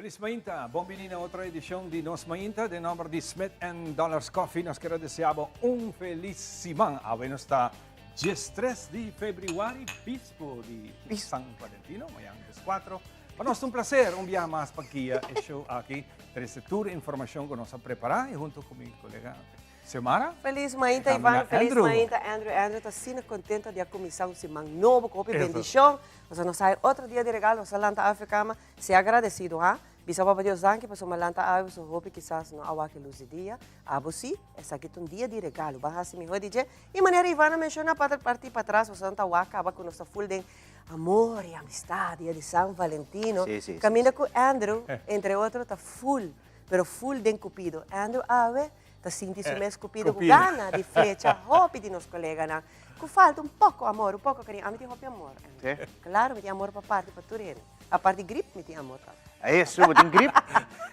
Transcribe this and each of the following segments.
Feliz mainta, bon bini na otro edicion di Nos Mainta. Den nomber di Smith and Dollars Coffee nos quiero desea bo un feliz siman. Awe nos ta 13 di februari, bispo di San Valentino, mañan 4. Pa nos ta un placer un biaha mas pa guia e show aki, trece tur informacion cu nos a prepara y hunto cu mi colega Xiomara. Feliz mainta Ivan, feliz mainta Andrew. Andrew ta asina contento di a cuminsa un siman nobo cu hopi bendicion. Pasobra nos a hay otro dia di regalo, nos a lanta awe cama. Sea agradecido ha. Bisa Papa Dios danki pasobra mi a lanta awe pasobra hopi kisas no a wak e luz di dia. Abo si, esaki ta un dia di regalo. Ban haci miho di dje. Y manera Ivan a menciona parti patras, pasobra nan ta wak caba cu nos ta full den Amor y amistad, dia di San Valentino. Sí, sí, sí, Caminda sí. cu Andrew, entre otro, ta full, pero full den Cupido. Andrew awe ta sinti su mes Cupido cu Cupido. gana di flecha hopi di nos coleganan. Cu falta un poco amor, un poco cariño. Ami tin hopi amor, Andrew. Sí? Claro, mi tin amor pa parti pa tur hende. Apart di grip, mi tin amor tambe. Eso, bo tin grip?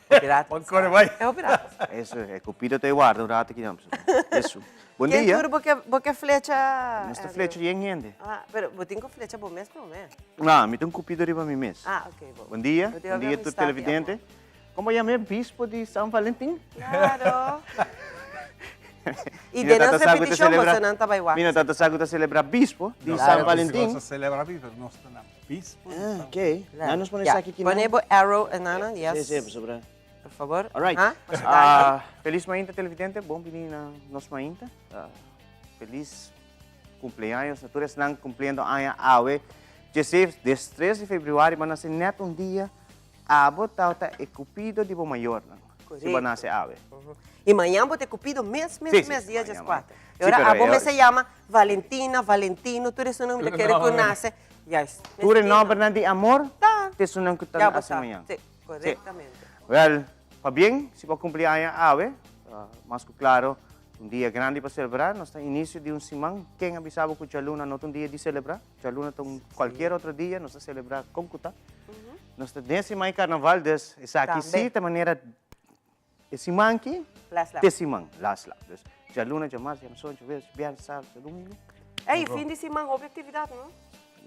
Hopi rato. Bon core bai. E hopi rato. Eso, e Cupido ta e warda un rato aki nan. Eso. Bon Ken dia. tur bo ke, bo ke flecha? Nos ta flecha yen hende. Ah, pero bo tin ku flecha bo mes promé. No, mi ta un Cupido riba mi mes. Ah, ok, bo. Bon dia, Bo tin bon hopi dia tur amistad i amor. televidente. Kon bo yama e bispo di San Valentin? Claro. I Mi den no nos tata sa ku ta repetishon celebra- bosonan ta bai wak. Mi no tata sa ku ta celebra bispo di No, San si Valentin. nos ta celebra bispo, nos ta na bispo di Ah, San ok. Nan nos pone Ya, esaki kinan. Pone bo arrow enana, yes. Sí, sí, pasobra. Por favor. All right. Ah, masha danki. Ah, feliz mainta televidente, bon bini na nos mainta. Ah, feliz cumpleaños na tur esnan cumpliendo aña awe. Djesef, des 3 di februari bo nace net un dia abo tawata e cupido di bo mayornan. Si bo Correcto. nace awe. Y mañan bo ta e cupido mes, mes, Sí, sí, mes, sí, dia mañan, djes mañan. cuater. Sí, Y ora pero abo e- mes a yama Valentina, Valentino, tur esunnan mi ta kere cu nace. Juist. Tur e Mester nombernan di amor, Ta. ta esunnan cu ta Ya bo nace sa. mañan. Sí. Correctamente. Wel, pabien si bo a cumpli aña awe, mas cu claro un dia grandi pa celebra. Nos ta inicio di un siman. Ken a bisa bo cu djaluna no ta un dia di celebra? Djaluna ta un cualkier otro dia, nos ta celebra con cu ta. Nos ta den siman di carnaval, dus esaki si ta manera e siman aki te siman, las lap. Dus djaluna, djamars, djameson, djaweves, djabièrnè, djasabado, djadumingu. Ey, fin di siman hopi actividad, no?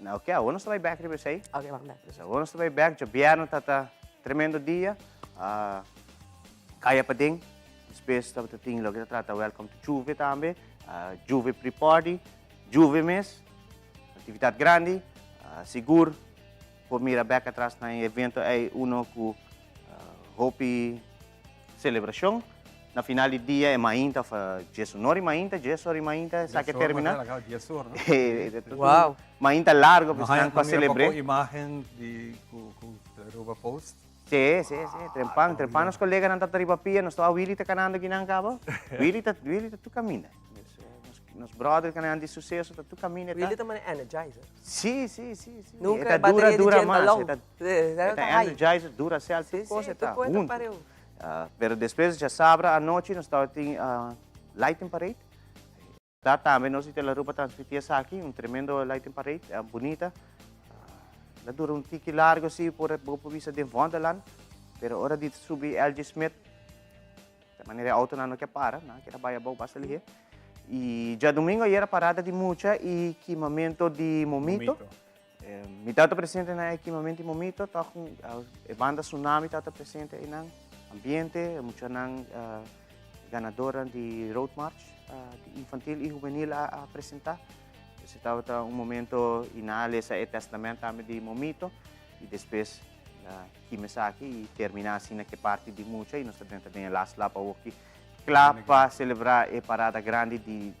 Nou, oké, awor nos ta bai bek riba esei. Oké, ban bek. Dus awor nos ta bai bek, djabièrnè ta ta tremendo dia. Kaya paden, despues tabata tin loke ta trata Welcome to Juve tambe, Juve pre-party, Juve mes, aktividat grandi, sigur por mira bek atras na e evento ei uno ku hopi celebracion. Na final di dia e mainta of diesunor di mainta, dies or di mainta esaki a termina. Dies or, no? Wow. Mainta largo pues nan pa celebre. Nos haya imagen di cu Aruba Post. Si, si, si. Trempan, trempan nos coleganan ta riba pia, nos tawa Willy ta canando akinan caba. Willy ta, Willy ta tur caminda. Nos brother canan di suceso ta tur caminda. Willy ta mane energizer. Si, si, si, si. Nunca E ta dura, bateria di dura djenta mas. long. E ta, E e ta ta high. energizer, dura cel, Si, tur cosa si, e ta tur cosa ta hunto. pareu. Pero despues djasabra anochi nos tabatin lighting parade. Ta tambe nos di Telaruba transmiti esaki, un tremendo lighting parade, bunita. La dura un tiki largo si, por bo por bisa den Vondelland, pero ora di subi LG Smith, De manera e autonan no ke para, nan keda bai abou basta lihé. I djadumingu ayer a parada di mucha i kimamento di momito. Mi tabata presente na e kimamento di momito, tòg e banda Tsunami tabata presente einan. Ambiente, e muchanan ganadornan di Road March di infantil i hubenil a presentá. Esei tabata un momento i nan a lesa e tèstamènt tambe di momito i despues Kima esaki y termina asina ke parti di mucha y nos ta drenta den e last lap awoki kla pa celebra e parada grandi di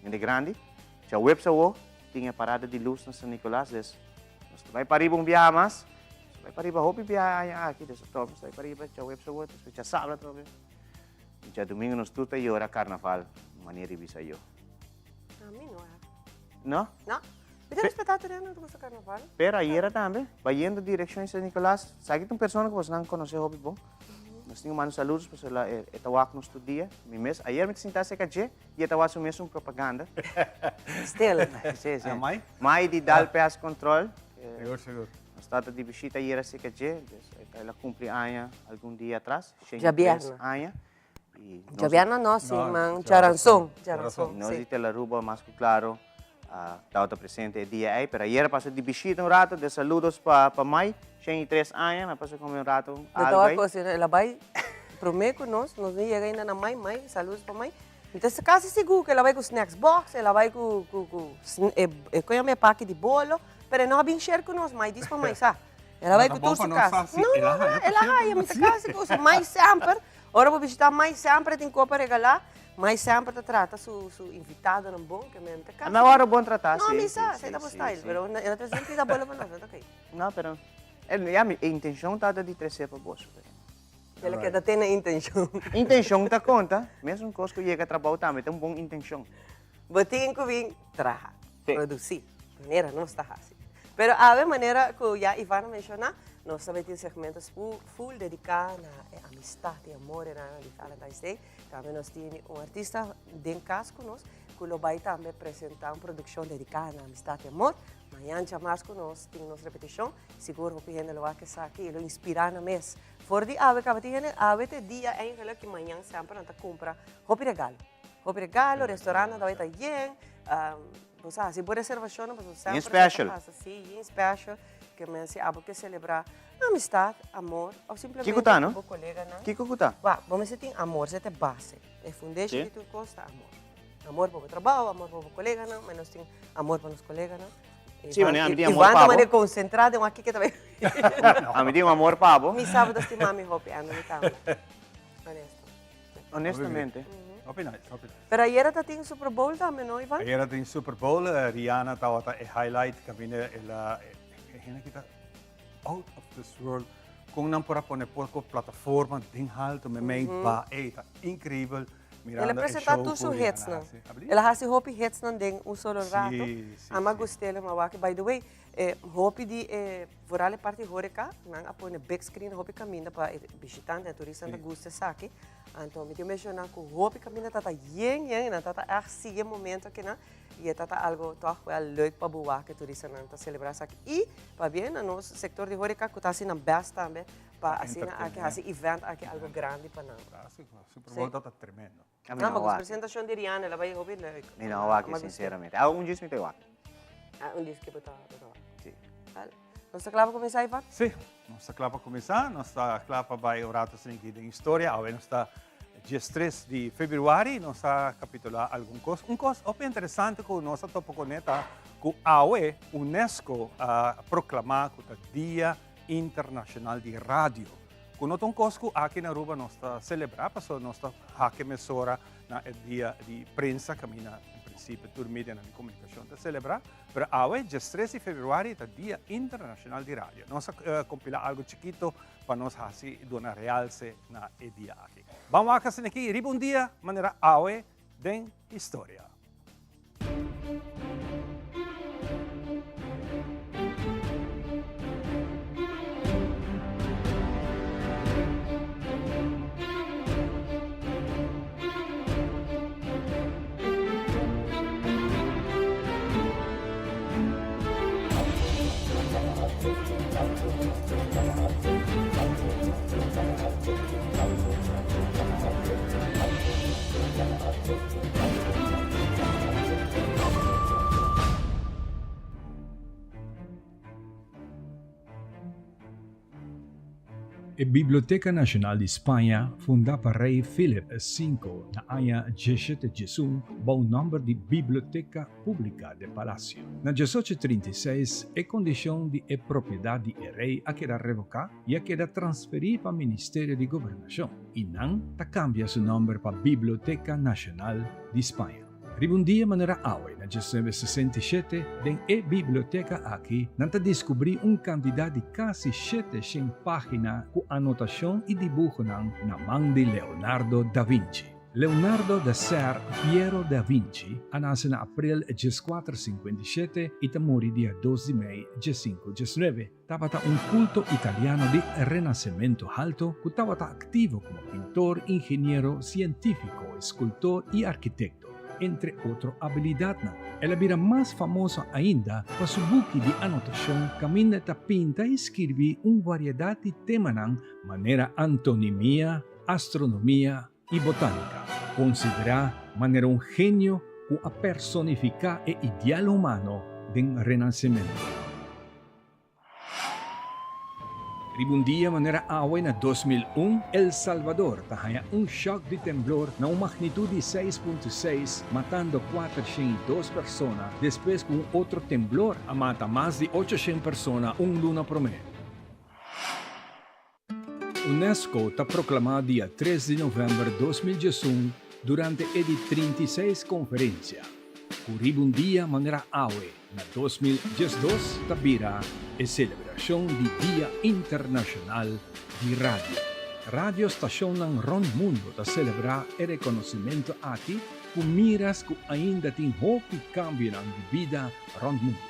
hende grandi. Djaweps awo tin e parada di luz na San Nicolas des nos ta bai pariba un biaha mas, nos ta bai pariba hopi biaha aña aki des atrobe nos ta bai pariba djaweps awo despues djasabra atrobe y djadumingo nos tur ta yora carnaval manera di bisa yo. Ami no eh. No? No. Mi ta respetá tur hende ku ta gusta karnaval. Pero ayera tambe, bayendo direkshon San Nicolas, sa ki ta un persona ku bosnan konosé hopi bon. Nos tin ku manda saludos pasobra e ta wak nos tur dia. Mi mes, ayer mi ta sintá serka dje i e ta wak su mes un propaganda. Stil. Sí, sí. Ah, Mai? Mai di Dal Pest Control. Sigur, sigur. Nos tata di bishita ayera serka dje, el a kumpli aña algun dia atras, shen i tres Djabièrnè. aña. Djabièrnè no, si man, djaranson. Djaranson, Nos si. di Telaruba mas ku klaro. Tabata presente e dia ei, pero ayera pasa di bishita un rato, de saludos pa pa Mai, 103 aña, mi pasa come un rato algo ei. Cos, el a bai prome cu nos, nos no yega ainda na Mai, Mai, saludos pa Mai. Mi ta casi sigur cu el a bai cu snacks box, el a bai cu cu cu e e con yama e paki di bolo, pero e no a bin share cu nos, Mai dis pa Mai sa. El a bai cu tur su cas. No, no, no, el a haya, mi ta casi sigur, Mai semper Ora bo bishita Mai semper tin kopa regalá. Mai semper ta trata su su invitadonan bon ke men ta kasi. Mi awor bon tratá, si. No, mi sa, esei ta bo style, pero e no ta sinti ta bolo pa nos, no ta okay. No, pero ya mi intenshon tabata di tresé pa boso, pero. El a keda tene intenshon. Intenshon ta konta, mesun kos ku yega trabou tambe ta un bon intenshon. Bo tin ku bin traha, produsí, manera nos ta hasi. Pero awe manera ku ya Ivan a menshoná, nos ta bai tin segmento full dediká na e amistat i amor e nan di Valentine's Day. Tambe nos tin un artista den kas ku nos ku lo bai tambe presentá un produkshon dediká na amistat i amor. Mañan djamas ku nos tin nos repetishon, sigur hopi hende lo wak esaki i lo inspirá nan mes. For di awe kaba tin hende, awe ta e dia eigenlijk i mañan semper nan ta kumpra hopi regalo. Hopi regalo, restaurantnan ta bai ta yen. Bo sa hasi bo reservacionnan pasobra Yen semper ta special. pasa. Si, yen special. Ke men si abo ke celebra amistad, amor of simplemente Kiko ta, no? ku bo koleganan. Kiko ku ta? Wak, bo mester tin amor, esei ta e base. E fundation Si. di tur kos ta amor. Amor pa bo trabou, amor pa bo koleganan, ma nos tin amor pa nos koleganan. Si, wanneer ami tin amor Ivan pa ta bo. manera konsentrá den wak kiko ta bai. Ami tin un amor pa bo. Mi sa bo ta stima mi hopi, ando mi tambe. Honesto. Honestamente. Hopi nice, hopi nice. Pero ayera ta tin Super Bowl tambe, no Ivan? Ayera tin Super Bowl, Rihanna tabata e highlight, caminda el a, e hende aki ta out of this world. Con nan por a pone poco plataforma den halto memey ba, ey ta increibel mirando El a e presenta show tur cu su Rihanna hitsnan. haci. Abri? El a haci hopi hitsnan den un solo rato. Sí, sí, Ama sí. gust'el, ama wak. By the way, e hopi di e vooral e parti horeca, nan a pone big screen hopi caminda pa e bishitantenan, e turistanan ta gusta esaki. Anto mi tin menciona cu hopi caminda ta ta yen yen y nan ta ta echt sigui e momento akinan y e ta ta algo toch wel leuk pa bo wak e turistanan ta celebra esaki. Y pabia na nos sector di horeca cu ta haci nan best tambe pa asina aki haci event aki algo grandi pa nan. Super Bowl ta ta tremendo. A mi No, no ma ku wak. presentashon di Rihanna, el a bai hopi leuk. Mi no wak, Ma gusta. sinceramente. Ah, un djis mi ta wak. Ah, un djis ke bo ta bo ta wak. Si. Vale. Nos ta kla pa kuminsá, Ivan? Si, nos ta kla pa kuminsá. Nos ta kla pa bai un rato sinki den historia. Awe nos ta diestres di februari. Nos a kapitulá algun kos. Un kos hopi interesante ku nos a topa kuné ta ku awe UNESCO a proklamá ku ta Dia Internashonal di Radio. Ku no ta un kos ku aki na Aruba nos ta selebrá, pasobra nos ta hak e mesora na e dia di prensa kaminda en prinsipio tur medianan di komunikashon ta selebrá. Pero awe, diestres di februari, ta Dia Internashonal di Radio. Nos a kompilá algu chikito pa nos hasi duna realse na e dia aki. Ban wak asin'aki riba un dia manera awe den historia. E Biblioteca Nacional di Spaña, fundá pa Rei Philip V na aña diesshete diesun bou nòmber di Biblioteca Pública de Palacio. Na diesocho trinta i seis, e kondishon di e propiedat di e rei a keda revoká i a keda transferí pa Ministerio di Gobernashon. I nan ta kambia su nòmber pa Biblioteca Nacional di Spaña. Riba un dia manera awe na 1967, den e biblioteka aki nan ta diskubrí un kantidat di kasi 700 página ku anotashon i dibuhonan na man di Leonardo da Vinci. Leonardo da Ser Piero da Vinci a nase na aprel 1457 i ta muri dia 2 di mei 1519. Tabata un culto italiano di Renacimento halto cu tabata activo como pintor, ingeniero, cientifico, escultor y arquitecto, entre otro abilidadnan. El a bira mas famoso ainda pa su buki di anotacion caminda e ta pinta y skirbi un variedad di temanan manera antonimia, astronomia y botanica. Considera manera un genio. ku a personifiká e ideal humano den Renansementu. Riba un dia manera awe na 2001, El Salvador ta haña un shòk di temblor na un magnitut di 6.6, matando 402 persona despues ku un otro temblor a mata mas di 800 persona un luna promé. UNESCO ta proklamá dia 3 di novèmber 2011 durante e di 36 konferensia, ku riba un dia manera awe na 2012 ta bira e selebrashon di Dia Internashonal di Radio. Radio stashonnan rònt mundu ta selebrá e rekonosementu aki ku miras ku ainda tin hopi kambionan di bida rònt mundu.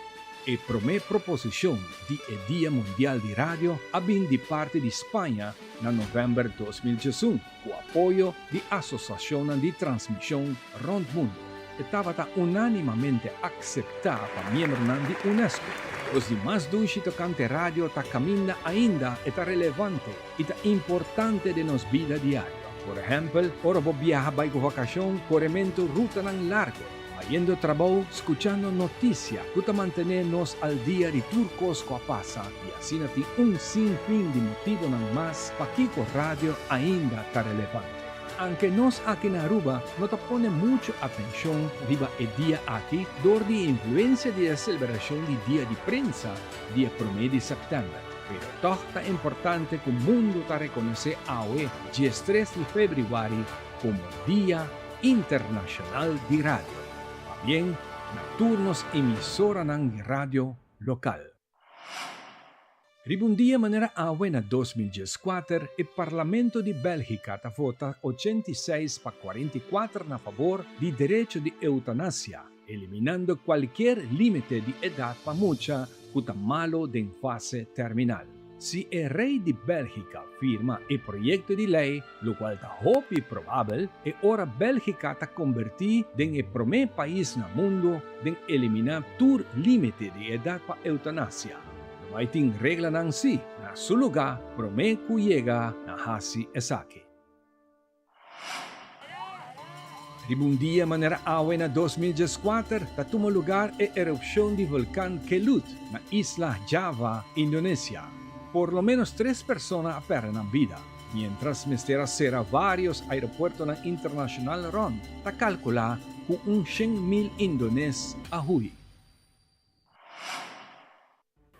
E promé proposishon di e Dia Mundial di Radio a bin di parti di Spaña na novèmber 2011 ku apoyo di asosashonnan di transmishon rònt mundu. E tabata unánimamente akseptá pa miembronan di UNESCO. Kos di mas dushi tokante radio ta kaminda ainda e ta relevante i ta importante den nos bida diario. Por ehèmpel, ora bo biaha bai ku vakashon, korementu rutanan largu, Bayendo trabou, skuchando notisia ku ta mantené nos al dia di tur kos ku a pasa i asina tin un sin fin di motibonan mas pakiko radio ainda ta relevante. Anke nos aki na Aruba no ta pone muchu atenshon riba e dia aki dor di e influensia di e selebrashon di Dia di Prensa dia promé di sèptèmber, pero tòg ta importante ku mundu ta rekonosé awe 13 di febrüari komo Dia Internacional di Radio, pabien na tur nos emisoranan di radio local. Riba un dia manera awe na 2014 e Parlamento di Belgica ta vota 86 pa 44 na favor di derecho di eutanasia, eliminando cualkier limite di edad pa mucha cu ta malo den fase terminal. Si e rey di Belgica firma e proyecto di ley, locual ta hopi probabel, e ora Belgica ta conberti den e prome pais na mundo den elimina tur limite di edad pa eutanasia. Lo bay tin reglanan si, na su luga prome cu yega na haci esaki. Riba un dia manera awe na 2014 ta tuma lugar e erupcion di volcan Kelut na isla Java, Indonesia. Por lo menos tres persona a perde nan bida, mientras mester a cera varios aeropuertonan internacional rond. Ta calcula cu un 100,000 indones a huy.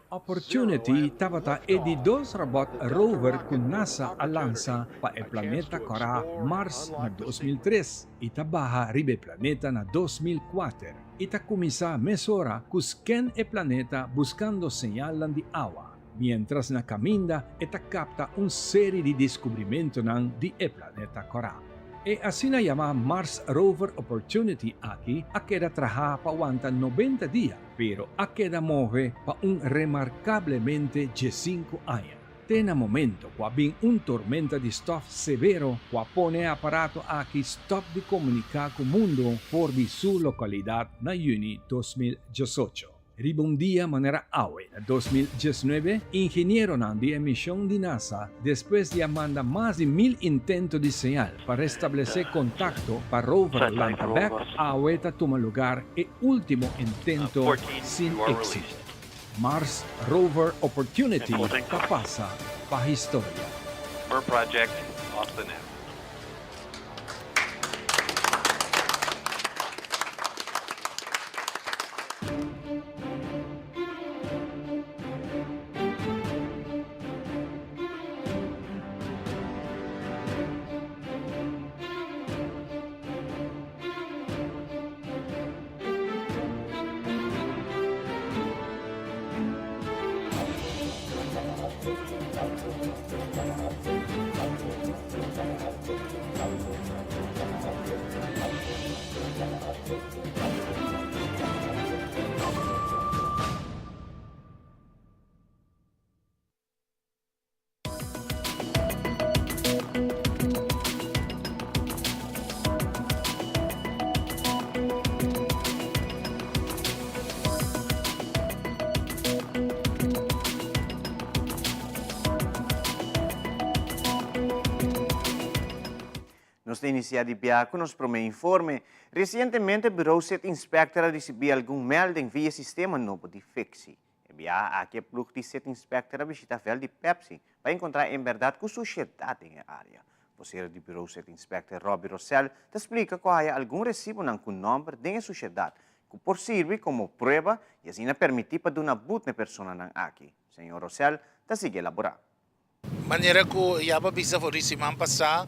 Opportunity tabata e di dos robot rover ku NASA a lansa pa e planeta kòrá Mars na 2003 i ta baha riba e planeta na 2004 i ta kuminsá mesora ku sken e planeta buskando señalnan di awa, miéntras na kaminda e ta kapta un seri di deskubrimentunan di e planeta kòrá. E asina yamá Mars Rover Opportunity aki a keda trahá pa wanta 90 dia, pero a keda move pa un remarkablemente 15 aña. Te na momento ku a bin un tormenta di stòf severo ku a pone e aparato aki stòp di komuniká ku mundu for di su lokalidat na yüni 2018. Riba un dia manera awe na 2019, ingenieronan di e mishon di NASA, despues di a manda mas di 1000 intento di señal pa restablesé kontakto pa rover lanta bèk, awe ta tuma lugar e último intento sin éksito. Mars Rover Opportunity ta pasa pa historia. Project off the net. Nos ta inicia di bia cu nos prome informe. Recientemente Bureau City Inspector a ricibi algun melding via sistema nobo di Fixi. E biaha aki e ploeg di City Inspector a bishita veld di Pepsi pa encontra en berdad cu suciedad den e area. Vocero di Bureau City Inspector Robbie Rosell ta splica cu a haya algun recibonan cu nomber den e suciedad cu por sirbi como prueba y asina permiti pa duna but na e personanan aki. Señor Rosell ta sigui elabora. Manera ku ya bo a bisa for di siman pasá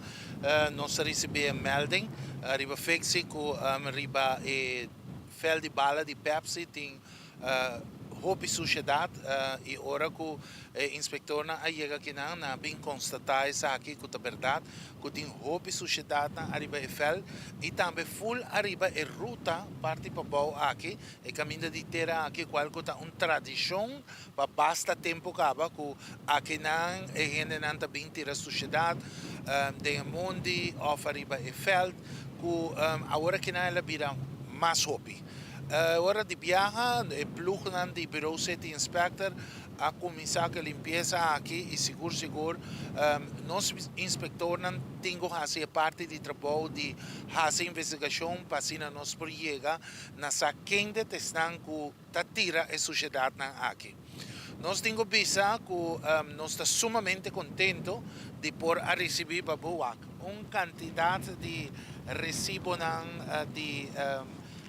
nos a risibí e melding riba Fixi ku riba e vèlt di bala di Pepsi tin hopi sushedat i ora ku e inspektornan a yega akinan nan a bin konstatá esaki ku ta bèrdat ku tin hopi sushedatnan ariba e vèlt i tambe ful ariba e ruta parti pabou aki e kaminda di tera aki kual ku ta un tradishon Pa basta tempu kaba ku akinan e hendenan ta bin tira sushedat den e mondi òf ariba e vèlt ku awor akinan el a bira mas hopi. Ora di biaha e plugnan di Bureau City Inspector a kuminsá ku e limpiesa aki i sigur sigur nos inspektornan tin ku hasi e parti di trabou di hasi investigashon pa asina nos por yega na sa kende ta esnan ku ta tira e sushedatnan aki. Nos tin ku bisa ku nos ta sumamente kontento di por a risibí pa Buwak un kantidat di resibonan di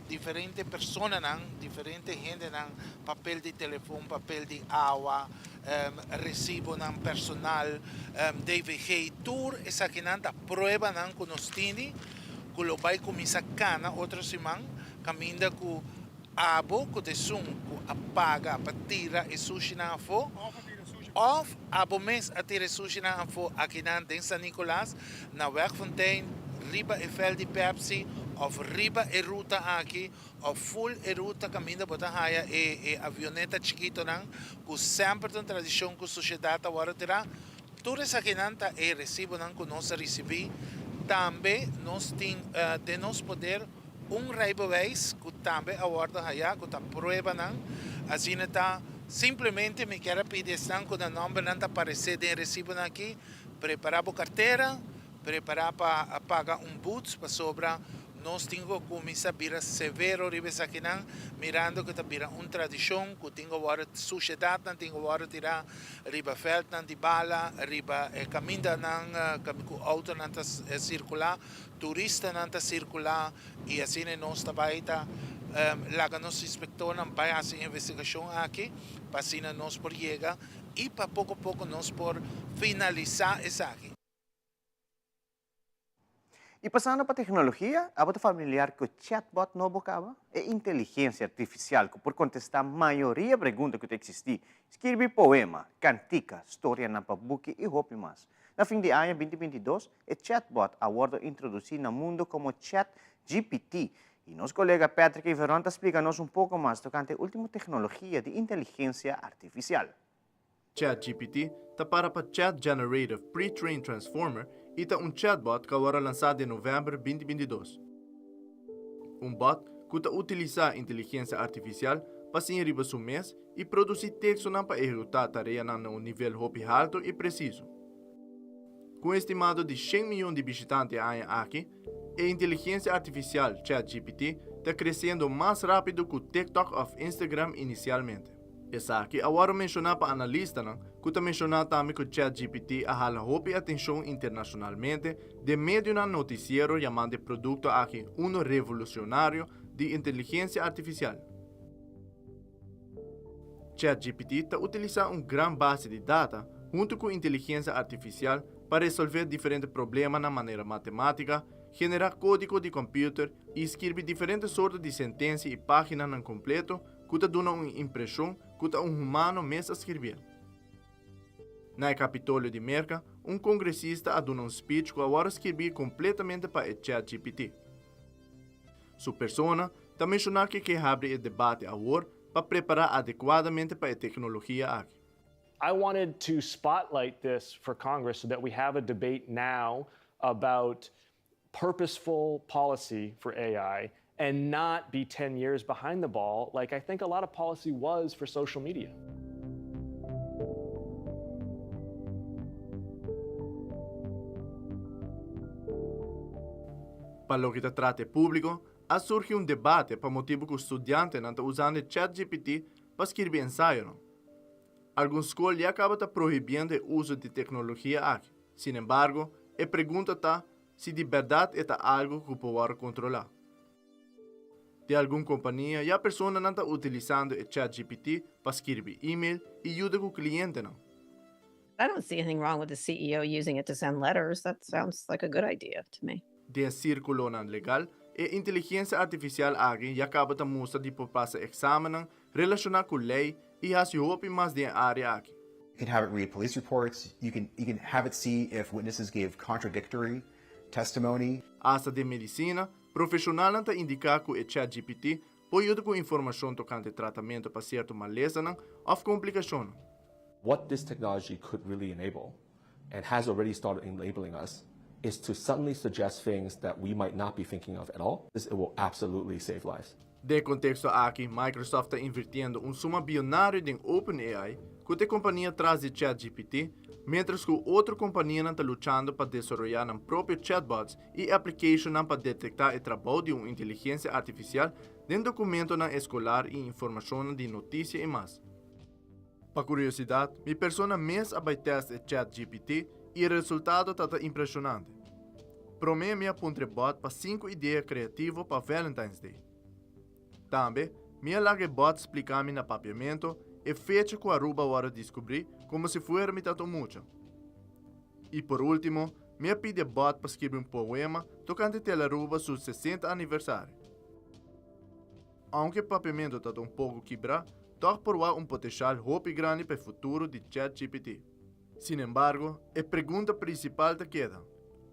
diferente personanan, diferente hendenan, papel di telefon, papel di awa, resibonan personal, DVG, tur esakinan ta pruebanan ku nos tini ku lo bai kuminsá kana otro siman kaminda ku Abo ku ta esun ku a paga pa tira e sushinan afó, òf abo mes a tira e sushinan afó akinan den San Nicolas, na Wegfontein, riba e vèlt di Pepsi, òf riba e ruta aki, òf ful e ruta kaminda bo ta haya e e avioneta chikitonan ku semper ta un tradishon ku sushedat ta wòrdu tirá. Tur esakinan ta e resibonan ku nos a risibí. Tambe nos tin den nos poder. Un rijbewijs cu tambe a wordo haya cu ta pruebanan, asina ta simplemente mi kier a pidi esnan cu nan nombernan ta aparece den e recibonan aki, prepara bo cartera, prepara pa paga un boet pasobra nos tin cu cuminsa bira severo riba esakinan mirando cu ta bira un tradicion cu tin cu wordo sushedadnan tin cu wordo tira riba veldnan di bala, riba e camindanan cu autonan ta circula. Turistanan ta sirkulá i asina nos ta bai ta laga nos inspektornan bai hasi investigashon aki pa asina nos por yega i pa poko poko nos por finalisá esaki. I pasando pa teknologia, abo ta familiar ku e chatbot nobo kaba? E inteligensia artifisial ku por kontestá mayoria pregunta ku ta eksistí, skirbi poema, kantika, storianan pa buki i hopi mas. Na fin di aña binti binti dos, e chatbot a wordo introduci na mundo como ChatGPT y nos colega Patrick Iveron ta splica nos un poco mas tocante e ultimo tecnologia di inteligencia artificial. ChatGPT ta para pa Chat Generative Pre-trained Transformer y ta un chatbot cu a worde lansa den november binti binti dos. Un bot cu ta utilisa inteligencia artificial pa siña riba su mes y produci textonan pa ehecuta tareanan na un nivel hopi halto y preciso. Ku un estimado di shen miyon di bishitante e aña aki, e inteligensia artifisial ChatGPT ta kresiendo mas rápido ku TikTok òf Instagram inisialmente. Esaki a wòrdu menshoná pa analistanan ku ta menshoná tambe ku ChatGPT a hala hopi atenshon internashonalmente den medionan notisiero yamando e produkto aki uno revolusionario di inteligensia artifisial. ChatGPT ta utilisá un gran base di data huntu ku inteligensia artifisial pa resolvé diferente problemanan manera matemátika, generá kódigo di kòmpiuter i skirbi diferente sorto di sentensia i páginanan kompleto ku ta duna un impreshon ku ta un humano mes a skirbié. Na e Kapitolio di Merka, un kongresista a duna un speech ku a wòrdu skirbí kompletamente pa e ChatGPT. Su persona ta menshoná ke ke habri e debate awor pa prepará adekuadamente pa e teknologia aki. I wanted to spotlight this for Congress so that we have a debate now about purposeful policy for AI and not be 10 years behind the ball like I think a lot of policy was for social media. Pa loke ta trata e públiko, a surgi un debate pa motibu ku studiantenan ta usando e ChatGPT pa skirbi ensayonan. Algun skol ya kaba ta prohibiendo e uso di teknologia aki. Sin embargo, e pregunta ta si di bèrdat e ta algu ku por wòrdu kontrolá. Den algun kompania ya personanan ta utilisando e ChatGPT pa skirbi email i yuda ku klientenan. I don't see anything wrong with the CEO using it to send letters. That sounds like a good idea to me. Den sírkulonan legal, e inteligensia artifisial aki ya kaba ta mustra di por pasa eksamennan relashoná ku lei i hasi hopi mas den e área aki. You can have it read police reports, you can you can have it see if witnesses gave contradictory testimony. Asta den medisina, profeshonalnan ta indiká ku e ChatGPT por yuda ku informashon tokante tratamentu pa sierto malesanan òf komplikashonnan. What this technology could really enable, and has already started enabling us, is to suddenly suggest things that we might not be thinking of at all. It will absolutely save lives. Den e konteksto aki, Microsoft ta invirtiendo un suma bionario den OpenAI, ku ta e kompania tras di ChatGPT, miéntras ku otro kompanianan ta luchando pa desaroyá nan propio chatbots i applicationnan pa detektá e trabou di un inteligensia artifisial den dokumentonan eskolar i informashonnan di notisia i mas. Pa kuriosidat, mi persona mes a bai tèst e Chat GPT i e resultado ta ta impreshonante. Promé mi a puntra e bòt pa sinku idea kreativo pa Valentine's Day. Tambe, mi a laga e bòt splika mi na papiamentu e fecha ku Aruba a wòrdu diskubrí komo si fuera mi ta un mucha. I por último, mi a pidi e bòt pa skirbi un poema tokante Telaruba su 60 aniversario. Aunke papiamentu ta un poko kibrá, tòg por wak un poteshal hopi grandi pa e futuro di ChatGPT. Sin embargo, e pregunta prinsipal ta keda,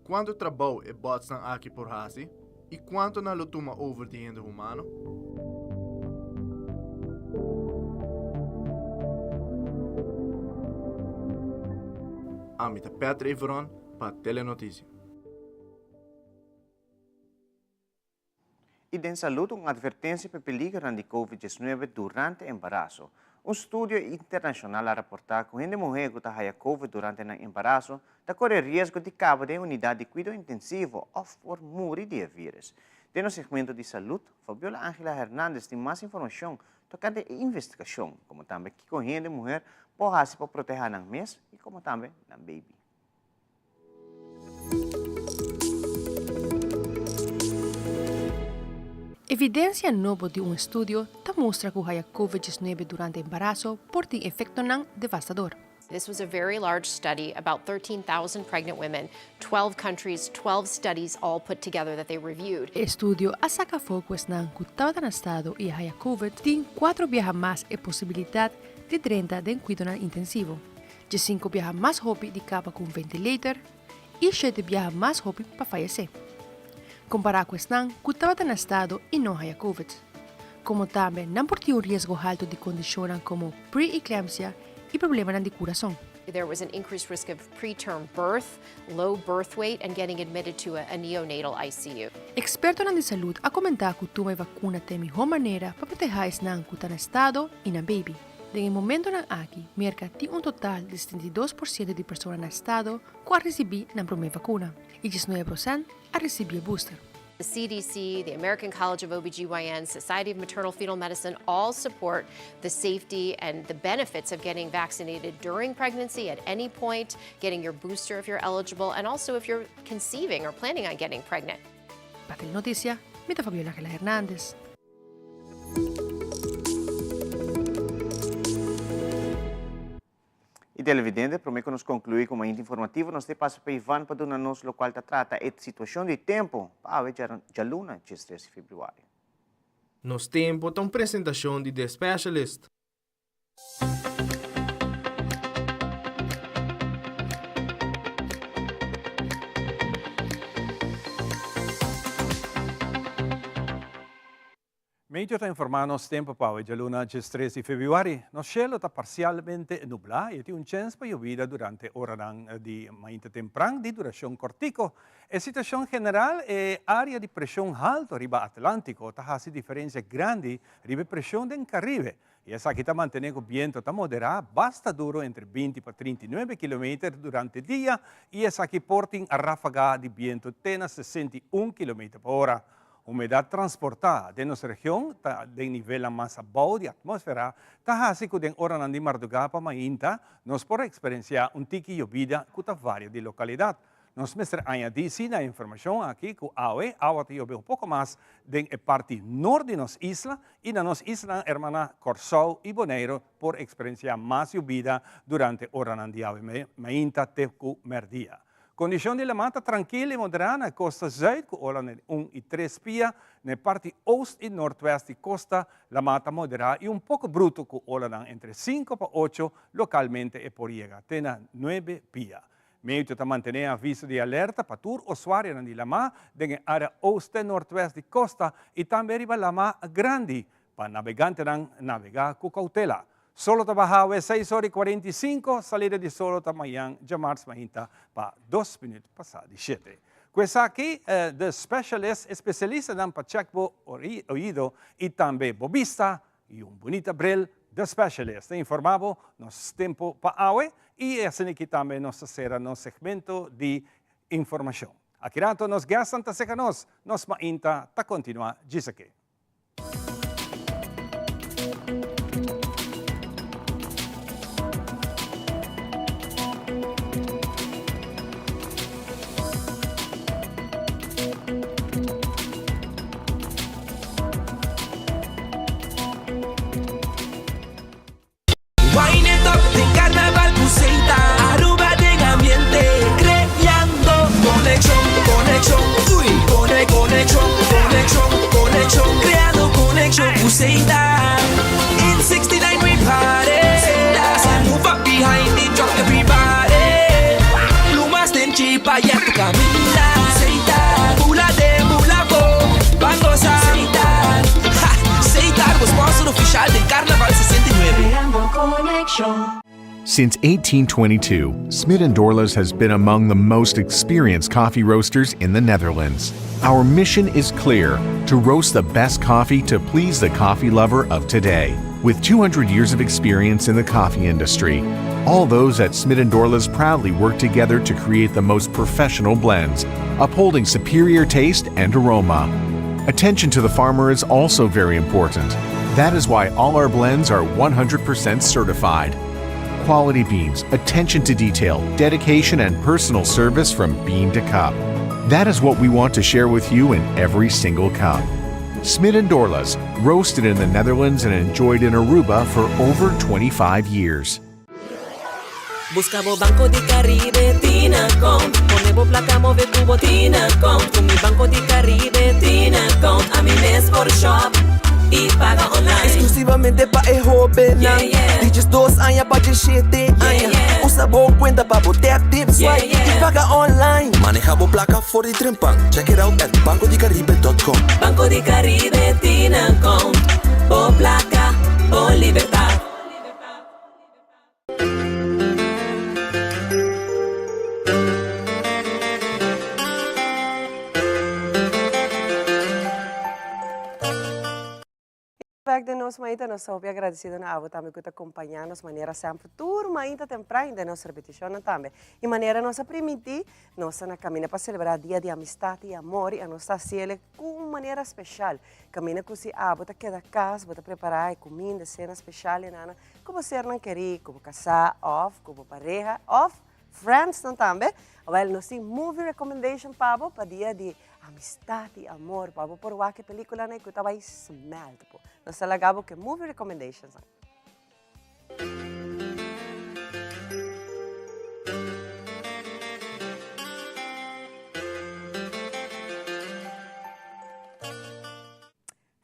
kuantu trabou e botsnan aki por hasi i kuantu nan lo tuma over di hende humano? Ami ta Patrick Everon pa Telenotisia. I den salud un advertencia p'e peligernan di Covid 19 durante embaraso. Un studio internacional a raporta cu hende muher cu ta haya Covid durante nan embaraso ta core riesgo di caba den unidad di cuido intensivo of por muri di e virus. Den nos segmento di salud, Fabiola Angela Hernandez tin mas informacion tocante e investigacion, como tambe kico hende muher por haci pa proteha nan mes y como tambe nan baby. Evidensia nobo di un estudio ta mustra ku haya Covid 19 durante embaraso por tin efektonan devastador. This was a very large study, about 13,000 pregnant women, 12 countries, 12 studies all put together that they reviewed. E estudio a saka afó ku esnan ku tabata na estado i a haya Covid tin kuatro biaha mas e posibilidat di drenta den kuidonan intensivo. Djesinku biaha mas hopi di kaba ku un ventilator i shete biaha mas hopi pa fayesé, kompará ku esnan ku tabata na estado i no haya covid. Komo tambe nan por tin un riesgo haltu di kondishonnan komo pre-eclampsia i problemanan di kurason. There was an increased risk of preterm birth, low birth weight and getting admitted to a neonatal ICU. Ekspertonan di salud a komentá ku tuma e vakuna ta e mihó manera pa protehá esnan ku ta na estado i nan baby. Den e momentonan aki, Merka tin un total di 72% di persona na estado ku a risibí nan promé vakuna i 19% a risibí e booster. The CDC, the American College of OBGYN, Society of Maternal Fetal Medicine all support the safety and the benefits of getting vaccinated during pregnancy at any point, getting your booster if you're eligible, and also if you're conceiving or planning on getting pregnant. Pa Telenoticia, mi ta Fabiola Angela Hernandez. Y televidente, prome cu nos conclui cu Mainta Informativo, nos te pasa pa Ivan pa duna nos locual ta trata e situacion di tempo pa awe djaluna, 13 di februari. Nos Tempo ta un presentacion di The Specialist. Meteo ta informá nos tempu pa awe djaluna 13 di febrüari. Nos shelu ta parsialmente nublá i tin un chèns pa yobida durante oranan di mainta tempran di durashon kòrtiku. E situashon general, e área di preshon haltu riba Atlántiko ta hasi diferensia grandi riba e preshon den Karibe. Y esaki ta mantene cu biento ta modera basta duro entre 20 pa 39 kilometer durante dia y esaki por tin rafaga di biento te na 61 kilometer pa ora. Humedad transporta den nos region ta den nivelnan mas abou di atmosfera ta haci cu den oranan di marduga pa mainta nos por experiencia un tiki yobida cu ta varia di localidad. Nos mester añadí sí na e informashon aki ku awe awa ta yobe un poko mas den e parti nort di nos isla i na nos islanan hermana Kòrsou i Boneiru por eksperensiá mas yobida durante oranan di awe mainta te ku mèrdia. Kondishon di laman ta trankil i moderá na e kosta zùit ku olanan di un i tres pia, na e parti oost i nortwèst di kosta laman ta moderá i un poko brutu ku olanan entre sinku pa ocho, lokalmente e por yega te na nuebe pia. Meteo ta mantené aviso di alerta pa tur usuarionan di lamá den e área oost te nortwest di kosta i tambe riba lamá grandi pa nabegantenan nabegá ku koutela. Solo ta baha awe seis ora i 45, salida di solo ta mañan djamars mainta pa dos minüt pasá di shete. Ku esaki The Specialist, e spesialistanan pa chèk bo oido i tambe bo bista, Y un bunita bril The Specialist ta informa bo nos tempo pa awe y asina aki tambe nos ta cera nos segmento di informacion. Aki rato nos guestnan ta seca nos, nos mainta ta continua djis aki. Wine it up den carnaval cu Seita Aruba den ambiente creando conexion conexion uy cone conexion conexion conexion creando conexion cu Seita In 69 we party So move up behind the drop everybody Plumas den chipa ya tu caminda Seita Bula den bula bo Ban goza Seita Ha Seita bo sponsor oficial den Carnaval 69. Creando conexion. Since 1822, Smit & Dorlas has been among the most experienced coffee roasters in the Netherlands. Our mission is clear to roast the best coffee to please the coffee lover of today. With 200 years of experience in the coffee industry, all those at Smit & Dorlas proudly work together to create the most professional blends, upholding superior taste and aroma. Attention to the farmer is also very important. That is why all our blends are 100% certified. Quality beans, attention to detail, dedication, and personal service from bean to cup. That is what we want to share with you in every single cup. Smit and Dorlas, roasted in the Netherlands and enjoyed in Aruba for over 25 years. Busca bo Banco di Caribe tin account Pone bo placa move cu bo tin account Cu mi Banco di Caribe tin account Ami mes por shop y paga online Exclusivamente pa e hobennan Di 12 aña pa 17 aña Usa bo cuenta pa bo tap, tip, swipe y paga online Maneha bo placa for di trempan Check it out at bancodicaribe.com Banco di Caribe tin account Bo placa, bo libertad. Bek den nos mainta, nos ta hopi agradecido na abo tambe cu ta compaña nos manera semper tur mainta tempran y den nos repeticionnan tambe. Y manera nos a priminti, nos ta na camina pa celebra Dia di Amistad y Amor y anos ta haciele cu un manera special. Camina cu si abo ta keda cas, bo ta prepara e cuminda, e cena special y nana cu bo sernan keri, cu bo casa of cu bo pareha of friendsnan tambe. Awel nos tin movie recommendation pa bo pa Dia di Amistad y amor pa bo por wak e peliculanan cu ta bay smelt bo. Nos ta laga bo cu e movie recommendations nan.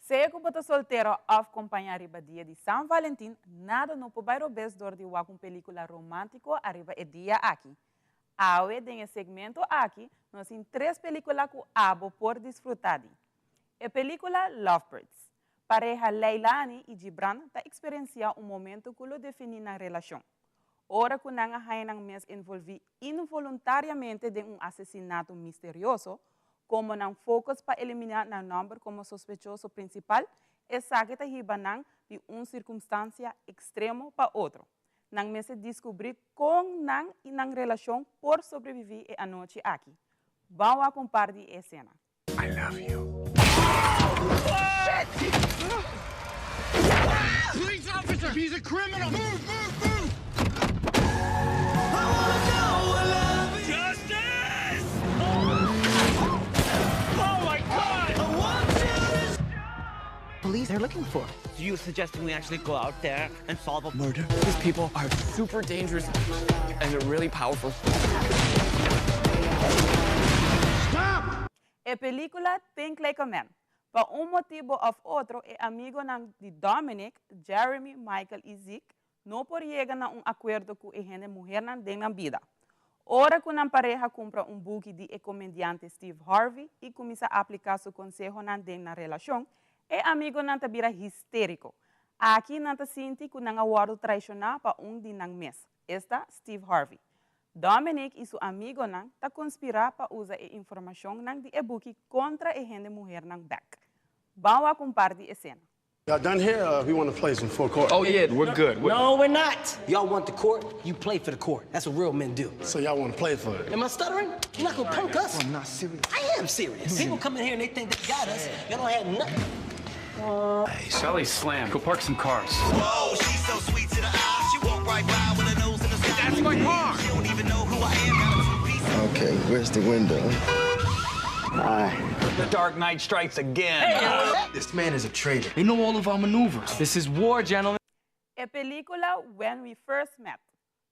Sea cu bo ta soltero of compaña riba dia di San Valentin, nada no por bay robes door di wak un pelicula romantico ariba e dia aki. Awe den e segmento aki nos tin tres pelicula cu abo por disfruta di. E pelicula Lovebirds. Pareha Leilani y Gibran ta experiencia un momento cu lo defini nan relacion. Ora cu nan a haya nan mes envolvi involuntariamente den un asesinato misterioso, como nan focus pa elimina nan nomber como sospechoso principal. Esaki ta hiba nan di un sirkunstansia ekstremo pa otro. Nan mester diskubrí kon nan i nan relashon por sobreviví e anochi aki. Ban wak un par di e esena. I love you. Police officer! He's a criminal! Move, move, move! Justice! Oh my God! Police they're looking for. So you suggesting we actually go out there and solve a murder? These people are super dangerous and they're really powerful. Stop! E pelicula Think Like a Man. Pa un motibo of otro e amigonan di Dominic, Jeremy, Michael y Zeke no por yega na un acuerdo cu e hende muhernan den nan bida. Ora cu nan pareha cumpra un buki di e comediante Steve Harvey y cuminsa aplica su consehonan den nan relacion, e amigonan ta bira histerico. Aki nan ta sinti cu nan a wordo traiciona pa un di nan mes, esta Steve Harvey. Dominic y su amigonan ta conspira pa usa e informacionnan di e buki contra e hende muhernan bek. Ban wak un par di escena. Y'all done here? Uh, we want to play some full court. Oh, yeah, we're good. We're no, we're not. Y'all want the court? You play for the court. That's what real men do. So y'all want to play for it? Am I stuttering? You're not gonna punk us. I'm not serious. I am serious. People come in here and they think they got us. Y'all don't have nothing. Hey, Sally Slam. Go park some cars. Whoa, she's so sweet to the eye. She walk right by with her nose in the sky. That's my car. She don't even know who I am. Got a two-piece. Okay, where's the window? Hi. The Dark Knight strikes again. Hey, this man is a traitor. They know all of our maneuvers. This is war, gentlemen. E pelicula When We First Met.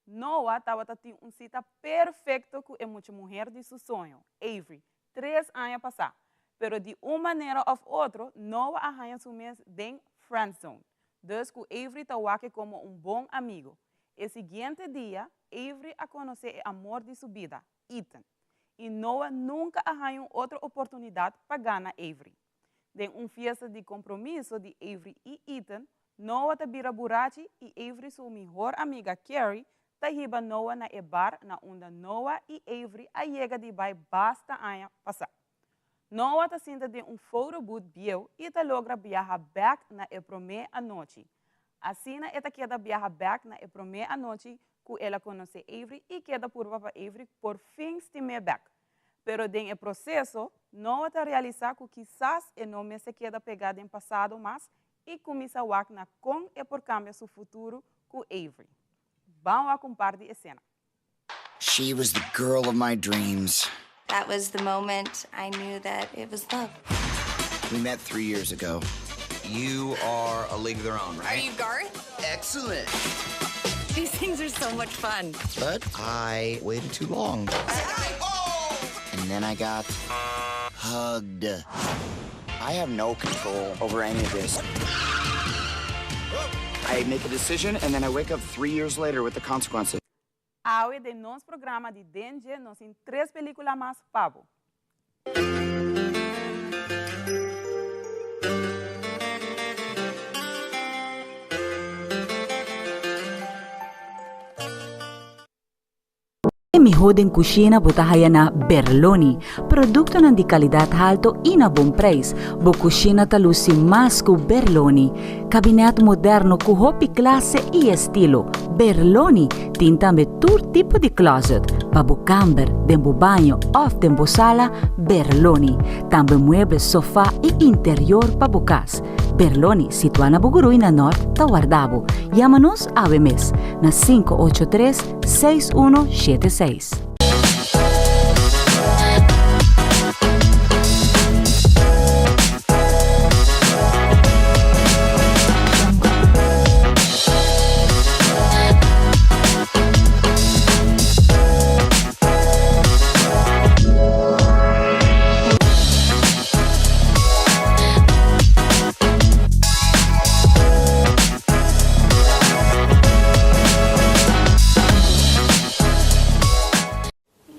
Noah tabata tin un cita perfecto cu e mucha muher di su soño, Avery, tres aña pasa. Pero di un manera of otro, Noah a haya su mes den friendzone. Dus cu Avery ta wak e como un bon amigo. E siguiente dia, Avery a conoce e amor di su bida, Ethan. I Noah nunca a haña un otro oportunidad pa gana Avery. Den un fiesta di compromiso di Avery i Ethan, Noah ta bira burachi i Avery su mihor amiga Carrie ta hiba Noah na e bar na unda Noah i Avery a yega di bai basta aña pasá. Noah ta sinta den un photobooth bieu i ta logra biaha bek na e promé anochi. Asina e ta keda biaha bek na e promé anochi ku el a konosé Avery i keda purba pa Avery por fin stim'é bek. Pero den e proseso, Noah ta realisá ku kisas e no mester keda pegá den pasado mas i kuminsá wak na kon e por kambia su futuro ku Avery. Ban wak un par di esena. She was the girl of my dreams. That was the moment I knew that it was love. We met three years ago. You are a league of their own, right? Are you Garth? Excellent. These things are so much fun. But I waited too long. And then I got hugged. I have no control over any of this. I make a decision and then I wake up three years later with the consequences. Awe den nos programa di Den Dje nos tin tres pelicula mas pa bo. E miho den cushina bo ta haya na Berloni. Productonan di calidad halto y na bon prijs. Bo cushina ta luci mas cu Berloni. Kabinet moderno ku hopi klase i estilo. Berloni tin tambe tur tipo di closet, pa bo kamber, den bo baño òf den bo sala, Berloni. Tambe mueble, sofá i interior pa bo kas. Berloni, situá na Bugurui na Nort, ta warda bo. Yama nos awe mes na 583 6176.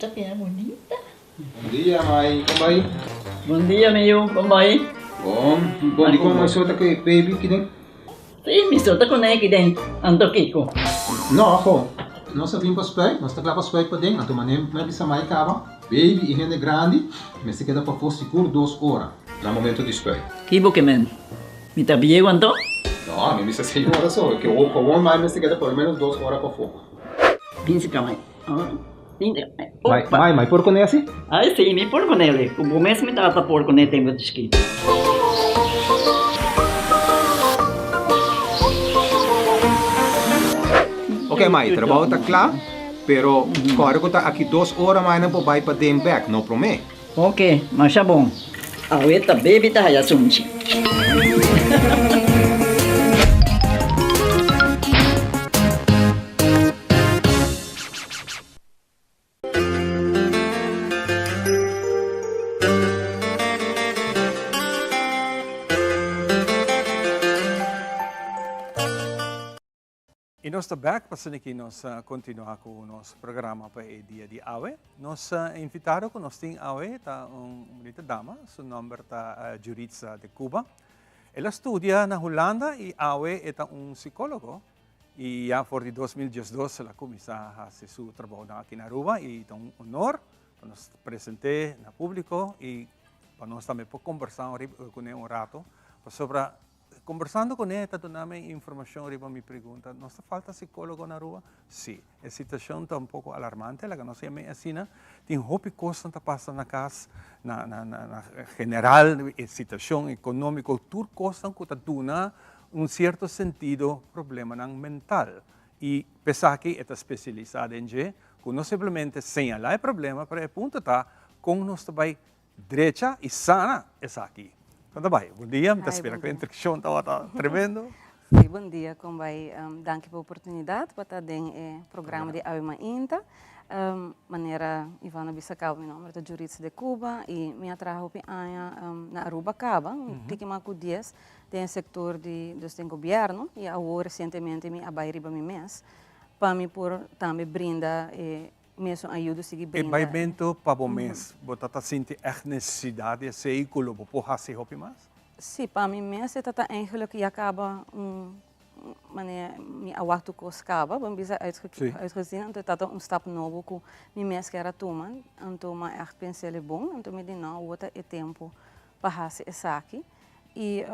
Ta bira bunita. Bon dia, mai. Kon bai? Bon dia, mi yu. Kon bai? Bon. Bon, dikon mai so ta ku e baby kiden? Si, mi so ta kuné kiden. Anto kiko? No, aho. Nos a bin pa spuit. Nos ta kla pa spuit paden. Anto manera mi a bisa mai kaba, baby i hende grandi mester keda pafó sigur dos ora na momento di spuit. Ki bo ke men? Mi ta bieu anto? No, mi bisa seis ora so. Ke gewoon mai mester keda por lo menos dos ora pafó. Bin si ka mai. Mai, mai, mai por kuné asi? Ai si, mi por kuné. Ku bo mes mi tata por kuné tempu di chikito. Ok mai, trabou ta kla, pero kòrda ku ta aki dos ora mai nan por bai paden bèk, no promé. Ok, masha bon. Awe ta baby ta haya sunchi. Y nos ta bek pa asina ki nos continua cu nos programa pa e dia di awe. Nos invitado cu nos tin awe ta un bunita dama, su nomber ta Juritza de Cuba. El a studia na Hulanda y awe e ta un psicologo y ya for di 2012 el a cuminsa haci su trabounan aki na Aruba y ta un honor pa nos presente na publico y pa nos tambe por conversa cune un rato pasobra Kombersando kuné ta duna mi informashon riba mi pregunta, nos ta falta sikólogo na Aruba? Sí, e situashon ta un poko alarmante, laga nos yam'é asina. Tin hopi kosnan ta pasa na kas, na na na general, e situashon ekonómiko, tur kosnan ku ta duna un sierto sentido problemanan mental. I p'esaki e ta spesialisá den dje, ku no simplemente señalá e problema, pero e punto ta kon nos ta bai Drecha y sana esaki. Con ta bay? Bon dia, mi ta spera cu e introduccion tabata tremendo. Sí, bon dia, con bay? Danki pa e oportunidad pa ta den e programa di Awe Mainta. Manera Ivan a bisa caba, mi nomber ta Juritza de Cuba y mi a traha hopi aña na Aruba caba, un tiki mas cu dies, den e sector di, dus den gobierno y awor recientemente mi a bay riba mi mes pa mi por tambe brinda e Mesun ayudo sigui E brinda. baimento pa bo mes, bo ta ta sinti ègt nesesidat di esei ku lo bo por hasi hopi mas? Sí, pa mi mes e ta ta eigenlijk ya kaba un manera mi a wak tur kos kaba, bo bisa uitgezien, anto e ta ta un stap nobo ku mi mes kier a tuma, anto mi a ègt pens'el bon, anto mi di no, awor ta e tempu pa hasi esaki i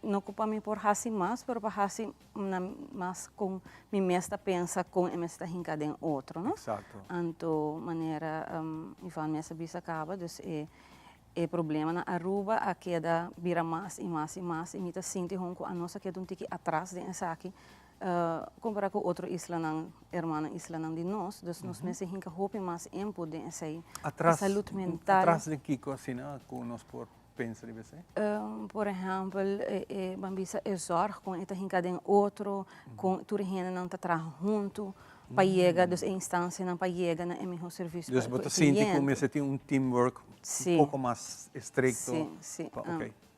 No ku pa mi por hasi mas, pero pa hasi na mas kon mi mes ta pensa kon e mes ta hinka den otro, no? Exacto. Anto manera Ivan mes a bisa kaba, dus e e problema na Aruba a keda bira mas i mas i mas i mi ta sinti hon ku anos a keda un tiki atras den esaki kompara ku otro islanan, hermano islanan di nos, dus nos mester hinka hopi mas input den esei. Atras, Salud mental. Atras den kiko asina ku nos por pensa riba esei? Por ehèmpel, e ban bisa e zòrg kon e ta hinka den otro, kon tur e hendenan ta traha huntu pa yega, dus e instansianan pa yega na e mihó servisio pa e Dus bo ta kliente. sinti ku mester tin un teamwork un poko mas estrikto? Sí, sí.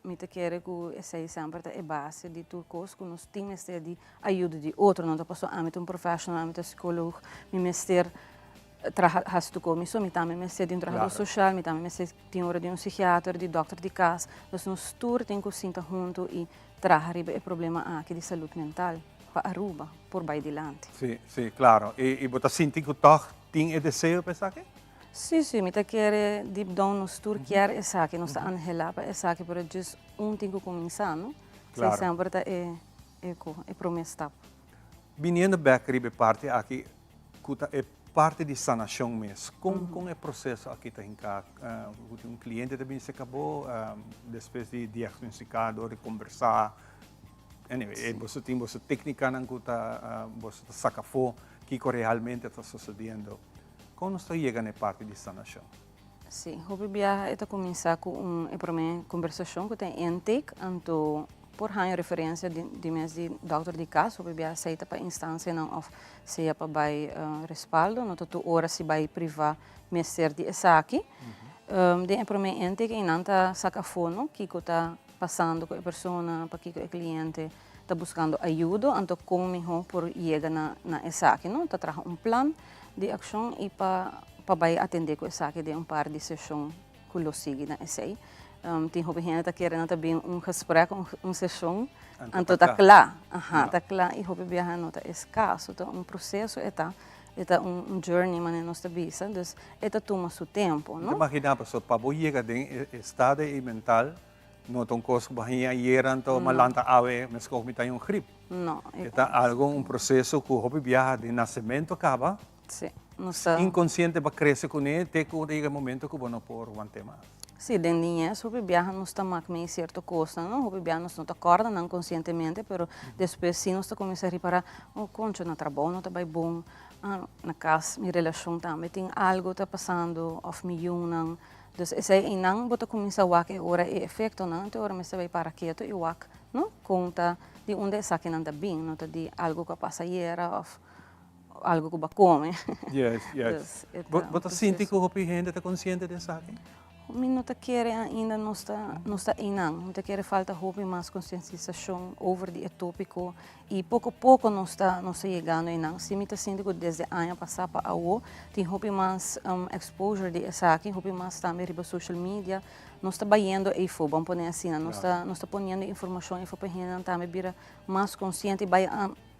Mi ta kere ku esei semper ta e base di tur kos, ku nos tin mester di ayuda di otro, no ta pasobra ami ta un professional, ami ta psikólogo, mi mester traha hasi tur kos mi so, mi tambe mester di un trahadó sosial, mi tambe mester Tin ora di un psikiater, di dokter di kas. Dus nos tur tin ku sinta huntu i traha riba e problema aki di salud mental pa Aruba por bai dilanti. Sí, sí, klaro. I bo ta sinti ku tòg tin e deseo pa esaki? Sí, sí, mi ta kere deep down nos tur kier esaki, nos ta anhelá pa esaki, pero djis un tin ku kuminsá, no? Klaro. Esei semper ta e e promé stap. Biniendo bèk riba e parti aki, ku ta e parti di sanashon mes, kon kon e proseso aki ta hinká? Ku tin un kliente ta bini serka bo despues di diagnostiká dor di kombersá, anyway, boso tin boso téknikanan ku ta boso ta saka afó kiko realmente ta sosodiendo. Kon nos ta yega na e parti di sanashon? Sí, hopi biaha e ta kuminsá ku un e promé kombersashon ku ta e intake, anto por haña referensia di di mes di dòkter di kas, hopi biaha esei ta pa instansianan òf sea pa bai respaldo, no ta tur ora si bai privá mester di esaki. Den e promé intake einan ta saka afó no kiko ta pasando ku e persona, pakiko e kliente ta buskando ayudo, anto kon mihó por yega na na esaki no, ta traha un plan di akshon i pa pa bai atendé ku esaki den un par di seshon ku lo sigui na esei. Tin hopi hende ta kere nan ta bin un gesprek, un seshon, anto ta kla. Aha, ta kla i hopi biaha no ta es kaso, ta un proseso e ta, e ta un journey manera nos ta bisa, dus e ta tuma su tempu, no? Mi ta imaginá pasobra pa bo yega den e estado ei mental. No ta un kos ku bo haña ayera anto m'a lanta awe meskos mi ta haña un grip. No. E ta algo, un proseso ku hopi biaha den nasementu kaba. Sí, nos ta. Inkonsiente bo a krese kuné te ku ta yega e momento ku bo no por want'é mas. Sí, den niñez hopi biaha nos ta mak mei sierto kosnan, no? Hopi biaha nos no ta kòrda nan konsientemente, pero despues sí nos ta kuminsá ripará, oh koncho, na trabou no ta bai bon, ah, na kas mi relashon tambe tin algo ta pasando òf mi yunan. Dus esei einan bo ta kuminsá wak e ora e efektonan, anto e ora mester bai para ketu i wak, no? Kon ta, di unda esakinan ta bin, no ta di algo ku a pasa ayera òf algo ku bo a kome. Yes, yes. Bo ta sinti ku hopi hende ta konsiente di esaki? Mi no ta kere ainda nos ta nos ta einan. Mi ta kere falta hopi mas konsientisashon over di e topiko i poko poko nos ta nos ta yegando einan. Si mi ta sinti ku desde aña pasá pa awo tin hopi mas exposure di esaki, hopi mas tambe riba social media. Nos ta bayendo eifo, ban pone asina. Nos ta nos ta poniendo informashon eifo pa hendenan tambe bira mas konsiente i bai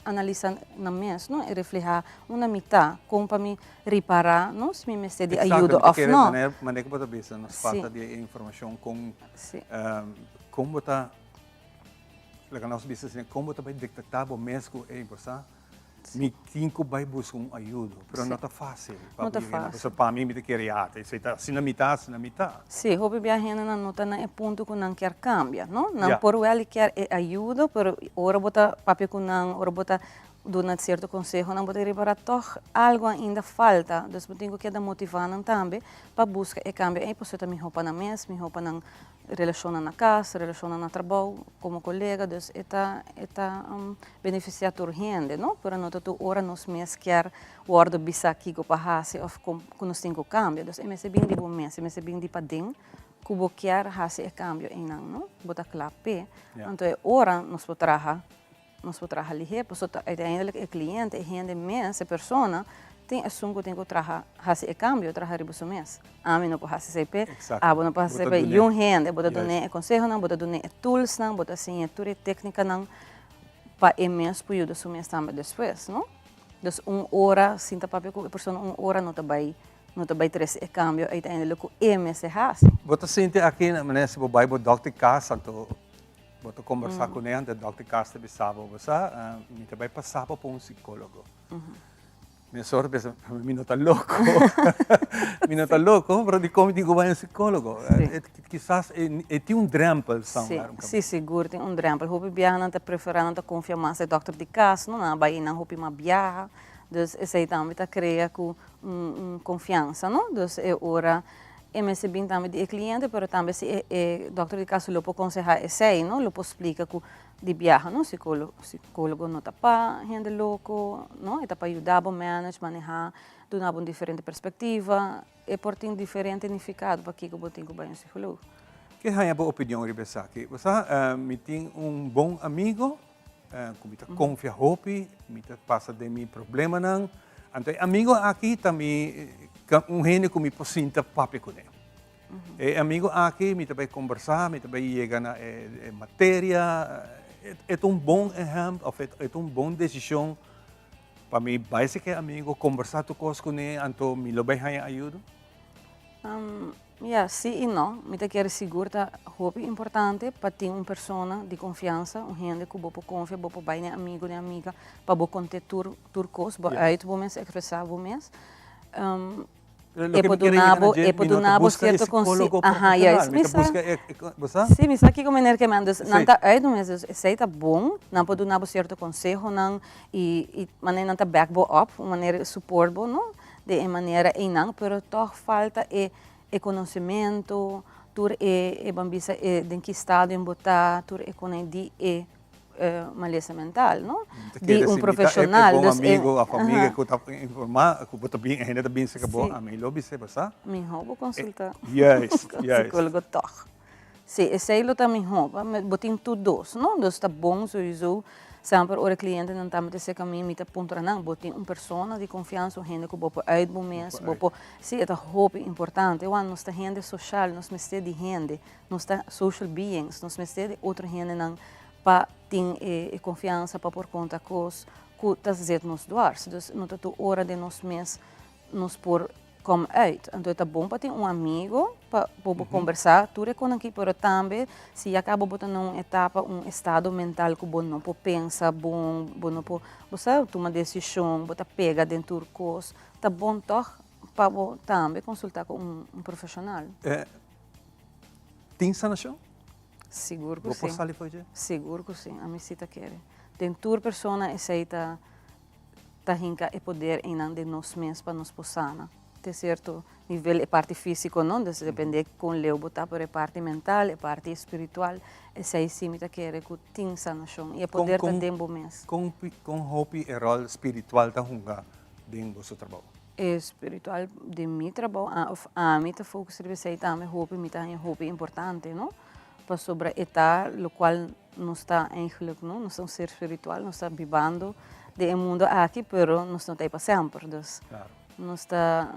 Analisa nan mes, no? E refleha unda mi ta, kon pa mi ripara, no? Si mi mester di ayudo of no. Exacto, manera ku bo ta bisa, nos falta di e informashon kon, kon bo ta, laga nos bisa asina, kon bo ta bai detektá bo mes ku, ey, bo sa, mi tin ku bai buska un ayudo, pero no ta fásil. No ta fásil. Pasobra pa mi, mi ta kere ya, esei ta asina mi ta, asina mi ta. Sí, hopi bia hendenan no ta na e punto ku nan kier kambia, no? Nan por wèl i kier e ayudo, pero ora bo ta papia ku nan, ora bo ta duna sierto konsehonan, bo ta ripará tòg algu ainda falta. Dus bo tin ku keda motivá nan tambe pa buska e kambio ei, pasobra ta mihó pa nan mes, mihó pa nan relashonnan na kas, relashonnan na trabou, komo kolega. Dus e ta e ta benefisiá tur hende, no? Pero no ta tur ora nos mes kier Wòrdu bisá kiko pa hasi òf kon ku nos tin ku kambia. Dus e mester bin di bo mes, e mester bin di paden ku bo kier hasi e kambio einan, no? Bo ta kla p'e. Anto e ora nos por traha, nos por traha lihé, pasobra ta uiteindelijk e kliente, e hende mes, e persona, tin esun ku tin ku traha, hasi e kambio, traha riba su mes. Ami no por hasi esei p'e, abo no por hasi esei p'e, yun hende. Bo ta dun'é e konsehonan, bo ta dun'é e toolsnan, bo ta siñ'é tur e téknikanan pa e mes por yuda su mes tambe despues, no? Dus un ora sinta papia ku e persona un ora no ta bai no ta bai trese e kambio uiteindelijk ku e mester hasi. Bo ta sinti aki na manera si bo bai bo dòkter kas anto bo ta kombersá kuné anto e dòkter kas ta bisa bo, bo sa mi ta bai pasa bo pa un sikólogo. Mesora ta pensa mi no ta loko mi no ta loko pero dikon mi tin ku bai un sikólogo? Kisas e tin un drèmpel somewhere. Sí, sigur tin un drèmpel. Hopi biaha nan ta preferá, nan ta konfia mas e dòkter di kas, no? Nan a bai einan hopi mas biaha. Dus esei tambe ta krea ku un konfiansa, no? Dus e ora e mester bin tambe di e kliente, pero tambe si e dòkter di kas lo por konsehá esei, no? Lo por splika ku di biaha, no? Sikólogo no ta pa hende loko, no? E ta pa yuda bo manage, manehá, duna bo un diferente perspektiva. E por tin diferente nifikado pakiko bo tin ku bai un psikologo. Ke haña bo opinion riba esaki? Bo sa, mi tin un bon amigo ku mi ta konfia hopi, mi ta pasa den mi problemanan. Anto e amigo aki ta mi un hende ku mi por sinta papia kuné. E amigo aki mi ta bai kombersá, mi ta bai yega na e materia. E ta un bon ehèmpel òf e ta un bon desishon Pa mi bai si ke amigo kombersá tur kos kuné anto mi lo bai haña ayudo? Ya, sí i no. Mi ta kere sigur ta hopi importante pa tin un persona di konfiansa, un hende ku bo por konfia, bo por bai n'e amigo, n'e amiga pa bo kont'é tur tur kos, bo uit bo mes, ekspresá bo mes. E por duna bo, e por duna bo cierto conseho. Aha, juist. Mi sa, sí, mi sa kiko meneer ke men. Dus nan ta uit mes, dus esei ta bon. Nan por duna bo cierto consehonan i, i manera nan ta back bo up, un manera support bo, no? Den e manera einan, pero tog falta e, e conocimento, tur e, e ban bisa e den ki stadium bo ta, tur e konai di e malesa mental, no? Di un profesional. E bon amigo of amiga ku ta informa, ku bo ta bin, hende ta bin serka bo, ami lo bis'é, bo sa? Mihó bo konsulta Juist, juist. psicólogo tòg. Sí, esei lo ta mihó, bo tin tur dos, no? Dus ta bon souiso, semper ora e klientenan ta mete serka mi, mi ta puntra nan, bo tin un persona di konfiansa, un hende ku bo por uit bo mes, bo por, sí, e ta hopi importante, wak nos ta hende soshal, nos mester di hende. Nos ta social beings, nos mester di otro hendenan pa tin e confiansa pa por conta cos cu ta zet nos dwars. Dus no ta tur ora den nos mes nos por Kom uit. Anto e ta bon pa tin un amigo pa bo por kombersá tur e konan aki, pero tambe si ya kaba bo ta na un etapa, un estado mental ku bo no por pensa bon, bo no por, bo sa, tuma desishon, bo ta pega den tur kos, ta bon tòg pa bo tambe konsultá ku un profeshonal. Tin sanashon? Sigur ku si. Bo por sali for dje? Sigur ku si, ami si ta kere. Den tur persona esei ta ta hinka e poder einan den nos mes pa nos por sana te cierto nivel e parti fisico no, dus depende con leu bo ta, pero e parti mental, e parti espiritual, esei si mi ta kere cu tin sanacion y e poder ta den bo mes. Con con hopi e rol spiritual ta hunga den boso trabou? E spiritual den mi trabou of ami ta focus riba esei tambe hopi mi ta haña hopi importante no, pasobra e ta locual Nos ta eigenlijk no, nos ta un ser spiritual, nos ta bibando den e mundo aki, pero nos no ta ei pa semper. Dus nos ta,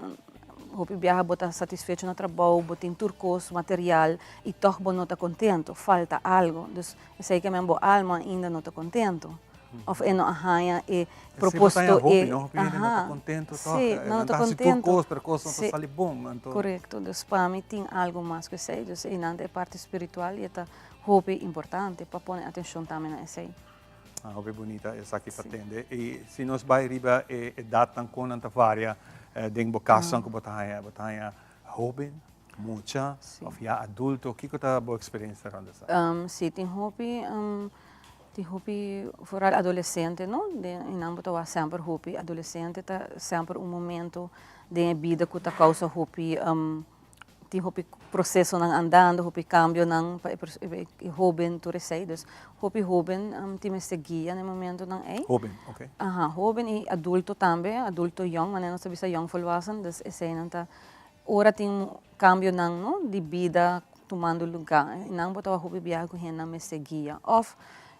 hopi biaha bo ta satisfecho na trabou, bo tin tur kos material i tòg bo no ta kontento, falta algo. Dus esei ke men bo alma ainda no ta kontento òf e no a haña e propósito e. Hopi hende no ta kontento tòg, nan ta hasi tur kos pero kos no ta sali bon. Korekto, dus pa mi tin algo mas ku esei, dus einan ta e parti spiritual i e ta Hopi importante pa pone atencion tambe na esey. Ah, hopi bunita esaki pa tende. Y si nos bay riba e edadnan con nan ta varia den bo casonan cu bo ta haya, bo ta haya hoben, mucha of ya adulto, kico ta bo experiencia rond esaki? Si, tin hopi, tin hopi vooral adolescente no, den nan bo ta wak semper hopi adolescente ta semper un momento den e bida cu ta causa hopi Tin hopi procesonan andando, hopi cambionan pa e hoben tur esey. Dus hopi hoben tin mester guia na e momentonan ey. Hoben, ok. Aha, hoben y adulto tambe, adulto yong, manera nos ta bisa yong volwassen, dus eseynan ta ora tin cambionan no di bida tumando luga, nan bo ta wak hopi biaha cu hendenan mester guia. Of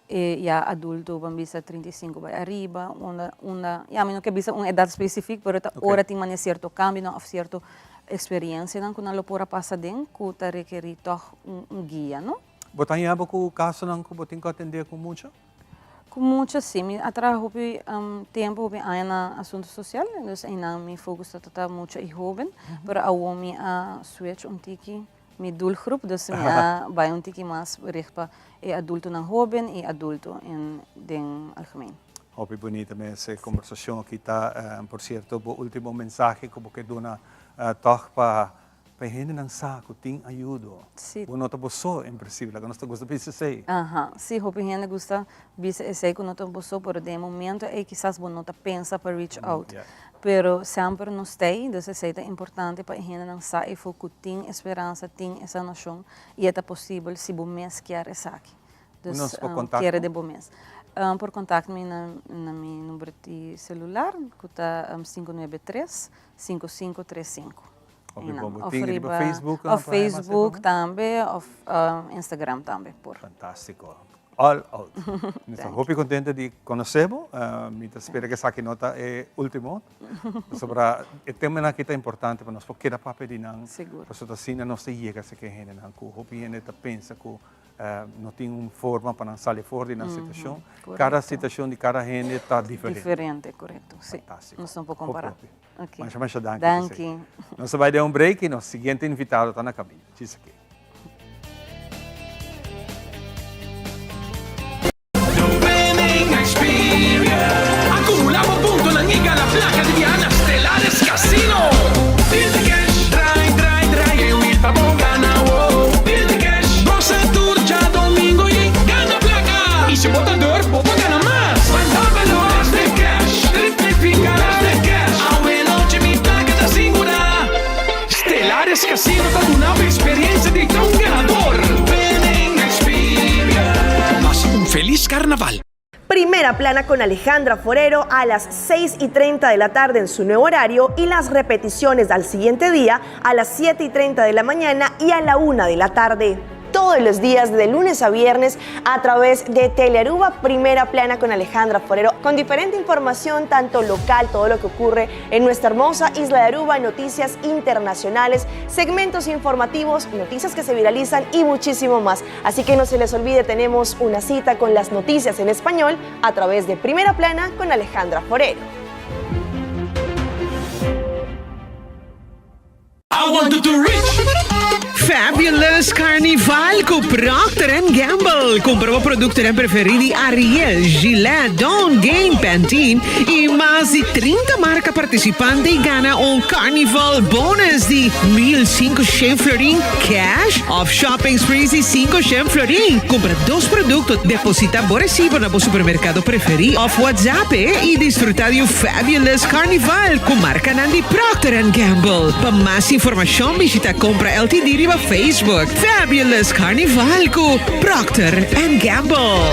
e ya adulto ban bisa 35 bai ariba, unda unda, ya mi no ke bisa un edad specific, pero ta ora tin manera cierto cambionan of cierto experiencianan cu nan lo por a pasa den cu ta rekeri tog un guia, no? Bo ta haña bo cu casonan cu bo tin cu atende cu mucha? Cu mucha si, mi a traha hopi tempo, hopi aña na asunto social, dus einan mi focus ta ta mucha y hoben, pero awo mi a switch un tiki mi doelgroep, dus mi a bai un tiki mas richt pa e adultonan hoben y adulto in den algemeen. Hopi bunita mes e kombersashon aki ta. Por sierto bo ultimo mensahe ku bo ke duna tòg pa pa e hendenan sa ku tin ayudo. Bo no ta bo so en prinsipio, laga nos ta gusta bisa esei. Aha, si hopi hende gusta bisa esei ku no ta bo so, pero den e momento ei kisas bo no ta pensa pa reach out. Pero semper nos ta ei, dus esei ta importante pa e hendenan sa efo ku tin e speransa, tin e sanashon i e ta posibel si bo mes kier esaki. Dus Nos por kontakto? kere den bo mes. Por kontakt mi na na mi number di selular ku ta 593 5535. Hopi bon, bo tin riba Facebook? Of Facebook tambe of Instagram tambe por. Fantástiko. All out. Mi ta hopi contento di conoce bo. Mi ta spera cu esaki no ta e ultimo. Pasobra e temanan aki ta importante pa nos por keda papia di nan. Sigur. Pasobra asina nos ta yega esaki hendenan cu hopi hende ta pensa cu no tin un forma pa nan sali for di nan situacion. Cada situacion di cada hende ta diferente. Diferente, corecto. Si. Fantastico. Nos no por compara. Hopi, hopi. Masha, masha danki. Danki. Nos ta bai den un break y nos siguiente invitado ta na caminda. Djis aki. Acumula bo puntonan y gana placa di biaha na Stellares Casino! Build the cash, draai, draai, draai e wiel pa bo gana, wow! Build the cash, gosa tur djadomingo y gana placa! Y si bo ta durf, bo por gana mas! Build the cash, triplifica, build the cash, awe nochi mi placa ta sigura! Stellares Casino ta duna bo experiencia di ta un ganador. Winning experience. Pasa un feliz carnaval. Primera Plana con Alejandra Forero a las 6 y 30 de la tarde en su nuevo horario y las repeticiones al siguiente día a las 7 y 30 de la mañana y a la 1 de la tarde. Todos los días de lunes a viernes a través de Telearuba Primera Plana con Alejandra Forero, con diferente información, tanto local, todo lo que ocurre en nuestra hermosa isla de Aruba, noticias internacionales, segmentos informativos, noticias que se viralizan y muchísimo más. Así que no se les olvide, tenemos una cita con las noticias en español a través de Primera Plana con Alejandra Forero. I want to reach. Fabulous Carnival cu Procter and Gamble. Cumpra bo productonan preferi di Ariel, Gillette, Dawn, Gain, Pantene y mas di 30 marca participante y gana un Carnival bonus di 1500 florin cash of shopping sprees di 500 florin. Cumpra dos producto, deposita bo recibo na bo supermercado preferi of WhatsApp e y disfruta di un Fabulous Carnival cu marcanan di Procter and Gamble. Pa mas informacion bishita Compra LTD riba Facebook. Fabulous Carnival cu Procter and Gamble.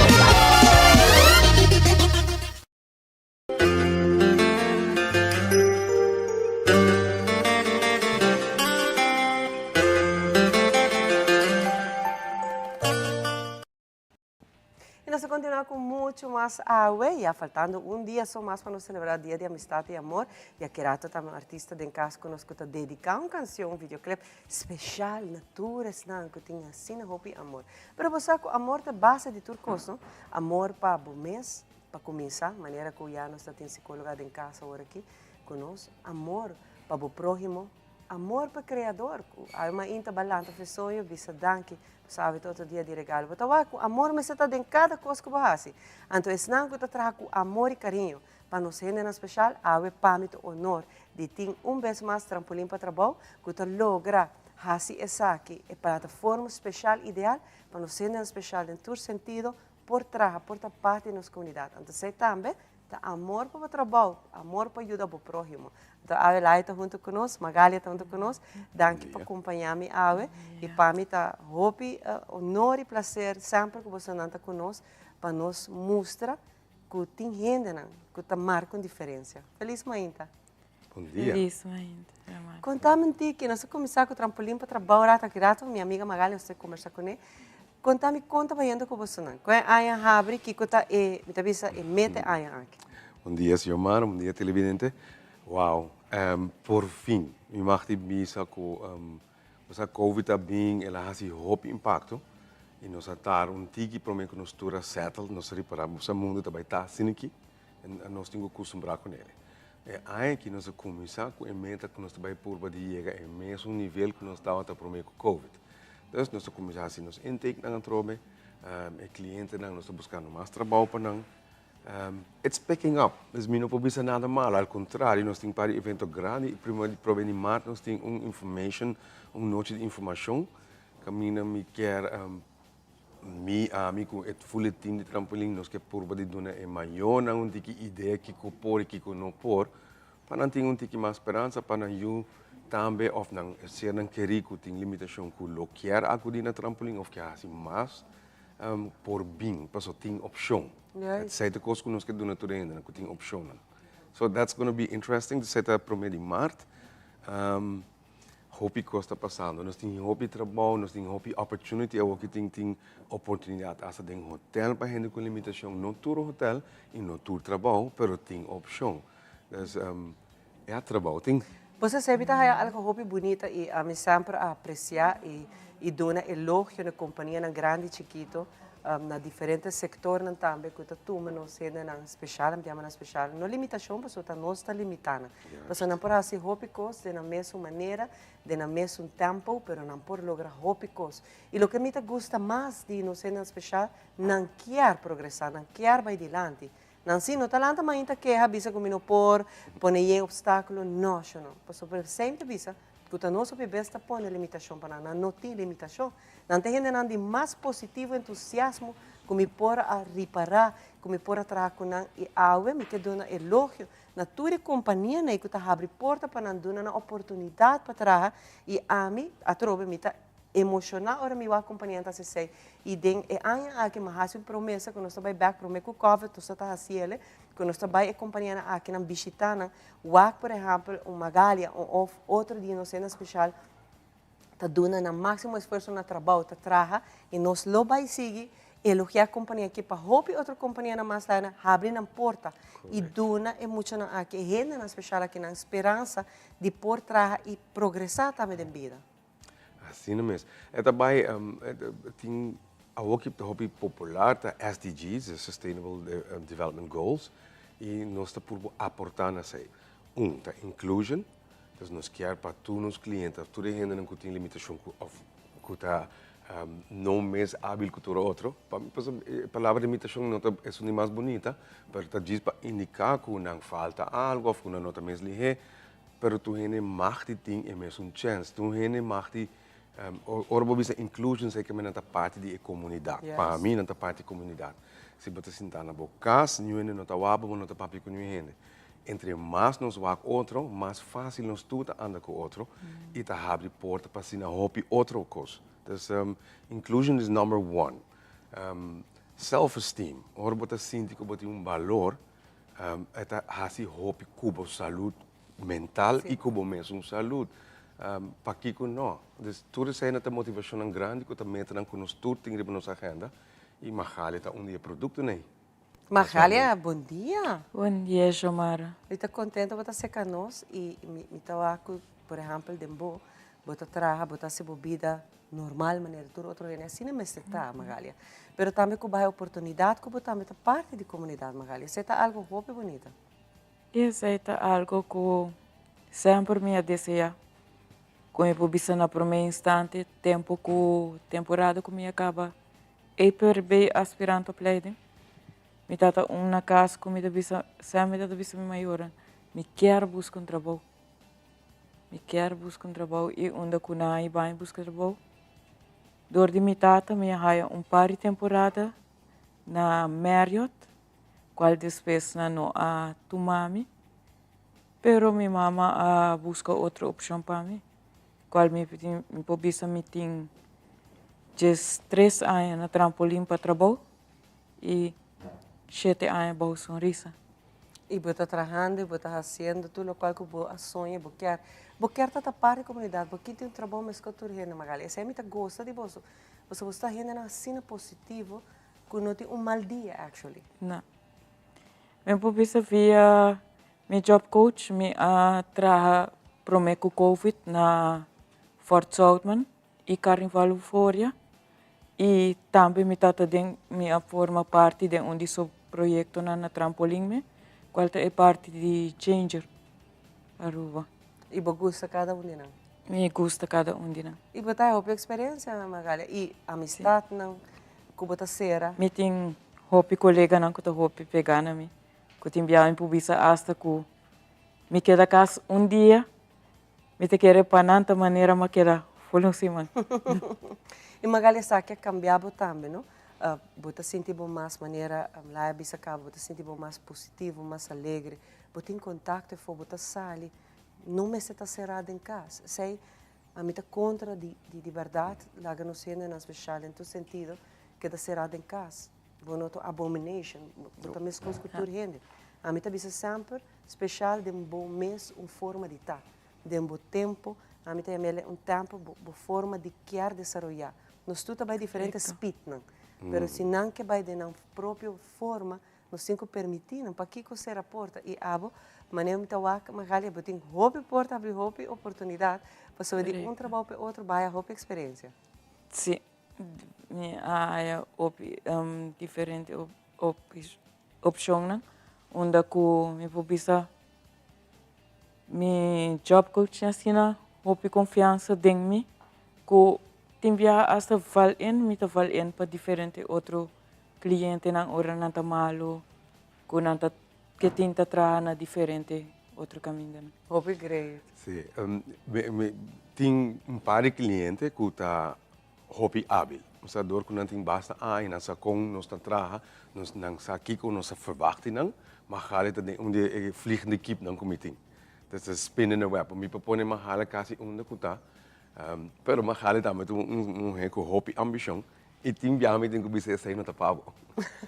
Y nos ta continua cu mucho mas awe, ya faltando un dia so mas pa nos celebra Dia di Amistad y Amor. Y aki rato ta un artista den cas cu nos cu ta dedica un cancion, un videoclip special na tur esnan cu tin asina hopi amor. Pero bo sa cu amor ta base di tur cos, no? Amor pa bo mes, pa cuminsa, manera cu ya nos ta tin psicologa den cas awor aki cu nos. Amor pa bo prohimo, amor pa Creador, cu awe mainta ba lanta fe soño bisa danki Sabi ta otro dia di regalo. Bo ta wak ku amor mester ta den kada kos ku bo hasi. Anto esnan ku ta traha ku amor i kariño pa nos hendenan speshal, awe pa mi ta honor di tin un bes mas Trampolin pa Trabou ku ta logra hasi esaki e plataforma speshal ideal pa nos hendenan speshal den tur sentido por traha, por ta parti di nos komunidat. Anto esei tambe Ta amor pa bo trabou, amor pa yuda bo próhimo. Anto awe Laia ta huntu ku nos, Magalia ta huntu ku nos. Danki pa kumpañá mi awe. I pa mi ta hopi honor i plaser semper ku bosonan ta ku nos pa nos mustra ku tin hendenan ku ta marka un diferensia. Felis mainta. Bon dia. Felis mainta, Xiomara. Konta mi un tiki, nos a kuminsá ku trampolin pa trabou rato aki rato, mi amiga Magalia nos ta kombersá kuné. Konta mi kon ta bayendo ku bosonan? Kon e aña habri? Kiko ta e, mi ta bisa, e meta e aña aki? Bon dia Xiomara, bon dia televidente. Wow, por fin mi mag di bisa ku bo sa covid a bin, el a hasi hopi impakto i nos a tar un tiki prome ku nos tur a settle, nos a ripara bo sa mundu ta bai ta asina aki en nos tin ku kustumbrá kuné. E aña aki nos a kuminsá ku e meta ku nos ta bai purba di yega e mesun nivel ku nos tabata prome ku covid. Dus nos ta kuminsá hasi nos intakenan atrobe, e klientenan nos ta buskando mas trabou pa nan. It's picking up, dus mi no por bisa nada malo, al kontrario nos tin par di evento grandi i prima di prome di mart nos tin un information, un nochi di informashon kaminda mi kier mi, ami ku e full e team di Trampolin nos ke purba di duna e mayornan un tiki idea kiko por i kiko no por Pa nan tin un tiki mas speransa pa nan yu tambe of nan sernan kerí ku tin limitashon ku lo kier akudí na trampolin of kier hasi mas por bin paso tin opshon. Esei ta kos ku nos ke duna tur e hendenan ku tin opshonnan. So that's gonna be interesting. Esei ta promé di mart. Hopi kos ta pasando. Nos tin hopi trabou, nos tin hopi opportunity awor ki tin tin oportunidat asta den hotel pa hende ku limitashon. No tur hotel i no tur trabou pero tin opshon. Dus ya trabou tin. Bo sa sebi ta haya algo hopi bunita y ami semper a aprecia y duna elogio na companianan grandi y chikito na diferente sectornan tambe cu ta tuma nos hendenan special, mi ta yama nan special, no limitacion pasobra ta nos ta limita nan, pasobra nan por haci hopi cos den nan mesun manera, den nan mesun tempo, pero nan por logra hopi cos. Y loke mi ta gusta mas di nos hendenan special, nan kier progresa, nan kier bay dilanti. Nan si no ta lanta mainta keha bisa ku mi no por pone yen obstákulo, no sho no. Pasobra semper bisa ku ta nos hopi bes ta pone limitashon pa nan. Nan no tin limitashon. Nan ta hendenan di mas positivo entusiasmo ku mi por a ripará, ku mi por a traha ku nan i awe mi ke duna elogio na tur e kompanianan ei ku ta habri porta pa nan duna nan oportunidat pa traha i ami atrobe mi ta Emoshoná ora mi wak kompanianan ta hasi esei. I den e aña aki mi a hasi un promesa ku nos ta bai bèk promé ku covid nos ta ta hasi el, ku nos ta bai e kompanianan aki nan bishitá nan, wak por ehèmpel un Magalia un òf otro di nos hende speshal ta duna nan máksimo esfuerso na trabou, ta traha i nos lo bai sigui elogiá e kompania aki pa hopi otro kompanianan mas laga habri nan porta i duna e muchanan aki, e hendenan speshal aki nan speransa di por traha i progresá tambe den bida. Asina mes. E ta bai, tin awor ki ta hopi popular ta SDG's, e Sustainable Development Goals, i nos ta purba aportá na esei. Un ta inclusion, Entonces nos kier pa tur nos cliente of tur e hendenan cu tin limitacion cu of cu ta no mes habil cu tur otro, pa mi pasobra e palabra limitacion no ta esun di mas bunita, pero ta djis pa indica cu nan falta algo of cu nan no ta mes lihe, pero tur hende mag di tin e mesun chens, tur hende mag di Ora bo bisa inclusion esei keme nan ta parti di e comunidad. Pa mi nan ta parti di e comunidad. Si bo ta sinta na bo cas, niun hende no ta wak bo, bo no ta papia cu niun hende. Entre mas nos wak otro, mas facil nos tur ta anda cu otro y ta habri porta pa asina hopi otro cos. Dus inclusion is number one. Self esteem, ora bo ta sinti cu bo tin un balor, e ta haci hopi cu bo salud mental y cu bo mesun salud. Pakico no? Dus tur eseinan ta motivacionnan grandi cu ta metanan cu nos tur tin riba nos agenda y Magalia ta un di e productonan ey. Magalia, bon dia. Bon dia, Xiomara. Mi ta contento bo ta seca nos y mi ta wak cu, por ehempel, den bo, bo ta traha, bo ta haci bo bida normal manera tur otro hende. Asina mester ta, Magalia. Pero tambe cu bo haya oportunidad cu bo tambe ta parti di comunidad, Magalia. Esey ta algo hopi bunita. Esei ta algo ku semper mi a deseá. Ku mi por bisa na promé instante, tempu ku temporada ku mi a kaba EPRB aspirant opleiding, mi tata un na kas ku mi ta bisa, semper mi tata bisa mi mayornan, mi kier buska un trabou, mi kier buska un trabou i unda ku nan a i bai buska trabou. Dor di mi tata mi a haya un par di temporada na Marriott. Cual despues nan no a tuma mi, pero mi mama a busca otro opcion pa mi, cual mi mi por bisa mi tin diestres aña na Trampolin pa trabou y shete aña bou Sonrisa. Y bo ta trahando y bo ta haciendo tur locual cu bo a soña, bo kier. Bo kier ta ta parti di comunidad, bo kier tin un trabou mescos tur hende, Magali. Esey mi ta gosta di boso, pasobra boso ta hendenan asina positivo Cu no tin un mal dia actually. No. Mi por bisa via mi job coach mi a traha prome cu covid na Fort Zoutman y Carnival Euphoria y tambe mi tata den mi a forma parti den un di su proyectonan na Trampolin me cual ta e parti di Changer Aruba. Y bo gusta cada un di nan? Mi gusta cada un di nan. Y bo ta hopi experiencia Magalia y amistadnan ku bo ta sera? Mi tin hopi koleganan ku ta hopi pegá na mi, ku tin biaha mi por bisa asta ku mi keda kas un dia, mi ta kere pa nan ta manera mi a keda ful un siman. I Magali esaki a kambia bo tambe, no? Bo ta sinti bo mas manera Laia a bisa kaba, bo ta sinti bo mas positivo, mas alegre, bo tin kontakto efo, bo ta sali, no mester ta será den kas. Esei Ami ta kontra di di bèrdat laga nos hendenan speshal den tur sentido keda será den kas. Bo no ta un abomination, bo ta meskos ku tur hende. Ami ta bisa semper speshal den bo mes un forma di ta, den bo tempu, ami ta yam'el un tempu bo forma di kier desaroyá. Nos tur ta bai diferente speednan, pero si nan ke bai den nan propio forma Nos tin ku permití nan. Pakiko sera porta? I abo, manera mi ta wak, Magalia, bo tin hopi porta habri, hopi oportunidat, pasobra di un trabou pa e otro bo haya hopi eksperensia. Sí, mi a haya hopi diferente opshonnan, unda ku mi por bisa mi job coach tin asina hopi konfiansa den mi, ku tin biaha asta val in, mi ta val in pa diferente otro Clientenan ora nan ta malo cu nan ta ke tin ta traha na diferente otro camindanan. Hopi great. Sí, mi tin un par di cliente cu ta hopi habil. Osea dor cu nan tin basta aña, nan sa con nos ta traha, nos nan sa kico nos ta verwacht di nan, Magali ta den un di e vliegende kipnan cu mi tin. Ta spin in the web. Mi por pone Magali casi unda cu ta, pero Magali tambe ta un muher cu hopi ambicion. I tin biaha mi tin ku bisa esei no ta pa bo.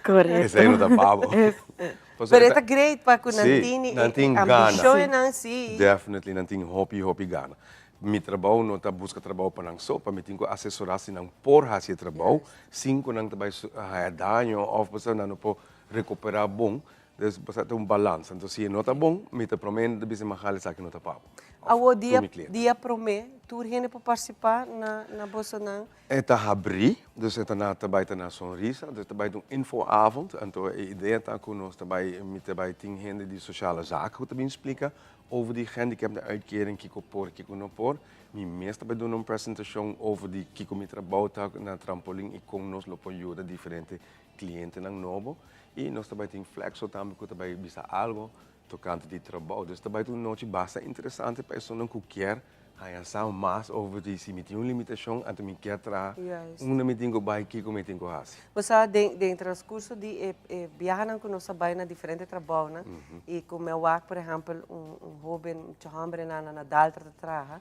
Korekto. Esei no ta pa bo. Pero e ta great pa ku nan tin e ambishonnan si. Definitely nan tin hopi hopi gana. Mi trabou no ta buska trabou pa nan so, pa mi tin ku asesorá si nan por hasi e trabou sin ku nan ta bai haya daño òf pasobra nan no por rekuperá bon. Dus pasobra ta un balansa. Enton si e no ta bon, mi ta promé ta bisa Magali esaki no ta pa bo. Of Awo tur dia mi cliente. dia prome tur hende por participa na na bosonan. E ta habrí, dus e ta na ta bai ta na Sonrisa, dus ta bai ta un infoavond, anto e idea ta ku nos ta bai mi ta bai tin hende di sociale zaken ku ta bin splika over di gehandicaptenuitkering, kiko por, kiko no por. Mi mes ta bai duna un presentashon over di kiko mi trabou ta na Trampolin i kon nos lo por yuda diferente klientenan nobo. I nos ta bai tin Flexo tambe ku ta bai bisa algo tokante di trabou. Dus ta bai ta un nochi basta interesante pa esunnan ku kier haña sa mas over di si mi tin un limitashon anto mi kier traha unda mi tin ku bai, kiko mi tin ku hasi. Bo sa den den transkurso di e e biahanan ku nos a bai na diferente trabounan i ku mi a wak por ehèmpel un un hóben mucha hòmber na na Daltra ta traha,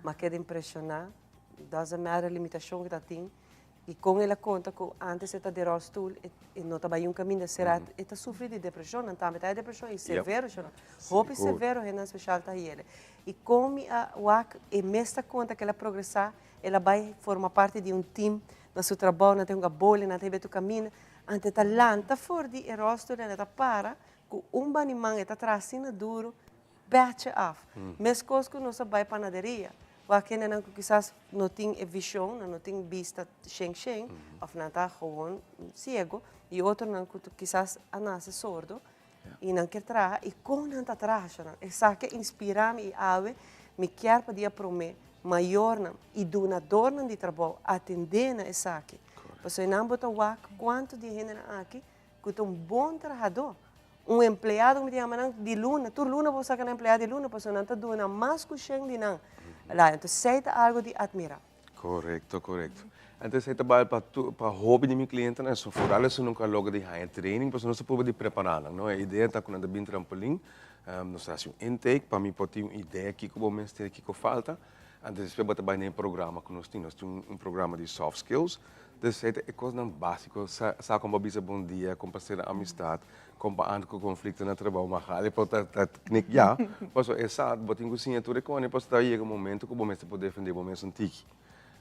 mi a keda impreshoná, doesn't matter limitashon ku ta tin I kon el a konta ku ántes e ta den ròlstul, e no ta bai un kaminda será, e ta sufri di depreshon, nan tambe ta e depreshon i severo shon, hopi severo hendenan speshal ta hier'e. I kon mi a wak, e mes ta konta ku el a progresá, el a bai forma parti di un tim na su trabou, nan ta hunga boli, nan ta hiba e tur kaminda, anto e ta lanta for di e ròlstul en e ta para ku un baniman, e ta traha asina duru, Pètje af. Meskos ku nos a bai panaderia, wak hendenan ku kisas no tin e vishon, nan no tin bista shen shen, òf nan ta gewoon siego, i otronan ku kisas a nase sordo i nan kier traha, i kon nan ta traha shonnan. Esaki a inspirá mi i awe mi kier pa dia promé mayornan i dunadornan di trabou atendé na esaki. Pasobra nan bo ta wak kuantu di e hendenan aki ku ta un bon trahadó. Un empleado mi ta yama nan di luna, tur luna bo saka nan empleado di luna pasobra nan ta duna mas ku shen di nan. La, enton esei ta algo di atmirá. Korekto, korekto. Anto esei ta bal pa tur, pa hopi di mi klientenan, so foral esun nunka a logra di haña training pasobra nos ta purba di prepará nan, no. E idea ta ku nan ta bin trampolin, nos ta hasi un intake pa mi por tin un idea kiko bo mester, kiko falta. Anto despues bo ta bai na e programa ku nos tin. Nos tin un programa di soft skills. Dus esei ta e kosnan básiko, sa sa kon pa bisa bon dia, kon pa sera amistat, kon pa anda ku konflikto na trabou, ma hali por ta ta knik ya, pasobra e sa bo tin ku siña tur e kos, pasobra ta yega un momento ku bo mester por defendé bo mes un tiki.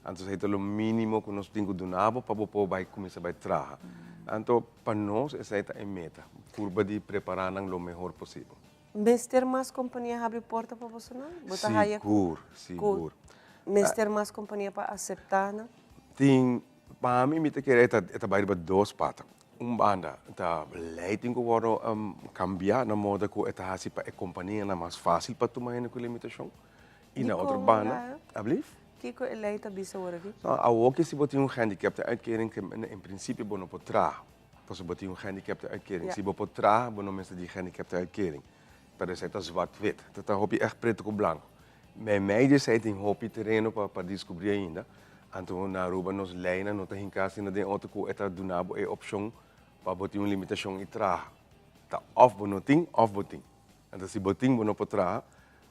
Anto esei ta lo mínimo ku nos tin ku duna bo pa bo por bai kuminsá bai traha. Anto pa nos esei ta e meta, purba di prepará nan lo mehor posibel. Mester mas kompania habri porta pa bosonan? Bo ta haya Sigur, sigur. ku mester mas kompania pa aseptá nan? Tin, pa mi, mi ta kere e ta e ta bai riba dos pata. Un banda ta lei tin ku wòrdu kambiá na moda ku e ta hasi pa e kompanianan mas fásil pa tuma hende ku limitashon. I na otro Dikon, banda, Lael? ablief? Kiko e lei ta bisa awor aki? No, awor ke si bo tin un hèndikèp ta uitkering ke en prinsipio bo no por traha. Pasobra bo tin un gehandicapte-uitkering. Si bo por traha, bo no mester di gehandicapte-uitkering. Pero esei ta zwart-wit. Ta ta hopi ègt pretu ku blanku. Meimei di esei tin hopi tereno pa pa diskubrí ainda. Anto na Aruba nos leinan no ta hinká asina den otro ku e ta duna bo e opshon pa bo tin un limitashon i traha. Ta òf bo no tin òf bo tin. Anto si bo tin bo no por traha.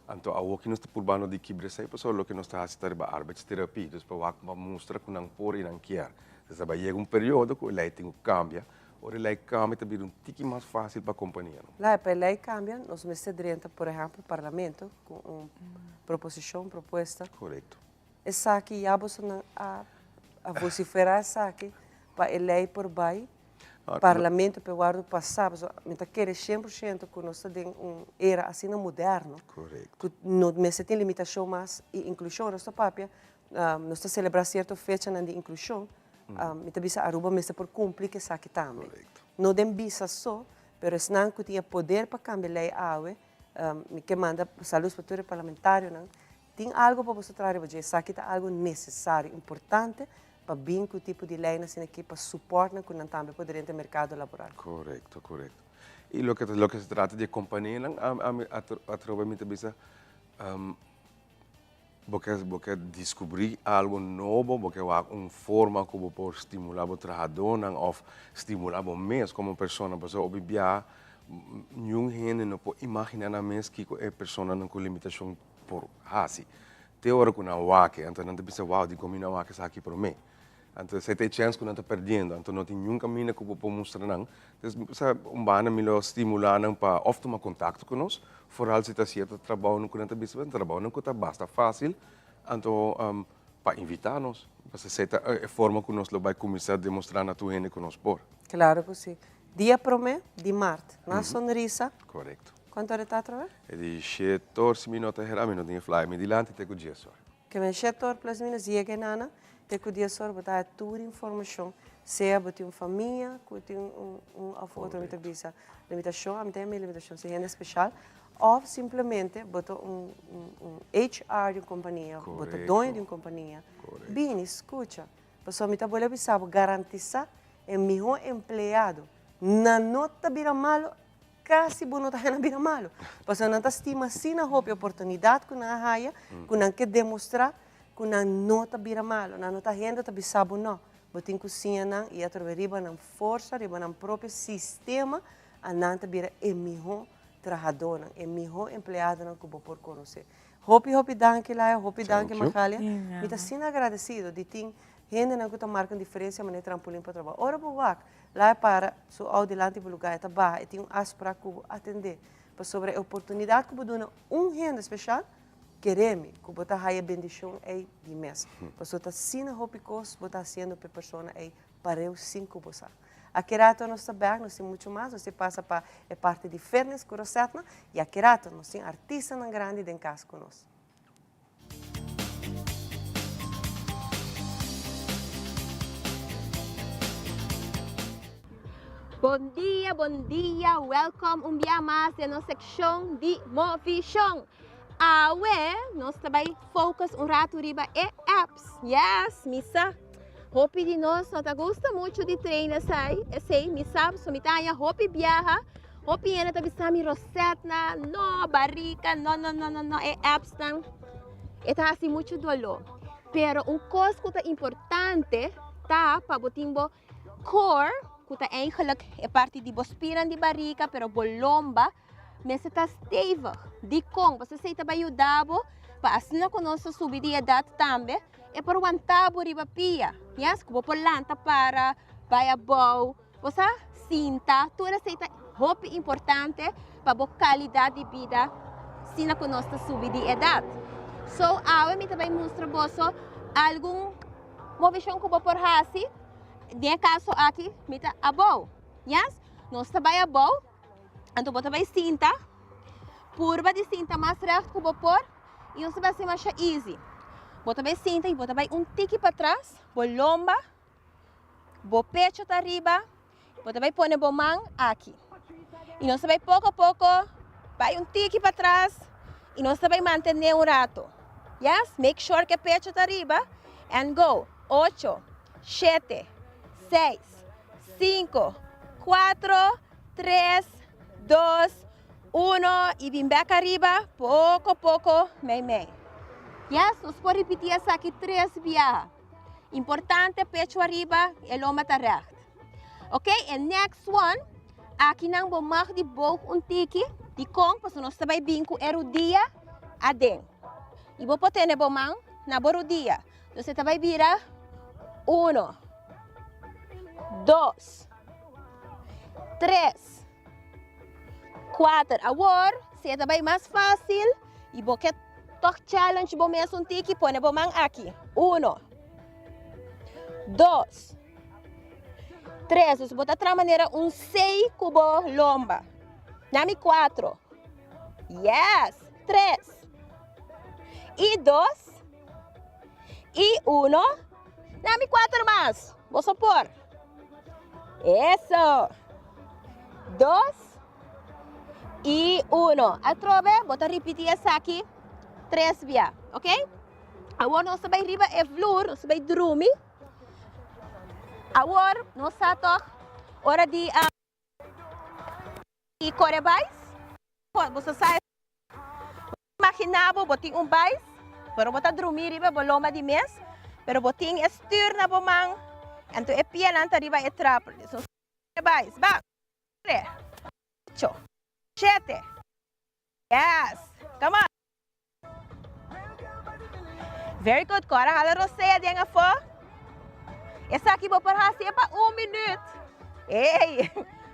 Anto awoki nos ta purbando di kibra esei pasobra loke nos ta hasi ta riba arbeidsterapie, dus pa wak pa mustra ku nan por i nan kier. Dus ta bai yega un periodo ku e lei tin ku kambia, ora e lei kambia ta bira un tiki mas fásil pa kompanianan. La pa e lei kambia nos mester drenta por ehèmpel parlamento ku un proposishon, propuesta. Korekto. Esaki ya bosonan a a vosiferá esaki pa e lei por bai Parlamento p'e wòrdu pasá, pasobra mi ta kere 100% ku nos ta den un era asina moderno ku no mester tin limitashon mas i inklushon. Nos ta papia, nos ta selebrá sierto fechanan di inklushon, mi ta bisa Aruba mester por kumpli ku esaki tambe. No den bisa so, pero esnan ku tin e poder pa kambia lei awe, mi ke manda salus pa tur e parlamentarionan, tin algu pa boso traha riba dje, esaki ta algu nesesario, importante pa bin ku tipo di leinan asina aki pa support nan ku nan tambe por drenta e merkado laboral. Korekto, korekto. I loke ta loke se trata di e kompanianan ami atrobe mi ta bisa bo ke bo ke diskubrí algu nobo, bo ke wak un forma ku bo por stimulá bo trahadónan òf stimulá bo mes komo persona pasobra hopi bia niun hende no por imaginá nan mes kiko e personanan ku limitashon por hasi. Te ora ku nan wak e, anto nan ta bisa, Wow, dikon mi no a wak esaki promé? Anto esei ta e chèns ku nan ta pèrdiendo. Anto no tin niun kaminda ku bo por mustra nan. Entonces, mi pensa, un banda mi lo stimulá nan pa òf tuma kontakto ku nos, foral si ta sierto trabounan ku nan ta bisa, trabounan ku ta basta fásil, anto pa invitá nos. Pasobra esei ta e forma ku nos lo bai kuminsá demostrá na tur hende ku nos por. Klaro ku si. Dia promé di mart, na Sonrisa. Korekto. Kuantu ora ta atrobe? E di shetor si mi no ta hera mi no tin e flyer mi dilanti te ku dies or. Ke men shetor plus minus yega e nana te ku dies or bo ta haya tur informashon sea bo tin un famia ku tin un un of otro mi ta bisa limitashon ami ta yama e limitashon si hende speshal of simplemente bo ta un un HR di un kompania bo ta doño di un kompania bini skucha pasobra mi ta bolbe bisa bo garantisa e miho empleado nan no ta bira malo Kasi bo no ta hena bira malu. Pasobra nan ta stima asina hopi oportunidat ku nan a haya, ku nan ke demostrá ku nan no ta bira malu. Nan no ta hende ta bisa bo nò. Bo tin ku siña nan i atrobe riba nan forsa, riba nan propio sistema, a nan ta bira e mihó trahadónan, e mihó empleadonan ku bo por konosé. Hopi hopi danki Laia, hopi danki Magalia. Mi ta asina agradesido di tin hendenan ku ta marka un diferensia manera Trampolin pa Trabou. Ora bo wak Lae para su ou dilanti bo lugá, e ta baha, e tin un afsprak ku bo atendé. Pasobra e oportunidat ku bo duna un hende speshal, kere mi ku bo ta haya bendishon ei di mes. Pasobra ta asina hopi kos bo ta hasiendo pa e persona ei pareu sin ku bo sa. Aki rato nos ta bèk, nos tin muchu mas, nos tin pasa pa e parti di fitness ku Rosetna, i aki rato nos tin artistanan grandi den kas ku nos. Bon dia, bon dia, welcome un bia mas den nos seccion di Movishon. Awe nos ta bay focus un rato riba e apps. Yes, mi sa. Hopi di nos no ta gusta mucho di train esai, esey, mi sa, so mi ta haña hopi biaha. Hopi hende ta bisa mi Rosetna, no, barrica, no, no, no, no, no, e apps nan e ta hasi mucho doló. Pero un kos ku ta importante ta pa bo tin bo core, ku ta eigenlijk e parti di bo spinan di barrica, pero bo lomba mester ta stevig. Dikon? Pasobra esei ta bai yuda bo pa asina ku nos ta subi di edat tambe e por wanta bo riba pia. Yes, ku bo por lanta para, bai abou. Bo sa sinta, tur esei ta hopi importante pa bo calidad di bida sina cu nos ta subi di edad. So awe mi ta bay mustra boso algun movecion cu bo por haci. Den e caso aki mi ta abou. Yes, nos ta bay abou, anto bo ta bay sinta. Purba di sinta mas recht cu bo por y nos ta bay haci masha easy. Bo ta bay sinta y bo ta bay un tiki patras, bo lomba. Bo pecho ta riba, bo ta bai pone bo man aki. Y nos ta bai poco poco bai un tiki patras y nos ta bai mantene un rato. Yes, make sure que pecho ta riba and go. Ocho, shete, seis, cinco, cuatro, tres, dos, uno y bin bek ariba poco poco mei mei. Yes, nos por ripiti esaki tres biaha. Importante pecho ariba, e lomba ta recht. Ok, e next one, aki nan bo mag di boog un tiki, dikon? Pasobra nos ta bai bin ku e rudia aden. I bo por tene bo man na bo rudia. Dus e ta bai bira uno, dos, tres, kuater. Awor, si e ta bai mas fásil i bo ke Tòg challenge bo mes un tiki, pone bo man aki. Uno, dos, tres. Dus bo ta traha manera un sei ku bo lomba. Nami kuatro. Yes! Tres. I dos. I uno. Nami kuatro mas. Bo so por. Eso. Dos. I uno. Atrobe bo ta ripiti esaki tres bia, ok? Awor nos ta bai riba e vloer, nos ta bai drumi. Awor nos sa tog ora di di kore bais. Bo sa sa Imagina bo, bo tin un bais, pero bo ta drumi riba bo lomba di mes, pero bo tin e stuur na bo man, anto e pianan ta riba e trap. E bais, ba! Tres, ocho, shete. Yes! Come on! Very good. Kora hala rosea den afó. Esaki bo por hasi pa un minuut. Ey!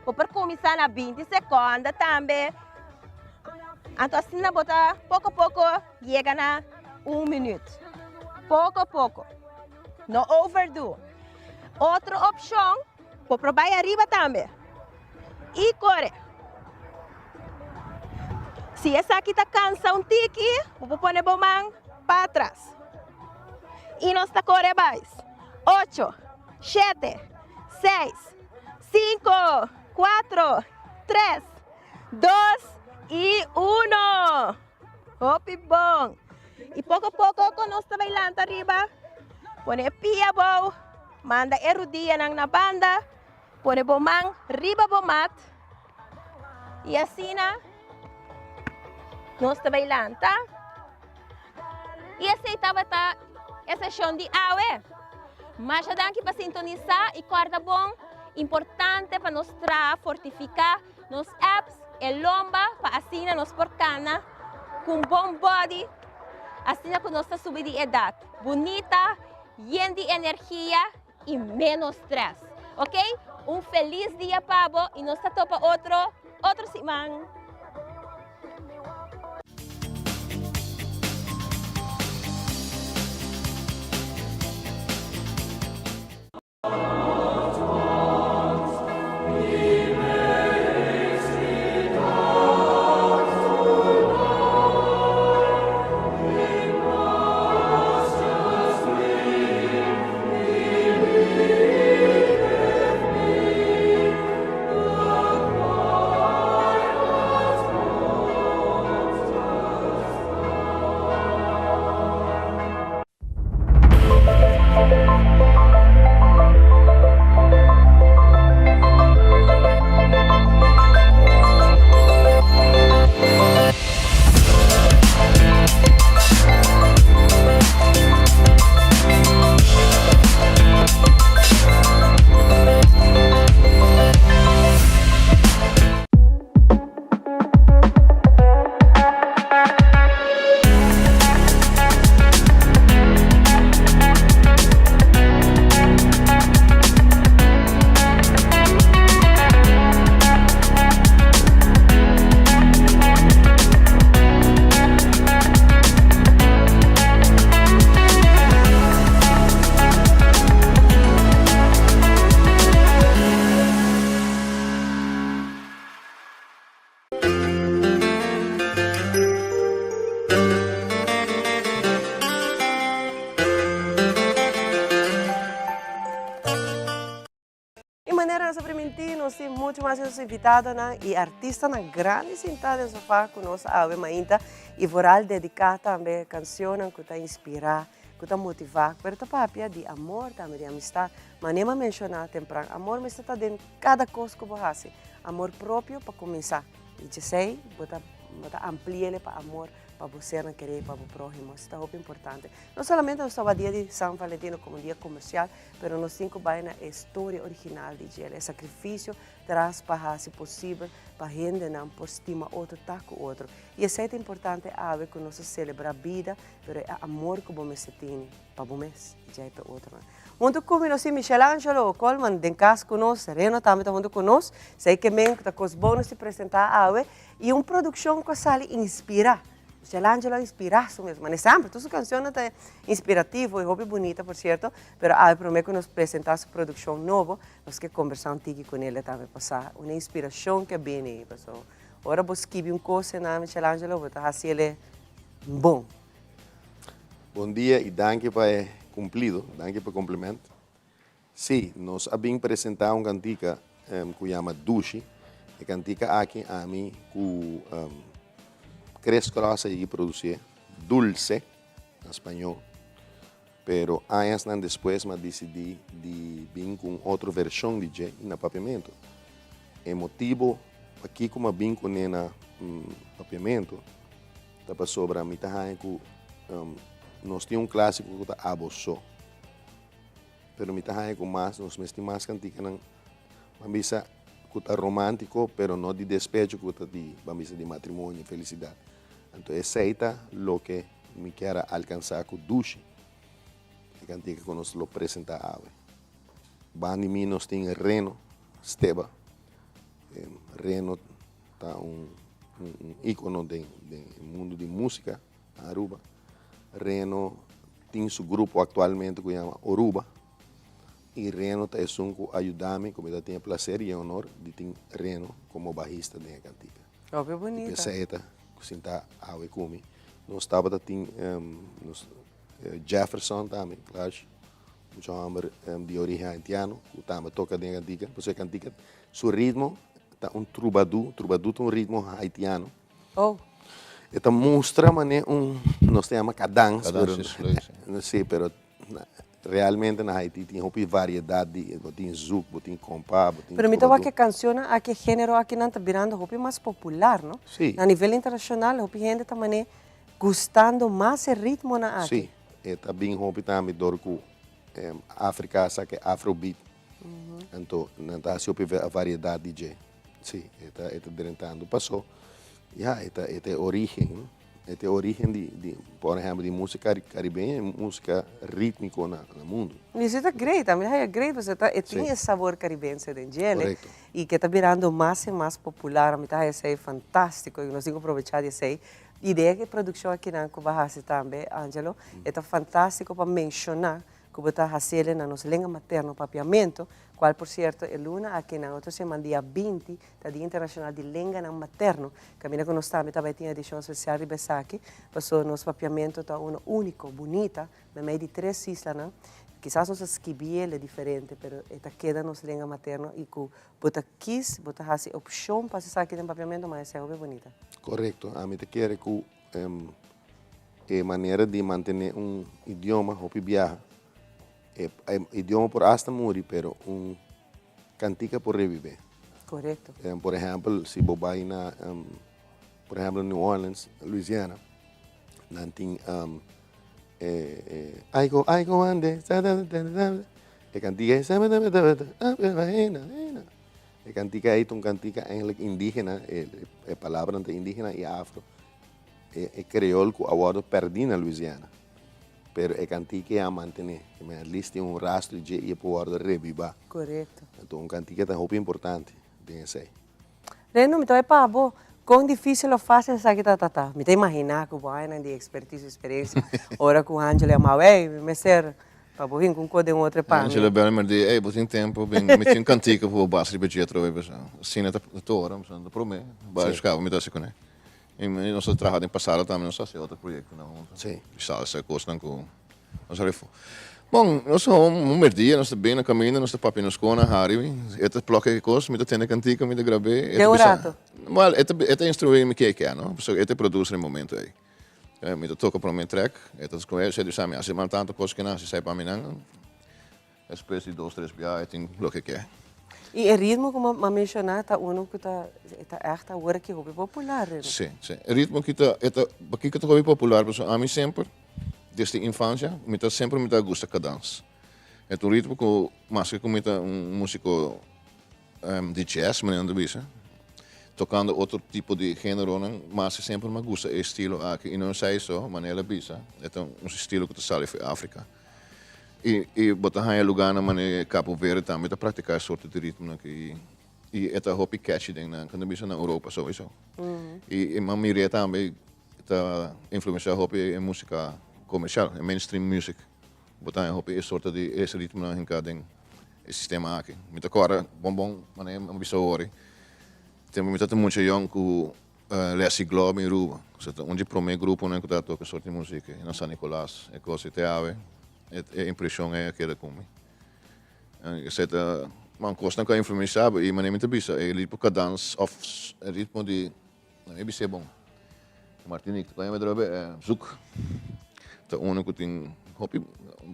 Bo por kuminsá na binti sekonda tambe. Anto asina bo ta poko poko yega na un minuut. Poko poko. No overdo. Otro opshon. Bo por bai ariba tambe. I kore. Si esaki ta kansa un tiki, bo por pone bo man patras. I nos ta kore bais. Ocho, shete, seis, sinku, kuatro, tres, dos i uno. Hopi bon. I poko poko ku nos ta bai lanta riba, pone e pia abou, manda e rudianan na banda, pone bo man riba bo mat i asina nos ta bai lanta. I esei tabata e seshon di awe. Masha danki pa sintonisá i kòrda bon, importante pa nos traha fortifiká nos apps e lomba pa asina nos por kana ku un bon body, asina ku nos ta subi di edat. Bunita, yen di energia i ménos strès. Ok? Un felis dia pa bo i nos ta topa otro otro siman. Y manera nos a primintí, nos tin mucho mas nos invitadonan y artistanan grandi sintá den sofá cu nos awe mainta y vooral dedicá tambe cancionnan cu ta inspirá, cu ta motivá, pero ta papia di amor tambe, di amistad. Manera mi a menciona tempran, amor mester ta den cada cos cu bo haci. Amor propio pa cuminsa y djesey bo ta bo ta ampliele pa amor pa bo sernan kere y pa bo prohimo. Esey ta hopi importante. No solamente nos ta wak dia di San Valentino como un dia comercial, pero nos tin cu bay na e storia original di djel, e sacrificio tras pa haci posibel pa hendenan por stima otro, ta cu otro. Y esey ta importante awe cu nos ta celebra bida, pero e amor cu bo mester tini pa bo mes y djey pa e otronan. Huntu ku mi nos tin Michelangelo Colman den kas ku nos, Reno tambe ta huntu ku nos, esei ke men ku ta kos bon nos tin presentá awe i un produkshon ku a sali inspirá. Michelangelo a inspirá su mes, mane semper tur su kanshonnan ta inspirativo i hopi bunita por sierto, pero awe promé ku nos presentá su produkshon nobo nos ke kombersá un tiki kuné le tambe pasá un inspirashon ke a bini pasobra ora bo skibi un kos esei Michelangelo bo ta hasi el bon. Bon dia y danki pa e cumplido, danki pa e compliment. Sí, nos a bin presenta un cantica cu yama Dushi. E cantica aki ami cu Chris Cross a yegi producié, Dulce na spañol. Pero añasnan despues mi a dicidi di bin cu un otro version di dje y na papiamento. E motibo pakico mi a bin cune na papiamento Ta pasobra mi ta haña ku nos tin un klásiko ku ta Abo So. Pero mi ta haña ku mas nos mes tin mas kantikanan ban bisa ku ta romántiko pero no di despecho ku ta di ban bisa di matrimonio, felisidat. Anto esei ta loke mi kier a alkansá ku Dushi, e kantika ku nos lo presentá awe. Banda di mi nos tin Reno Steba. Reno ta un icono den e mundo di musica na Aruba. Reno tin su grupo actualmente cu yama Oruba y Reno ta esun cu a yuda mi cu mi ta tin e placer y e honor di tin Reno como bajista den e cantica. Oh, ke bunita. Y p'esey e ta. sinta awe ku mi. Nos tabata tin nos Jefferson tambe, Clash, mucha hòmber di origen haitiano ku tambe toka den e kantika. Pasobra e kantika su ritmo ta un trubadú, trubadú ta un ritmo haitiano. Oh. E ta mustra manera un, nos ta yama kadans, pero, sí, pero realmente na Haiti tin hopi variedad di, bo tin zouk, bo tin kompa, bo tin Pero mi ta wak e cancionnan aki, e genero akinan ta birando hopi mas popular, no? Sí. Na nivel internacional hopi hende ta mane gustando mas e ritmonan aki. Sí, e ta bin hopi tambe dor ku Afrika a saka e afrobeat, anto nan ta hasi hopi variedad di dje. Sí, e ta e ta drentando paso ya e ta e ta e origen no, e ta e origen di di por ehempel di musica caribeña y musica ritmico na na mundo. Y esei ta great, ami ta haya great pasobra ta e tin e sabor caribense den djele Correcto. y ke ta birando mas y mas popular, ami ta haya esei fantastico y nos tin ku probecha di esei. Y den e produccion akinan ku bo a hasi tambe Angelo, e ta fantastico pa menciona ku bo ta hasiel na nos lenga materno Papiamento, kual por sierto e luna aki na otro siman dia 20 ta Dia Internashonal di Lenganan Materno, kaminda ku nos tambe ta bai tin edishon spesial riba esaki, pasobra nos Papiamento ta uno úniko, bunita, meimei di tres islanan, kisas nos a skibiel diferente, pero e ta keda nos lenga materno i ku bo ta kis, bo ta hasi opshon pa hasi esaki den Papiamento, ma esei hopi bunita. Korekto, ami ta kere ku E manera di mantené un idioma hopi biaha. E idioma por asta muri pero un kantika por rebibé. Korekto. Por ehèmpel si bo bai na por ehèmpel New Orleans, Louisiana, nan tin e Aiko aiko ande e kantika ei e kantika ei ta un kantika eigenlijk indígena e palabranan ta indígena i afro. E creol cu a wordo perdi na Louisiana, pero e cantica e a mantene, e at least tin un rastro di dje y e por wordo rebiba. Correcto. Enton un cantica ta hopi importante den esey. Reno, mi ta bay pa bo, con dificil of facil esaki ta ta? Mi ta imagina cu bo añanan di expertise y experiencia, ora cu Angelo yama bo, ey, mi mester pa bo hinca un cos den otro e pa mi. Angelo bel mi di, ey, bo tin tempo, bin, mi tin un cantica pa bo basa riba dje atrobe, bisa. Asina ta tora, bisa, ta prome, bai busca bo, mi ta haci cune. I nos a traha den pasado tambe, nos a hasi otro proyectonan hunto. Sí. Salsa, cosnan cu nos a refo. Bon, nos a un merdia, nos ta bin na caminda, nos ta papia nos cona, hari, e ta ploka e cos, mi ta tende cantica, mi ta grab'é. Den un rato? Well, e ta, e ta instruí mi ke ke, no? Pasobra e ta e producer e momento ei. Mi ta toca prome track, e ta scohe, e bisa mi, hasi mal tanto cos ke nan, hasi sai pa mi nan. Despues di dos tres biaha e tin loke ke. I e ritmo ku bo a menshoná ta unu ku ta e ta ègt awor aki hopi popular, Reno. Sí, sí. E ritmo aki ta e ta pakiko ta hopi popular pasobra ami semper desde infansia mi ta semper mi ta gusta kadans. E ta un ritmo ku maske ku mi ta un musiko di jazz manera nan ta bisa tokando otro tipo di generonan maske semper mi a gusta e estilo aki i no esei so manera el a bisa e ta un estilo ku ta sali for Afrika. I i bo ta haña lugánan manera Cabo Verde tambe ta praktiká e sorto di ritmonan aki i e ta hopi catchy den nan, kende bisa na Europa souiso. I i mi a mir'é tambe ta influensiá hopi e músika komersial, e mainstream music. Bo ta haña hopi e sorto di e ritmonan hinká den e sistema aki. Mi ta kòrda bon bon manera mi a bisa hori, tempu mi tabata mucha yòn ku Leslie Glob in Ruba. Esei ta un di promé gruponan ku ta toka e sort di musika na San Nicolas. E kos ei te awe e impreshon ei a keda ku mi. Esei ta un kosnan ku a influensiá bo i manera mi ta bisa e ritmo kadans òf e ritmo di mi bis'é bon Martinique ta koña mi e zouk ta unu ku tin hopi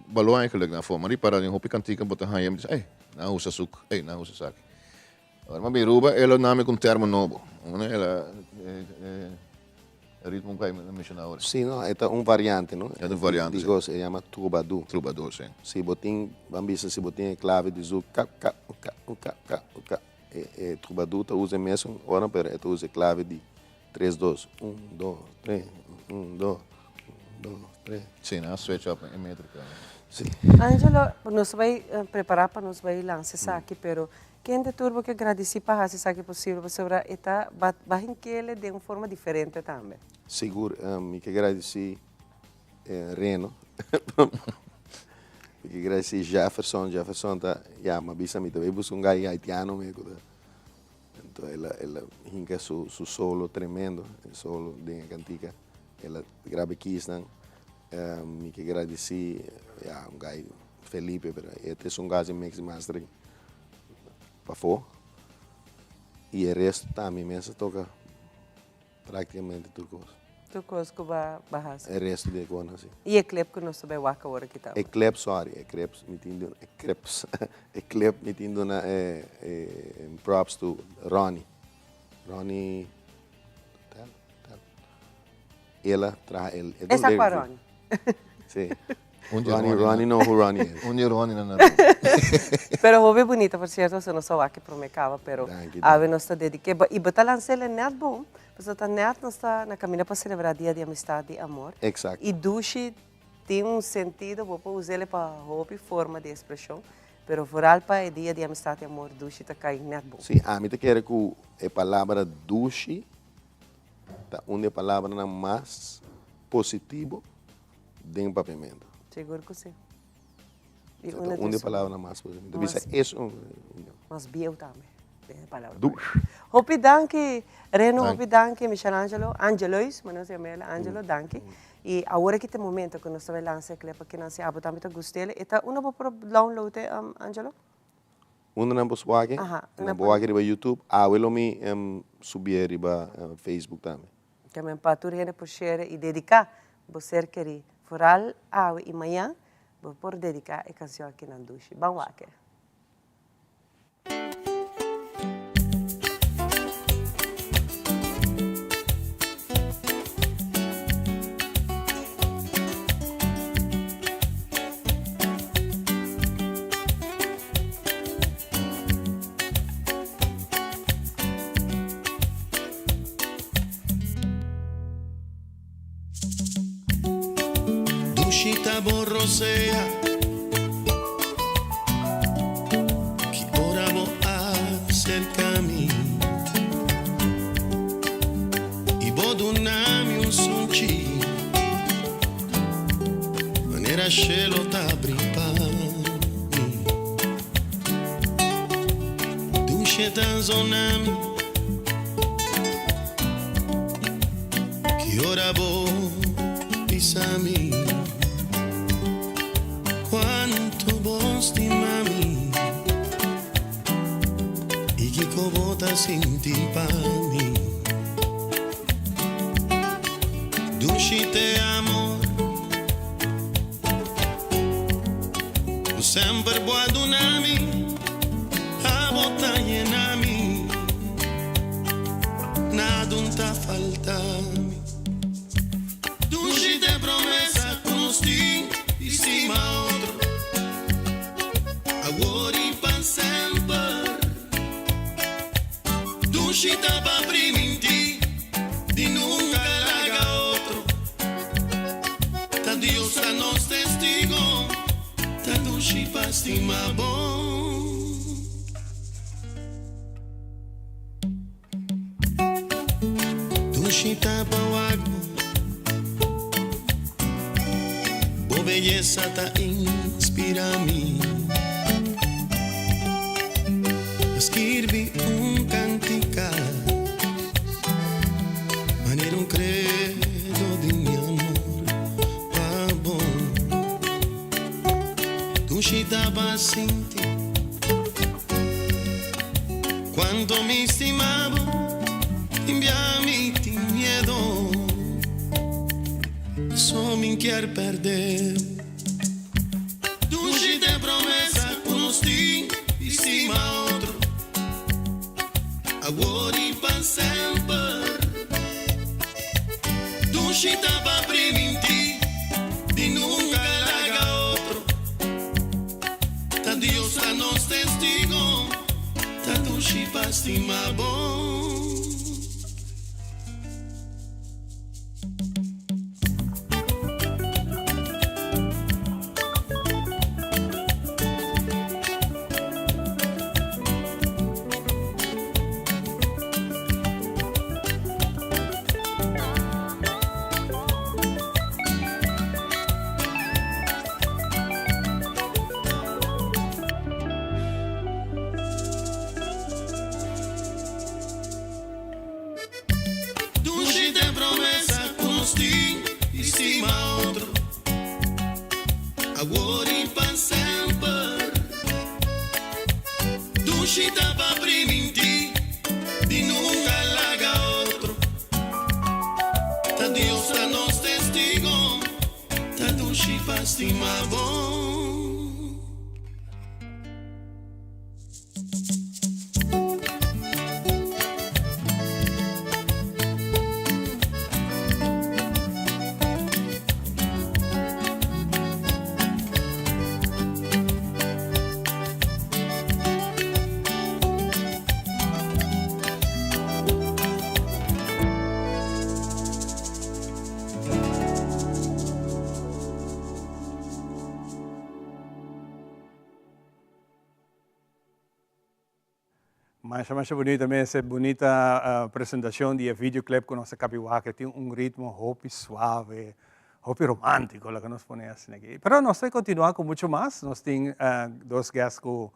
balor eigenlijk na afó. Mi a ripara den hopi kantika bo ta haña mi ta bisa ey nan a usa zouk ey nan a usa esaki. Ora mi a bin Aruba, el a nami ku un termo nobo. Una el a e ritmo ku a menshoná ora. Sí, no, e ta un variante, no? E ta un variante, sí. Dikos e yama trubadú. Trubadú, sí. Si bo tin, ban bisa si bo tin e klave di zouk ka, ka, ka, ka, ka, ka, e e trubadú ta usa e mesun ora, pero e ta usa e klave di tres dos, un, dos, tres, un, dos, un, dos, tres. Sí, nan a switch up e métrika. Sí. Angelo, nos ta bai prepará pa nos bai lansa esaki, pero Kende tur bo ke gradisí pa hasi esaki posibel pasobra e ta ba hinkele den un forma diferente tambe. Sigur mi ke gradisí Reno, mi ke gradisí Jefferson, Jefferson ta ya mi a bisa mi ta bai buska un gai haitiano mi ku ta. Anto el a el a hinka su su solo tremendo, e solo den e kantika. El a graba e kisnan. Mi ke gradisí ya un guy Felipe pero e ta esun ku a hasi mix y mastering pafó. I e resto ta mi mes a toka práktikamente tur kos. Tur kos ku bo a hasi. E resto di e kosnan si. I e clip ku nos ta bai wak awor aki tambe. E clip sorry e clips mi tin duna e clips e clip mi tin duna e props to Ronnie Ronnie Tel Tel El a traha el. Esa kua Ronnie? Si. Ronnie, Ronnie know who Ronnie is. Un di Ronnie nan na Pero hopi bunita por cierto, so nos a wak e prome caba, pero awe nos ta dedique. Y bo ta lans'el net bon, pasobra ta net nos ta na caminda pa celebra Dia di Amistad di Amor. Exacto. Y dushi tin un sentido, bo por us'el pa hopi forma di expresion, pero vooral pa e Dia di Amistad y Amor dushi ta cay net bon. Si, ami ta kere cu e palabra dushi ta un di e palabranan mas positivo den papiamentu. Sigur ku si. I ta un di e palabranan mas positivo. Mi ta bisa es un. Mas bieu tambe den e palabra. Dush. Hopi danki Reno, hopi danki Michelangelo, Angelois, ma nos yama el Angelo, danki. I awor aki ta e momento ku nos ta bai lansa e clip aki nan si abo tambe ta gust'el. E ta unda bo por download e, Angelo? Unda nan por wak? Nan por wak riba YouTube. Awe lo mi subié riba Facebook tambe. Tamen pa tur hende por share i dediká bo ser kerí. Foral awe i mañan bo por dediká e kanshon aki nan dushi. Ban wak. Dushi ta bo rosea Ki ora bo acerca mi I bo duna mi un sunchi Manera shelo ta bri pa mi. Dushe ta zona mi. Ki ora bo bisa mi Cuanto bo stima mi I kiko bo ta sinti pa mi. Dushi te amor Ku semper bo a duna mi Abo ta yena mi Nada un ta falta mi Dushi te promesa ku nos tin di stima otro Awor i pa semper Dushi ta pa primintí di nunka laga otro Ta Dios ta nos testigo Ta dushi pa stima bo. Dushi ta pa wak bo Bo beyesa ta inspira mi Pa skirbi un kantika Manera un kredo di mi amor pa bo Dushi ta pa sinti Cuanto mi stima bo, tin bia mi tin miedo So mi kier perde bo. Dushi te promesa cu nos tin di stima otro Awor y pa semper. Dushi ta pa priminti di nunca laga otro. Ta Dios ta nos testigo, ta dushi pa stima bo. Awor i pa semper. Dushi ta pa primintí di nunka laga otro. Ta Dios ta nos testigo, ta dushi pa stima bo. Masha masha bunita mes e bunita presentacion di e videoclip cu nos a capi wak e tin un ritmo hopi suave hopi romantico laga nos pone asina aki pero nos ta continua cu mucho mas nos tin dos guest cu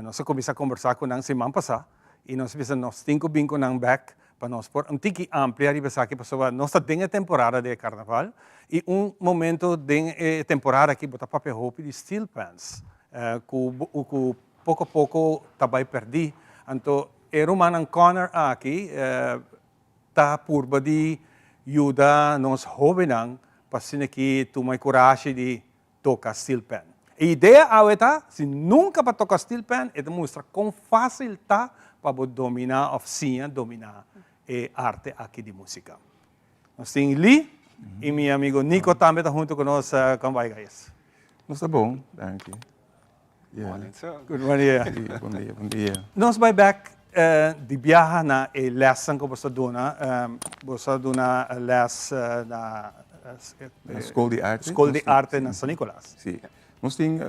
nos a cuminsa combersa cu nan siman pasa y nos a bisa nos tin cu bin cu nan bek pa nos por un tiki amplia riba esaki pasobra nos ta den e temporada di e carnaval y un momento den e temporada aki bo ta papia hopi di steel pans cu cu Poko poko ta bai pèrdí. Anto e rumannan Connor aki ta purba di yuda nos hóbennan pa asina ki tuma e kurashi di toka steel pan. E idea awe ta, si nunka bo toka steel pan, e ta mustra kon fásil ta pa bo dominá òf siña dominá e arte aki di músika. Nos tin Lee i mi amigo Nico tambe ta huntu ku nos. Kon bai guys? Nos ta bon, danki. Morning sir. Good morning. Sí, bon dia, bon dia. Nos bai bek di biaha na e lesnan ku boso a duna. Boso a duna les na Na Skol di Arte. Skol di Arte na San Nicolas. Sí. Nos tin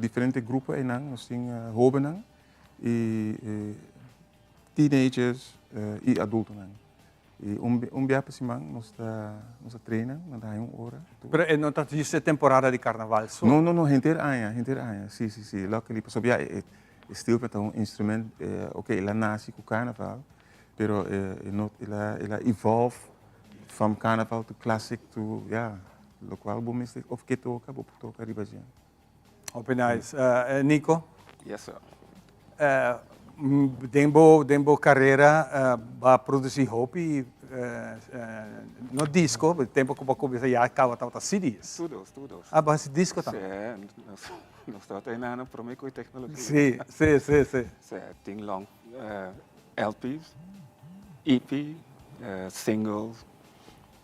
diferente grupo einan. Nos tin hobennan i teenagers i adultonan. I un un bia pa siman nos ta nos ta traina, nan ta haña un ora. Pero e no ta djis e temporada di karnaval so? No, no, no, henter aña, henter aña, si, si, si. Luckily, pasobra ya e e steelpan ta un instrument, oke, el a nasi ku karnaval, pero e no el a el a evolve from karnaval to classic to, ya, lokual bo mester of ke toka, bo por toka riba dje. Hopi nice. Nico? Yes sir. Den bo den bo carera ba produci hopi no disco, tempo cu bo a cuminsa ya caba tabata CD's. Tur dos, tur dos. Ah, bo haci disco tambe? Si, nos tabata hinana prome cu e tecnologia. Si, si, si, si. Si, tin long LP's, EP, singles,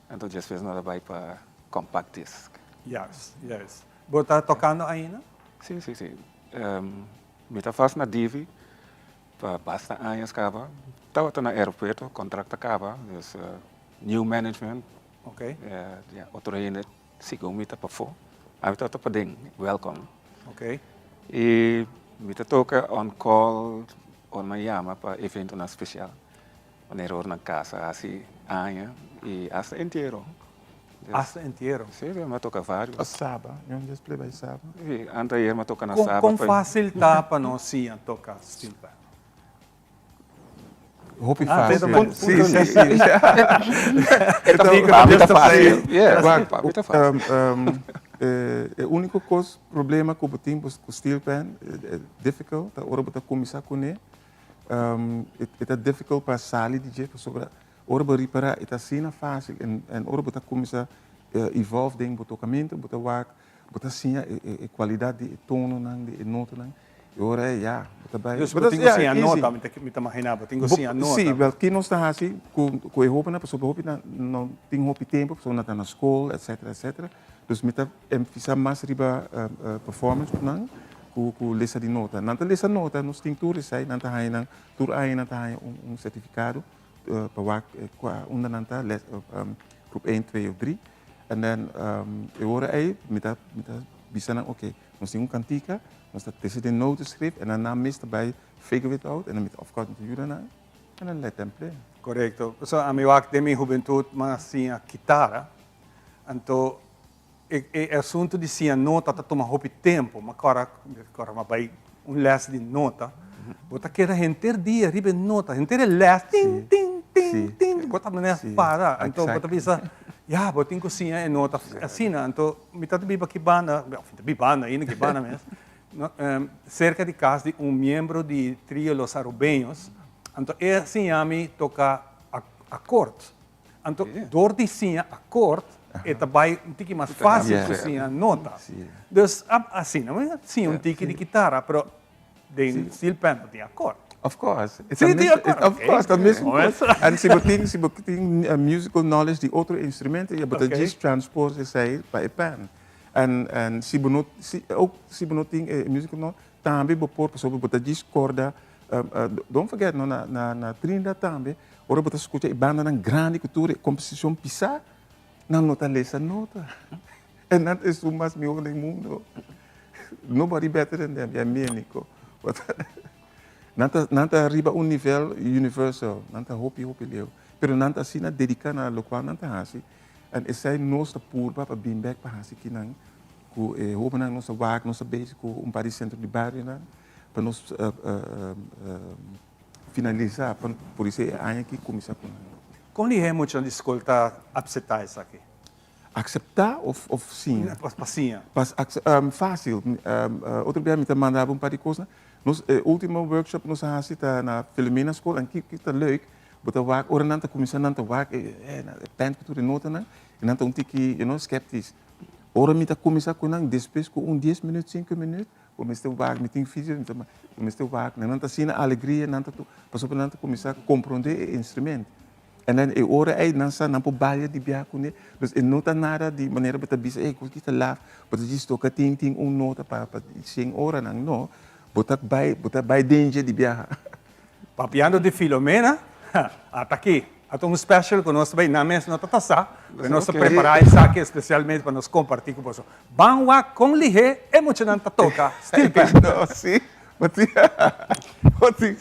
anto despues nos a bay pa compact disc. Juist, juist. Bo ta tocando ainda? Si, si, si. Mi ta vast na Divi pa basta años caba. Tabata na aeropuerto, contract a caba, dus new management. Ok. Ya, otro hende segun mi ta pafó. Ami tabata paden, welcome. Ok. Y mi ta toca on call ora nan yama pa eventonan special. Wanneer ora nan casa haci aña y hasta entiero. Hasta entiero? Si, mi a toca varios. A Saba, yo un display bay Saba. Si, anteayer mi a toca na Saba. Con facil ta pa nos siña toca steel pan? Hopi facil. Si, si, si. Pa mi ta facil. Wak, e unico cos, problema cu bo tin cu steel pan, difficult, ta ora bo ta cuminsa cune, E ta difficult pa sali di dje pasobra ora bo ripara e ta asina facil en ora bo ta cuminsa evolve den bo tocamento bo ta wak bo ta siña e cualidad di e tononan di e notanan y ora ey ya bo ta bay. Dus bo tin cu siña nota mi ta imagina bo tin cu siña nota. Si wel ki nos ta haci cu e hobennan pasobra hopi nan no tin hopi tempo pasobra nan ta na school etcetera etcetera dus mi ta Emfisá mas riba performance ku nan ku lesa di nota. Nan ta lesa nota, nos tin tur esei, nan ta haña nan, tur aña nan ta haña un sertifikado pa wak kua unda nan ta, grup een, twee of drie. En dan e ora ei mi ta mi ta bisa nan oke, nos tin un kantika, nos ta trese den notenschrift en dan nan mes ta bai figure it out en dan mi ta of kort mi ta yuda nan en dan let them play. Korekto. Pasobra ami wak den mi hubentut mi a siña kitara, anto E e asuntu di siña nota ta tuma hopi tempu. Mi kòrda, mi kòrda mi a bai un lès di nota. Bo ta keda henter dia riba e nota, henter e lès, tin, tin, tin, tin. Bo ta manera para. Anto bo ta bisa, Ya, bo tin ku siña e nota asina. Anto mi ta biba aki banda, of mi ta bibando ainda aki banda mes, serka di kas di un miembro di Trio Los Arubeños. Anto e a siña mi toka akort. Anto dor di siña akort e ta bai un tiki mas fásil ku siña nota. Dus asina mi a siña un tiki di kitara, pero den steel pan bo tin akort. Of course. Sí, tin akort. Of course, ta mes un kos. En si bo tin, si bo tin musical knowledge di otro instrumento, ya bo ta djis transpose esei pa e pan. En, en si bo no, si, ook si bo no tin e musical knowledge, tambe bo por, pasobra bo ta djis korda, don't forget no, na, na, na Trinidad tambe, Ora bo ta skucha e bandanan grandi ku tur e komposishon pisá, nan no ta lesa nota. E nan ta esun mas mihó den mundo. Nobody better than them, ya mi Nico. Nan ta, nan ta riba un nivel universal, nan ta hopi, hopi leu. Pero nan ta asina dediká na lokual nan ta hasi. En esei nos ta purba pa bin bèk pa hasi kinan ku e hóbennan nos ta wak, nos ta bezig ku un par di sentro di barionan pa nos Finalisa pa por esei e aña aki kuminsá ku nan. Kon lihé muchanan di skol ta apseptá esaki? Akseptá òf òf siña? Pa siña. Pa fásil. Otro bia mi ta manda bo un par di kosnan. Nos e último workshop nos a hasi ta na Filomena skol en ki ta leuk bo ta wak ora nan ta kuminsá nan ta wak e pènt ku tur e notanan i nan ta un tiki you know skeptisch. Ora mi ta kuminsá ku nan despues ku un dies minüt sinku minüt Bo mester wak, mi tin video, mi ta bo mester wak, nan ta asina alegria, nan ta tur, pasobra nan ta kuminsá komprondé e instrument. En dan e ora ei nan sa nan por balia di biaha kuné, dus e no ta nada di manera bo ta bisa ey ku ta laf, bo ta djis toka tin tin un nota pa pa shen oranan, no, bo ta bai bo ta bai den dje di biaha. Papiando di Filomena, ata aki, ata un special cu nos ta bay, nan mes no ta ta sa, pero nos ta prepara esaki especialmente pa nos comparti cu boso. Ban wak con lihe e muchanan ta toca steel pan. No, si, bo tin.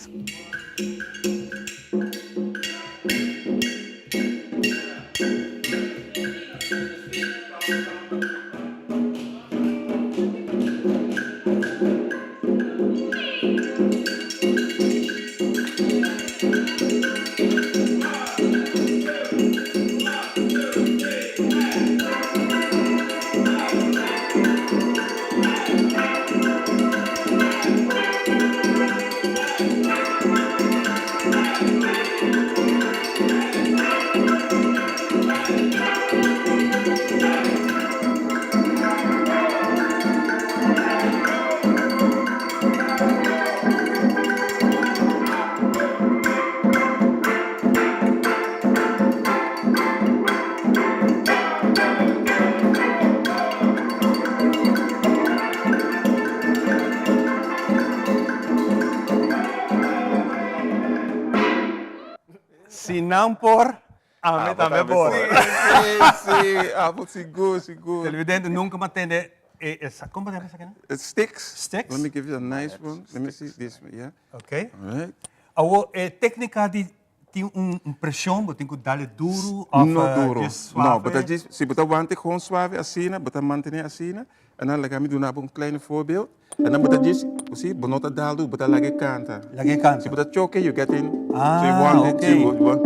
Si nan por, ami tambe por. Sí, sí, abo sigur, sigur. Televidente nunca m'a tende e esa, como ta yama esaki nan? Sticks. Sticks. Let me give you a nice one. Let me see this one, yeah. Okay. All right. Awo e tecnica di tin un presion, bo tin cu dale duro of No duro. djis suave? No, bo ta djis, si bo ta wante gewoon suave asina, bo ta mantene asina, en dan laga mi duna bo un kleine voorbeeld. En dan bo ta djis, bo si, bo no ta dal duro, bo ta laga e kanta. Laga e kanta. Si bo ta choke, you get in. Ah, So you want it okay. to, you want.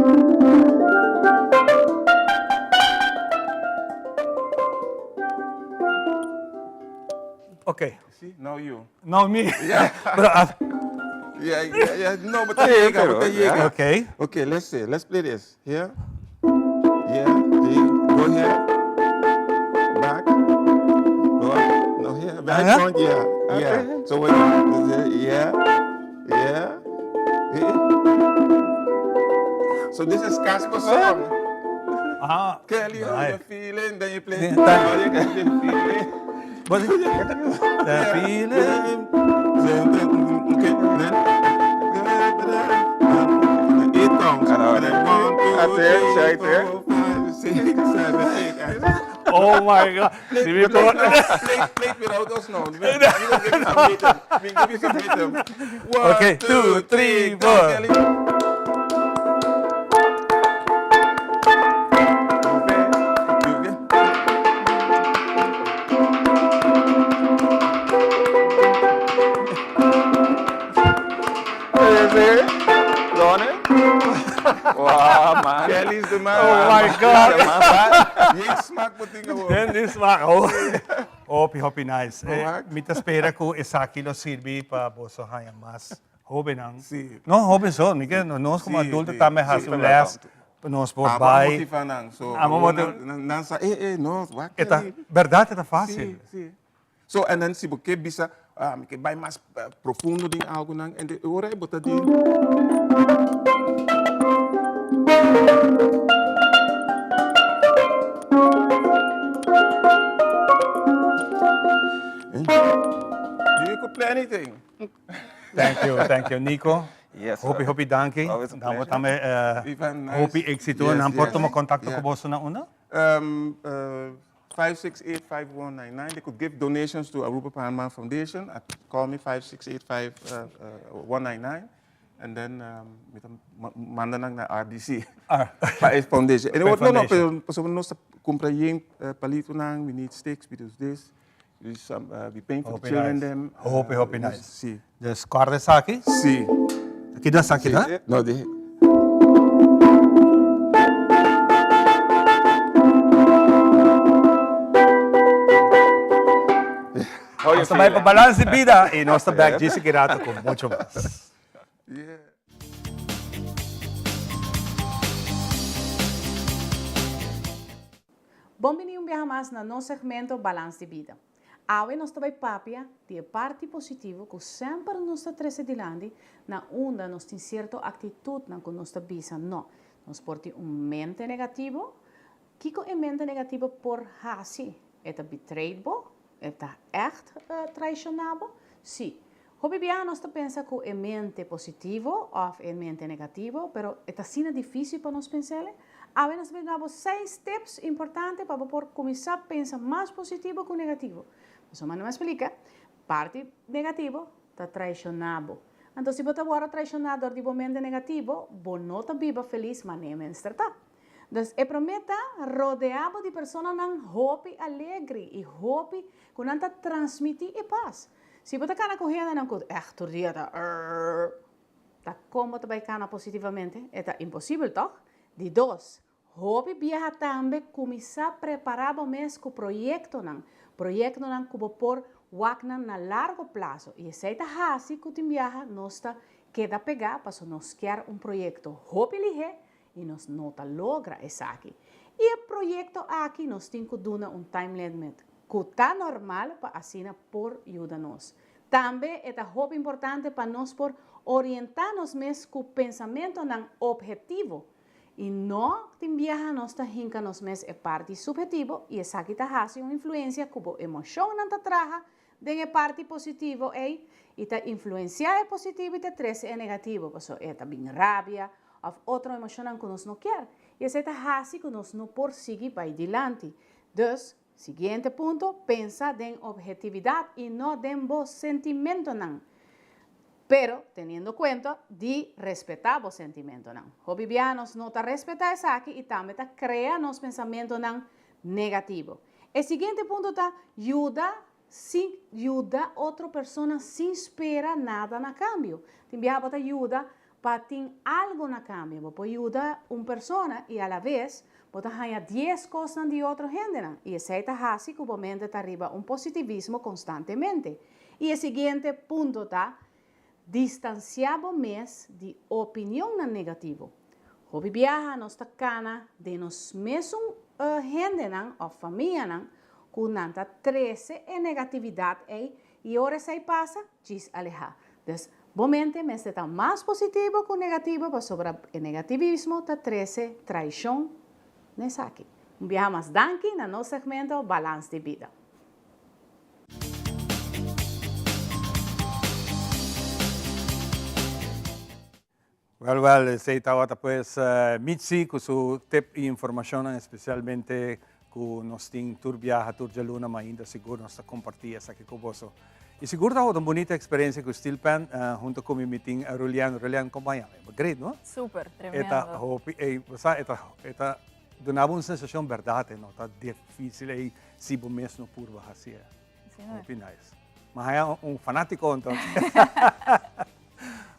Okay. See, now you. Now me. Yeah. Pero, ah. Yeah, yeah, yeah. No, bo ta yega, bo ta yega. Okay. Okay, let's see. Let's play this. Here. Yeah, see, go here. Back. Go up. No, here. Back Uh-huh. front, yeah. Yeah. So when you, yeah, yeah. Yeah. So this is Casper song. Ah. Kelly, how Right. you feeling? Then you play. Yeah, How you got the feeling? What is the feeling? Okay, then. Eight counts. And then one, two, three, four, five, six, seven, eight. Oh my God. Play, Si mi play, por- play, play without us now. We, we gonna give you some rhythm. We give you some rhythm. One, Okay, two, two, three, three, go, four. Kelly. Wow, man. Kelly's the man. Oh my God. Yen smaak bo tin awor. Yen di smaak. Oh. Hopi, hopi nice. Eh, mi ta spera ku esaki lo sirbi pa boso haña mas hobennan. Sí. No hoben so, mi ke nos komo adulto tambe hasi un les. Nos por Abo bai. motiva nan. So, Abo awor motiva. nan, nan sa, eh, eh, no, wak E ta, keri. berdad e ta fácil. Sí, sí. So, en dan si bo ke bisa, ah, mi ke bai mas eh, profundo den algo nan, en de ora e bo ta di. You could play anything. Thank you, thank you. Nico, Yes, hopi, sir. hopi danki. Always a Dan bo pleasure. tambe eh, Ivan, nice. hopi éxito. Yes, Nan por yes. tuma contacto Yeah. cu boso na unda? Um, uh, 568-5199. They could give donations to Aruba Panman Foundation at call me 568-5199. And then um, mi ta manda nan na RDC. Ah. Pa e foundation. En Pa e no, no, foundation. pero pasobra nos ta cumpra yen uh, palito nan, we need sticks, we do this. We, some, uh, we paint for the Hopi children nice. them. Hopi, Uh, hopi dus, nice. Si. Dus corda esaki? Si. Aki da esaki da? No, di. Nos ta bai pa Balans di Bida y nos ta back djis aki rato cu mucho mas. Yeah. Bon bini un biaha mas na nos segmento Balans di Bida. Awe nos ta bai papia di e parti positivo ku semper nos ta trese dilanti na unda nos tin sierto aktitutnan ku nos ta bisa no. Nos por tin un mente negativo. Kiko e mente negativo por hasi? E ta betrayed bo? E ta ègt traishoná bo? Sí. Hopi biaha nos ta pensa ku e mente positivo òf e mente negativo, pero e ta asina difísil pa nos pens'el. Awe nos ta brinda bo seis tips importante pa bo por kuminsá pensa mas positivo ku negativo. Pasobra mi a splika, parti negativo ta traishoná bo. Anto si bo ta wòrdu traishoná dor di bo mente negativo, bo no ta biba felis manera mester ta. Dus e promé ta rodeá bo di personanan hopi alegri i hopi ku nan ta transmití e pas. Si bo ta kana ku hendenan ku ègt tur dia ta rrrr, ta kon bo ta bai kana positivamente? E ta imposibel, tòg? Di dos, hopi biaha tambe kuminsá prepará bo mes ku proyektonan, proyektonan ku bo por wak nan na largo plaso. I esei ta hasi ku tin biaha nos ta keda pegá pasobra nos kier un proyekto hopi lihé i nos no ta logra esaki. I e proyekto aki nos tin ku duna un time limit ku ta normal pa asina por yuda nos. Tambe e ta hopi importante pa nos por orientá nos mes ku pensamentonan ophetivo i no tin biaha nos ta hinka nos mes e parti subhetivo i esaki ta hasi un influensia ku bo emoshonnan ta traha den e parti positivo ei i ta influensiá e positivo i ta trese e negativo pasobra e ta bin rabia òf otro emoshonnan ku nos no kier i esei ta hasi ku nos no por sigui bai dilanti. Dus, siguiente punto, pensa den ophetividat i no den bo sentimentonan. Pero teniendo kuenta di respetá bo sentimentonan. Hopi bia nos no ta respetá esaki i tambe ta krea nos pensamentonan negativo. E siguiente punto ta yuda sin yuda otro persona sin spera nada na kambio. Tin biaha bo ta yuda pa tin algo na kambio. Bo por yuda un persona i alaves bo ta haña dies kosnan di otro hendenan i esei ta hasi ku bo mente ta riba un positivismo konstantemente. I e siguiente punto ta distansiá bo mes di opinionnan negativo. Hopi biaha nos ta kana den nos mesun hendenan òf famianan ku nan ta trese e negatividat ei i ora esei pasa djis alehá. Dus, bo mente mester ta mas positivo ku negativo pasobra e negativismo ta trese traishon na esaki. Un biaha mas danki na nos segmento Balans di Bida. Wel wel, esey tabata pues Mitzi cu su tip y informacionnan especialmente cu nos tin tur biaha, tur djaluna, ma ainda sigur nos ta comparti esaki cu boso. Y sigur tabata un bunita experiencia cu Steel Pan hunto cu mi mi tin Rulian. Rulian, como a yama? Great, no? Super, tremendo. E ta hopi, ey, bo sa, e ta, e ta duna bo un sensacion berdad, e no ta dificil ey si bo mes no purba haci'e. Hopi nice. Ma haya un fanatico entonces.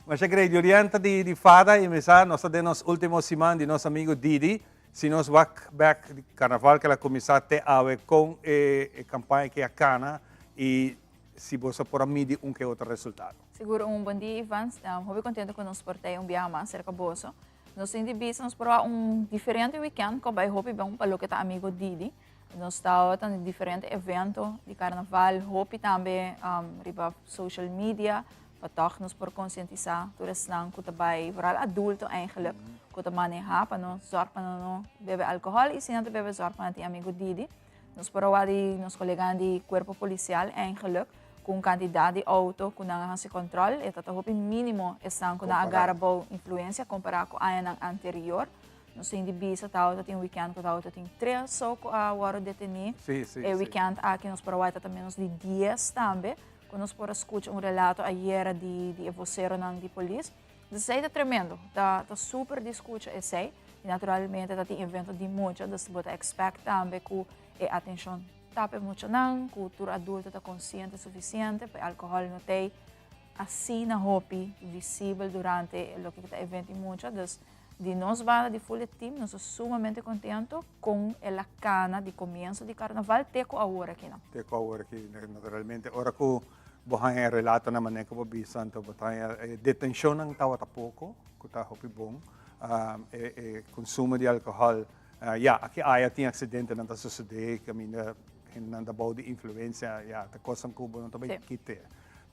Masha great. Julian ta di, di fada y mi sa nos ta den nos ultimo siman di nos amigo Didi. Si nos wak bek di carnaval cu el a cuminsa te awe con e campaña ki a cana y si boso por a midi un ke otro resultado. Sigur un bon dia Ivan, hopi contento cu nos por tei un biaha mas cerca boso. Nos tin di bisa nos por wak un diferente weekend cu a bay hopi bon pa loke ta amigo Didi. Nos tabata na diferente evento di carnaval, hopi tambe riba social media pa tog nos por concientisa tur esnan cu ta bay, vooral adulto eigenlijk, cu ta maneha pa no zorg pa no no bebe alcohol y si nan ta bebe zorg pa nan tin amigo Didi. Nos por a wak di nos coleganan di cuerpo policial eigenlijk cu un cantidad di auto cu nan a haci control e ta ta hopi minimo esnan cu nan a gara bou influencia compara cu añanan anterior. Nos tin di bisa tabata tin weekend cu tabata tin tres so cu a worde deteni. E weekend aki nos por a wak ta menos di dies tambe. Cu nos por a scucha un relato ayera di di e voceronan di polis. Dus esey ta tremendo, ta ta super di scucha esey. Y naturalmente ta tin evento di mucha, dus bo ta expect tambe cu e atencion ta pa e muchanan, cu tur adulto ta consciente suficiente pa e alcohol no t'ey asina hopi visibel durante loke ta evento di mucha. Dus Di nos banda di full e team nos ta sumamente contento con el a cana di comienzo di carnaval te cu awor aki nan. Te cu awor aki, naturalmente. Ora cu bo haña e relatonan manera cu bo bisa anto bo ta haña e detencionnan tabata poco, cu ta hopi bon. E consumo di alcohol, ya, aki aya tin accidentenan ta sucede caminda hendenan ta bou di influencia, ya, ta cosnan cu bo no ta bay kite.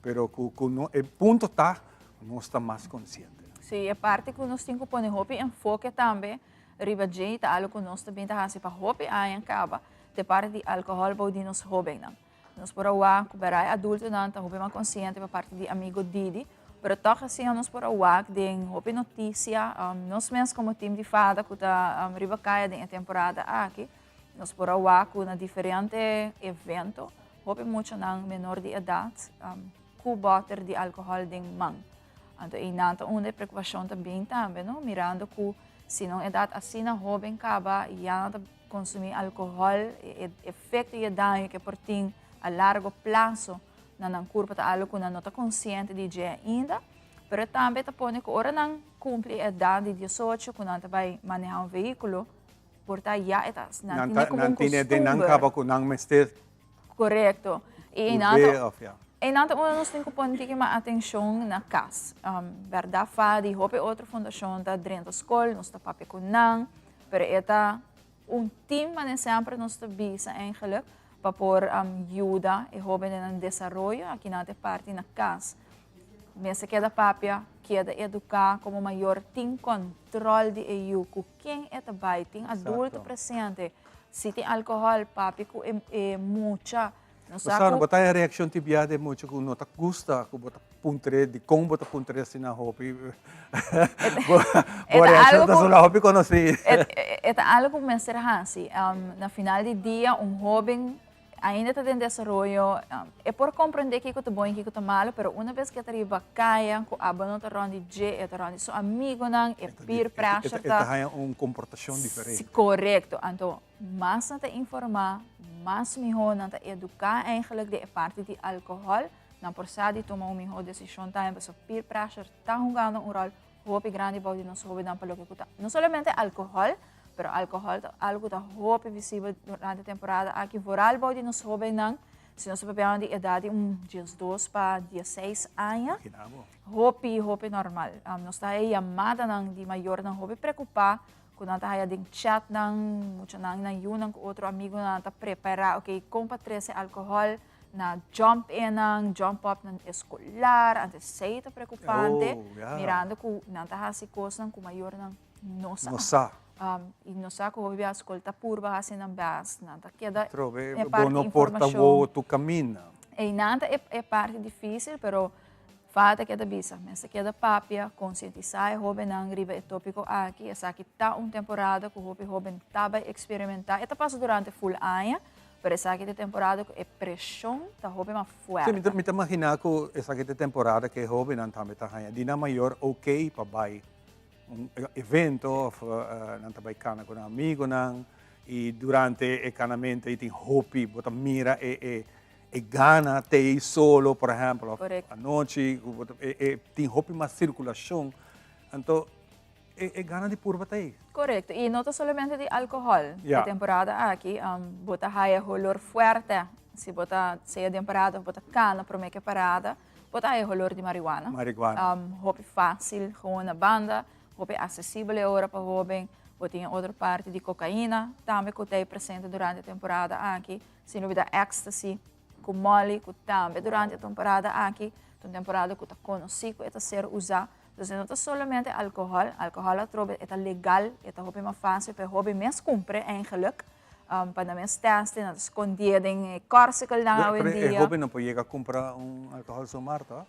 Pero cu cu e punto ta nos ta mas consciente. Sí, e parti cu nos tin cu pone hopi enfoke tambe riba dje ta algo cu nos ta bin ta haci pa hopi aña caba, ta e parti di alcohol bou di nos hobennan. Nos por a wak cu berai adultonan ta hopi mas consciente pa parti di amigo Didi, pero toch asina nos por a wak den hopi noticia, nos mes como team di fada cu ta riba caya den e temporada aki, nos por a wak cu na diferente evento hopi muchanan menor di edad ku bòter di alkohòl den man. Anto einan ta unda e preokupashon ta bin tambe, no? Mirando ku si na un edat asina hóben kaba ya nan ta konsumí alkohòl, e efekto i e daño ku e por tin a largo plaso na nan kurpa ta algu ku nan no ta konsiente di dje ainda. Pero tambe ta pone ku ora nan kumpli e edat di diesocho ku nan ta bai manehá un vehíkulo, por ta ya e ta nan tine komo un Nan tine den nan kustumber. kaba ku nan mester Korekto. I einan ta, einan ta unda nos tin ku pone tiki mas atenshon na kas. Bèrdat Fadi, hopi otro fundashon ta drenta skol, nos ta papia ku nan, pero e ta un tim manera semper nos ta bisa eigenlijk pa por yuda e hóbennan den desaroyo, aki nan ta e parti na kas. Mester keda papia, keda eduká komo mayor, tin kòntròl di e yu, ku ken e ta bai, tin adulto presente. Si tin alcohol, papia cu e mucha. No sa cu. Bo ta e reaccion tin bia di mucha cu no ta gusta cu bo ta puntr'e, dicon bo ta puntr'e asina hopi. Bo reaccion ta sona hopi conoci. E ta algo cu mester haci. Na final di dia un hoben Ainda ta den desaroyo, e por comprende kico ta bon y kico ta malo, pero una bes cu e ta riba caya, cu abo no ta rond di dje, e ta rond di su amigonan, e peer pressure ta... E ta haya un comportacion diferente. Si, corecto. Anto, mas nan ta informa, mas miho nan ta educa eigenlijk den e parti di alcohol, nan por sa di tuma un miho decision tambe, pasobra peer pressure ta hungando un rol hopi grandi bou di nos hobennan pa loke ku ta no solamente alkohòl, pero alkohòl ta algu ku ta hopi visibel durante e temporada aki, vooral bou di nos hobennan, si nos ta papiando di edat di un diesdos pa diesseis aña, hopi hopi normal. Nos ta haya yamadanan di mayornan hopi preokupá ku nan ta haya den chatnan, muchanan nan yunan ku otro amigunan ta prepará, oke kon pa trese alkohòl, Na jump innan, jump upnan eskolar, antes esei ta preokupante, Oh, ya. mirando ku nan ta hasi kosnan ku mayornan no sa. No sa. I no sa ku hopi bia skol ta purba hasi nan best, nan ta keda Trobe, e bo parti no por ta informashon. wowo tu kaminda. Einan ta e e parti difísil, pero falta keda bisa, mester keda papia, konsientisá e hóbennan riba e tópiko aki, esaki ta un temporada ku hopi hóben ta bai eksperimentá, e ta pasa durante ful aña, Pero esaki ta e temporada ku e preshon ta hopi mas fuerte. Sí, mi ta imaginá ku esaki ta e temporada ku e hóbennan tambe ta haña di nan mayor oké pa bai un evento òf nan ta bai kana ku nan amigunan i durante e kanamentu ei tin hopi bo ta mira e e gana te ei solo por ehèmpel òf anochi ku bo ta e tin hopi mas sirkulashon. Anto. e gana di purba ta ei. Correcto. Y no ta solamente di alcohol. E temporada aki, bo ta haya holor fuerte. Si bo ta sea den parada of bo ta cana prome ke parada, bo ta haya holor di marihuana. Marihuana. Hopi facil gewoon na banda, hopi accesibel e ora pa hoben. Bo tin e otro parti di cocaina tambe cu ta presente durante e temporada aki. Sin lubida ecstasy cu molly cu tambe durante e temporada aki ta un temporada cu ta conoci cu e ta ser usa. Dus e no ta solamente alcohol, alcohol atrobe e ta legal, e ta hopi mas facil pa e hoben mes cumpre eigenlijk, pa nan mes teste, nan ta scondié den e corsikelnan awendia. Pero e hoben no por yega cumpra un alcohol zomaar toch?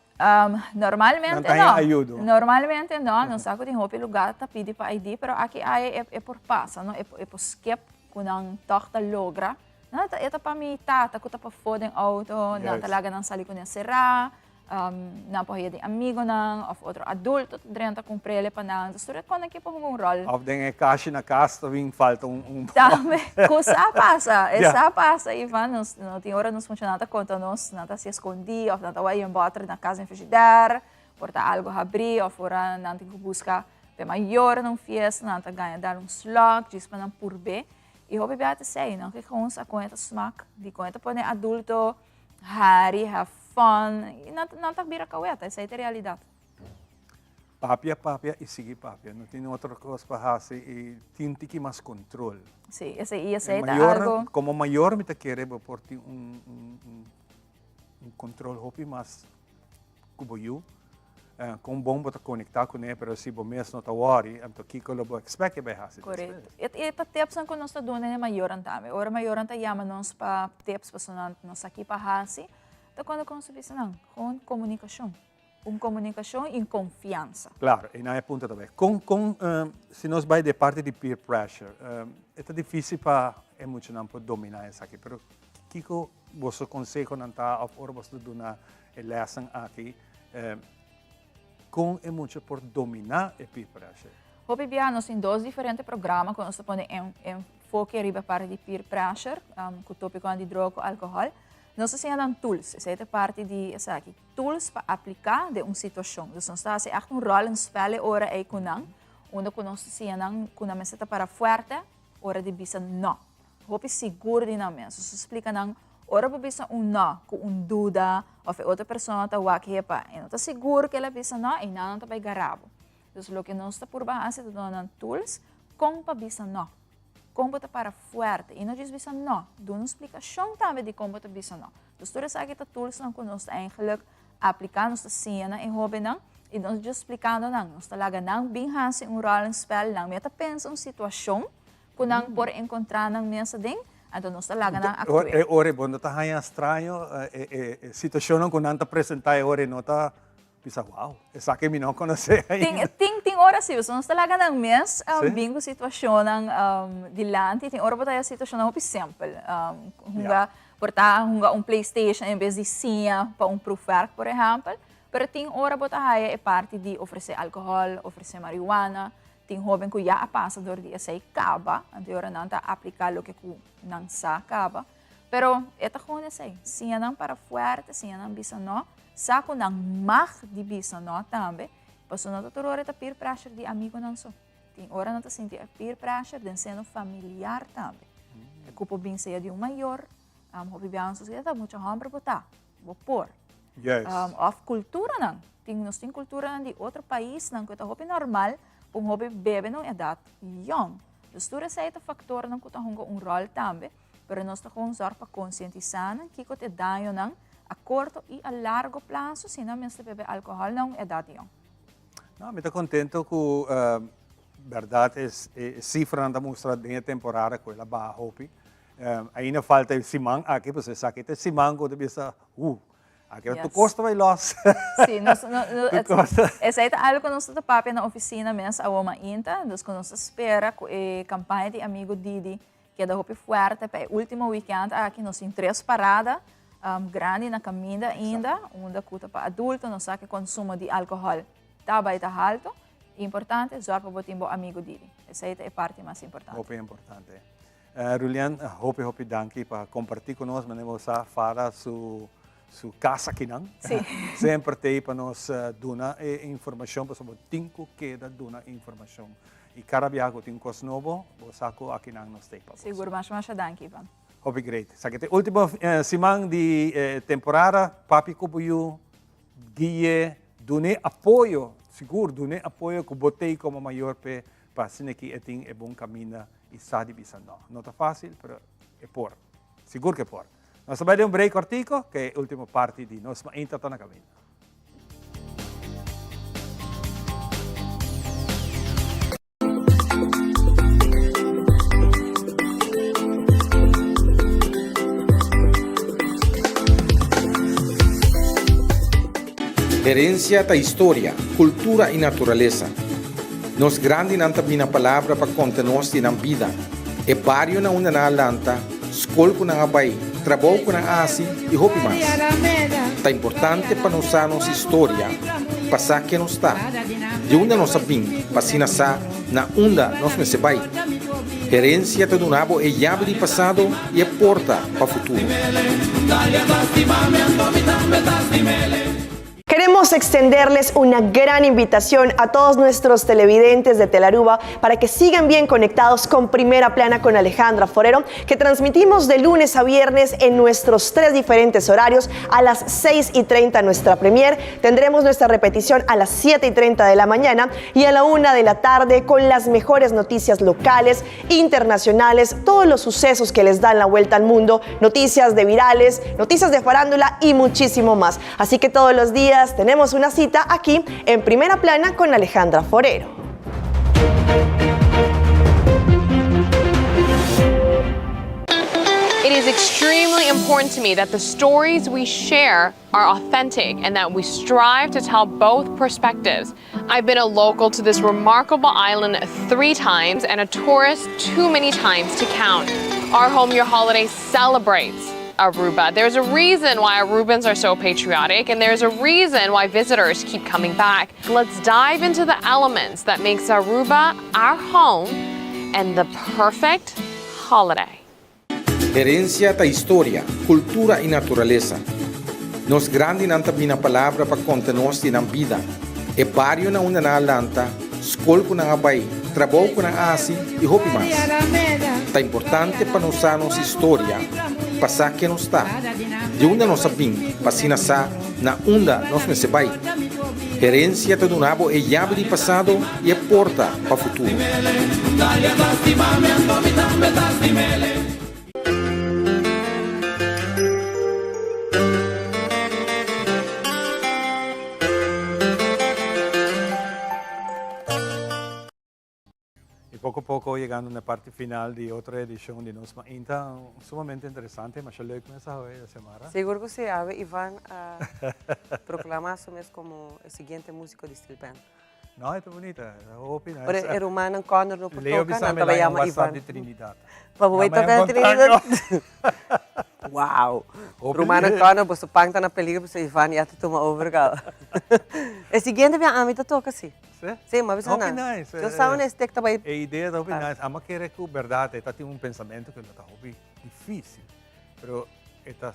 Normalmente Nan ta no. ayudo. Normalmente no, nos sa cu tin hopi lugar ta pidi pa ID, pero aki aya e por pasa, no, e por skip cu nan toch ta logra. Nan ta, e ta pa mi tata cu ta pafó den auto, nan ta laga nan sali cu nan cerá, nan por haya di amigonan of otro adulto ta drenta cumprele pa nan. Dus tur e con aki por hunga un rol. Of den e kashi na cas ta bin falta un. Tambe, cu sa pasa, e sa pasa Ivan, nos no tin ora nos funcionario ta conta nos, nan ta haci escondi of nan ta wak yen boter na cas den frigidair, por ta algo habri of ora nan tin cu busca p'e mayor na un fiesta, nan ta gaña dar un slok djis pa nan purbe. Y hopi bia ta esey, nan ke gewoon sa con e ta smak, di con e ta pone adulto hari, have fun, y nan ta bira caweta, esey ta e realidad. Papia, papia y sigui papia. No tin otro cos pa haci y tin tiki mas control. Sí, esey, y esey ta algo. Como mayor mi ta kere bo por tin un, un, un, un control hopi mas cu bo yu. Con bon bo ta conecta cune, pero si bo mes no ta worry, anto kico lo bo expect ke bay haci despues? Correcto. E ta tipsnan cu nos ta duna e mayornan tambe. Ora mayornan ta yama nos pa tips pasobra nan no sa ki pa haci, ta cuando con su bisa nan, gewoon comunicacion. Un comunicacion y confiansa. Claro, y nan e punto tambe. Con, con, si nos bay de parti di peer pressure, e ta dificil pa e muchanan por domina esaki, pero kico boso consehonan ta of ora boso ta duna e lesnan aki, con e mucha por domina e peer pressure? Hopi bia nos tin dos diferente programa cu nos ta pone enfoke riba parti di peer pressure, cu topiconan di droga cu alcohol. Nos ta siña nan tools, esey ta parti di esaki. Tools pa apliká den un situashon. Dus nos ta hasi ègt un rollenspel e ora ei ku nan, unda ku nos ta siña nan ku nan mester ta para fuerte ora di bisa nò. Hopi sigur di nan mes. Nos ta splika nan ora bo bisa un nò ku un duda òf e otro persona ta wak hepa e no ta sigur ku el a bisa nò, einan nan ta bai gara bo. Dus loke nos ta purba hasi ta duna nan tools kon pa bisa nò. Kon bo ta para fuerte i no djis bisa nò, duna un splikashon tambe di kon bo ta bisa nò. Dus tur esaki ta toolsnan ku nos ta eigenlijk apliká, nos ta siña na e hóbennan i nos djis splikando nan. Nos ta laga nan bin hasi un rollenspel, nan mester pensa un situashon ku nan por enkontrá nan mes aden, anto nos ta laga nan aktua. E ora bo no ta haña straño e situashonnan ku nan ta presentá e ora e no ta Bisa wow, esaki mi no conoce ainda. Tin, tin, tin ora si, nos ta laga nan mes um, bin cu situacionnan um, dilanti. Tin ora bo ta haya situacionnan hopi simpel. Um, hunga, por ta hunga un PlayStation en bes di siña pa un proefwerk, por ehempel. Pero tin ora bo ta haya e parti di ofrece alcohol, ofrece marihuana. Tin hoben cu ya a pasa door di esey caba, anto e ora nan ta aplica loke cu nan sa caba. Pero e ta gewoon esey, siña nan para fuerte, siña nan bisa no, sa cu nan mag di bisa no tambe, pasobra no ta tur ora e ta peer pressure di amigonan so. Tin ora nan ta sinti e peer pressure den seno familiar tambe. E cu por bin sea di un mayor, hopi biaha nos ta ta mucha homber bo ta, bo por. Of culturanan, tin nos tin culturanan di otro paisnan cu e ta hopi normal pa un hopi bebe na un edad yong. Dus tur esey ta factornan cu ta hunga un rol tambe. Pero nos ta gewoon zorg pa konsientisá nan kiko ta e dañonan a korto i a largo plaso si nan mester bebe alkohòl na un edat yòn. No, mi ta kontento ku bèrdat e sifranan ta mustra den e temporada ku el a baha hopi. Ainda falta e siman aki, pasobra esaki ta e siman ku ta bisa, uh, aki tur kos ta bai lòs. Sí, nos, esei ta algu ku nos ta papia na ofisina mes awor mainta, dus ku nos ta spera ku e kampaña di Amigo Didi Keda hopi fuerte pa e ultimo weekend aki nos tin tres parada grandi na caminda ainda, unda cu ta pa adulto, nos sa cu e consumo di alcohol ta bay ta halto. Importante, zorg pa bo tin bo amigo diri. Esey ta e parti mas importante. Hopi importante. Rulian, hopi hopi danki pa comparti cu nos, manera bo sa Farah su. Su cas akinan. Sí. Semper t'ei pa nos duna e informacion pasobra bo tin cu keda duna informacion. Y cada biaha cu tin cos nobo, bo sa cu akinan nos t'ei pa bo. Sigur, masha masha danki Ivan. Hopi great. Esaki ta e ultimo siman di e temporada. Papia cu bo yu, gui'e, dun'e apoyo, sigur dun'e apoyo cu bo t'ei como mayor p'e pa asina ki e tin e bon caminda y sa di bisa no. No ta facil, pero e por. Sigur cu e por. Nos ta bai den un break kortiko, ke e ultimo parti di nos mainta ta na kaminda. Herencia ta historia, cultura y naturalesa. Nos grandinan ta bina palabra pa conta nos di nan bida, e bario na unda nan a lanta, skol ku nan a bai, trabou ku nan a hasi i hopi mas. Ta importante pa nos sa nos historia, pa sa ken nos ta, di unda nos a bin pa asina sa na unda nos mester bai. Herensia ta duna bo e yabi di pasado i e porta pa futuro. Queremos extenderles una gran invitación a todos nuestros televidentes de Telaruba para que sigan bien conectados con Primera Plana con Alejandra Forero, que transmitimos de lunes a viernes en nuestros tres diferentes horarios a las 6 y 30 nuestra premier. Tendremos nuestra repetición a las 7 y 30 de la mañana y a la 1 de la tarde con las mejores noticias locales, internacionales, todos los sucesos que les dan la vuelta al mundo, noticias de virales, noticias de farándula y muchísimo más. Así que todos los días tenemos una cita aquí en Primera Plana con Alejandra Forero. It is extremely important to me that the stories we share are authentic and that we strive to tell both perspectives. I've been a local to this remarkable island three times and a tourist too many times to count. Our Home Your Holiday celebrates Aruba. There's a reason why Arubans are so patriotic and there's a reason why visitors keep coming back. Let's dive into the elements that makes Aruba our home and the perfect holiday. Herencia ta historia, cultura y naturalesa. Nos grandinan ta bina palabra pa conta nos di nan bida, e bario na unda nan a lanta, scol cu nan a bay, trabou cu nan a haci y hopi mas. Ta importante pa nos sa nos historia, pa sa ken nos ta, di unda nos a bin pa asina sa na unda nos mester bay. Herencia ta duna bo e yabi di pasado y e porta pa futuro. Y poco poco yegando na parti final di otro edicion di Nos Mainta, sumamente interesante, masha leuk mes awe, Xiomara. Sigur cu si, awe Ivan a proclama su mes como e siguiente musico di Steel Band. No, e ta bunita, e ta hopi nice. Ora e rumannan Connor no por Leo toca, nan bisa mi taba laga un yama WhatsApp Ivan. di Trinidad. Pa bo bay Yama toca e na Trinidad? Wow. Hopi Rumannan Connor, boso pan ta na peligro pasobra Ivan ya ta tuma over caba. E siguiente bia ami ta toca si. Sí? Sí, m'a bisa Hopi nan. nice. Yo sa un estek ta bai. E idea ta hopi nice. Amo kere ku berdad e ta tin un pensamentu ku lo ta hopi dificil. Pero e ta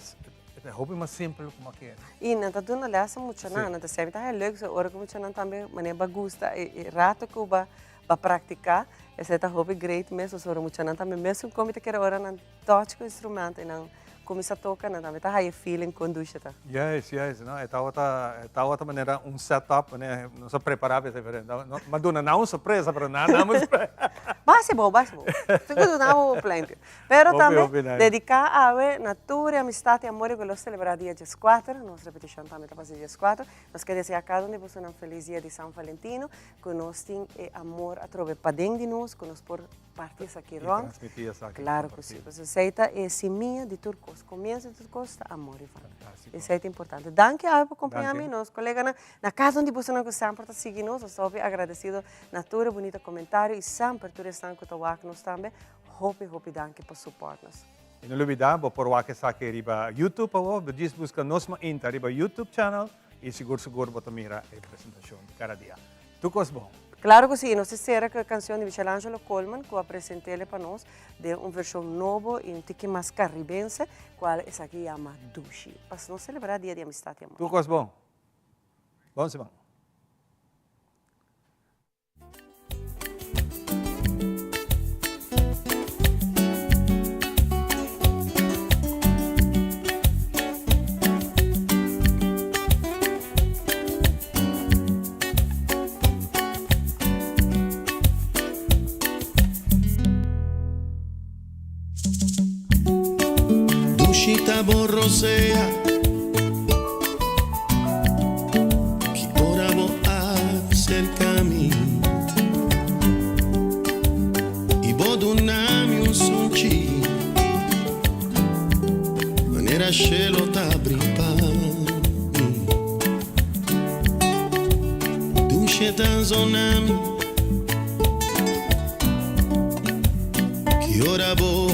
e ta hopi mas simpel ku m'a kere. I nan ta duna les a muchanan. Sí. Nan ta siempre ta haña leuk so ora ku muchanan tambe manera ba gusta e e rato ku ba ba praktiká esei ta hopi great mes pasobra muchanan tambe mesun komi ta kere ora nan touch ku instrumento i nan Cuminsa toca nan tambe ta haya feeling con dushi ta. Juist, juist. No, e tabata, e tabata manera un set up, manera nos a prepara pa esei, pero no, m'a duna nan un sorpresa, pero nan nan a Basi bo, basi bo. Tin cu duna bo plenty. Pero Hopi, tambe hopi nice. dedica awe na tur e amistad y amor cu lo celebra dia diescuater. Nos repeticion tambe ta pasa diescuater. Nos ke desea cada un di boso nan feliz dia di San Valentino. Cu nos tin e amor atrobe paden di nos, cu nos por Parti esaki Y rond. transmiti esaki. Claro cu si. Pasobra esey ta e simia di tur cos. Comienzo di tur cos ta amor, Ivan. Fantastico. Esey ta importante. Danki awe pa compaña mi, Danki. nos coleganan na cas donde bosonan cu semper ta sigui nos. Nos ta hopi agradecido na tur e bunita comentario y semper tur esnan cu ta wak nos tambe. Hopi, hopi danki pa support nos. Y no lubida, bo por wak esaki riba YouTube awo. Bo djis busca Nos Mainta riba YouTube channel y sigur sigur bo ta mira e presentacion di cada dia. Tur cos bon. Claro cu si, y nos ta cera cu e cancion di Michelangelo Coleman cu a presentele pa nos den un version nobo y un tiki mas caribense, cual esaki yama Dushi. Pa nos celebra Dia di Amistad y Amor. Tur cos bon. Bon siman. Dushi ta bo rosea Ki ora bo acerca mi Y bo duna mi un sunchi Manera shelo ta bri pa mi Dushi ta zona mi Ki ora bo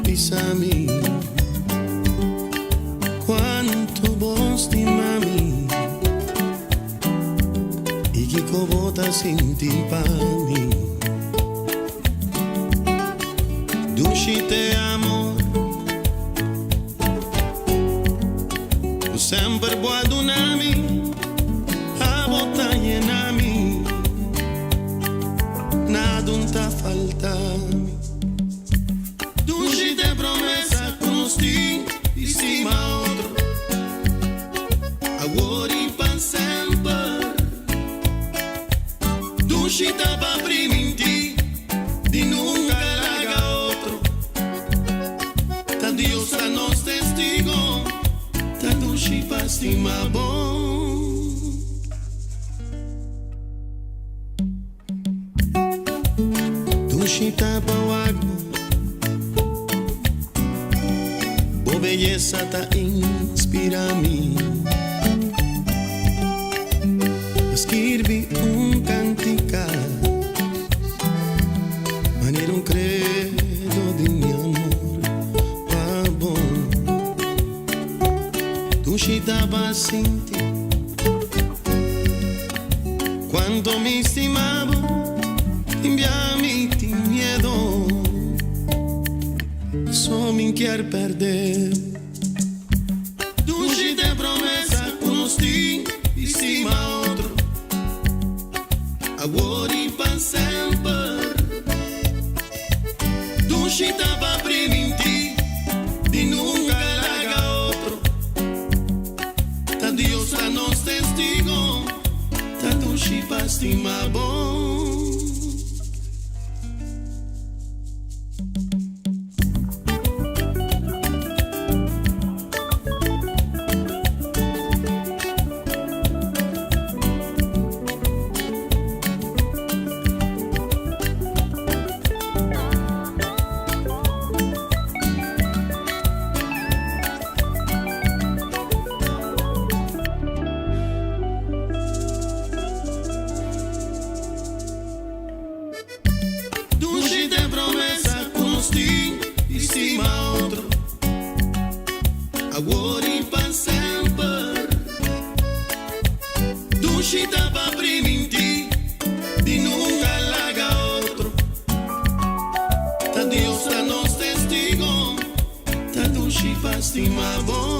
bisa mi Cuanto bo stima mi Y kico bo ta sinti pa mi Dushi te amor Cu semper bo a duna mi Abo ta yena mi Nada un ta falta mi. Dushi te promesa cu nos tin di stima otro awor y pa semper. Dushi ta pa priminti di nunca laga otro. Ta Dios ta nos testigo, ta dushi pa stima bo. Dushi ta pa wak bo. Bo beyesa ta inspira mi. Pa skirbi un kantika manera un kredo di mi amor pa bo. Dushi ta pa sinti. Cuanto mi stima bo, tin bia mi tin miedo, so mi kier perde. Dushi te promesa cu nos tin di stima otro, awor y pa semper. Dushi ta pa priminti di nunca laga otro. Ta Dios ta nos testigo, ta dushi pa stima bo. Dushi te promesa cu nos tin di stima otro awor y pa semper. Dushi ta pa priminti di nunca laga otro. Ta Dios ta nos testigo, ta dushi pa stima bo.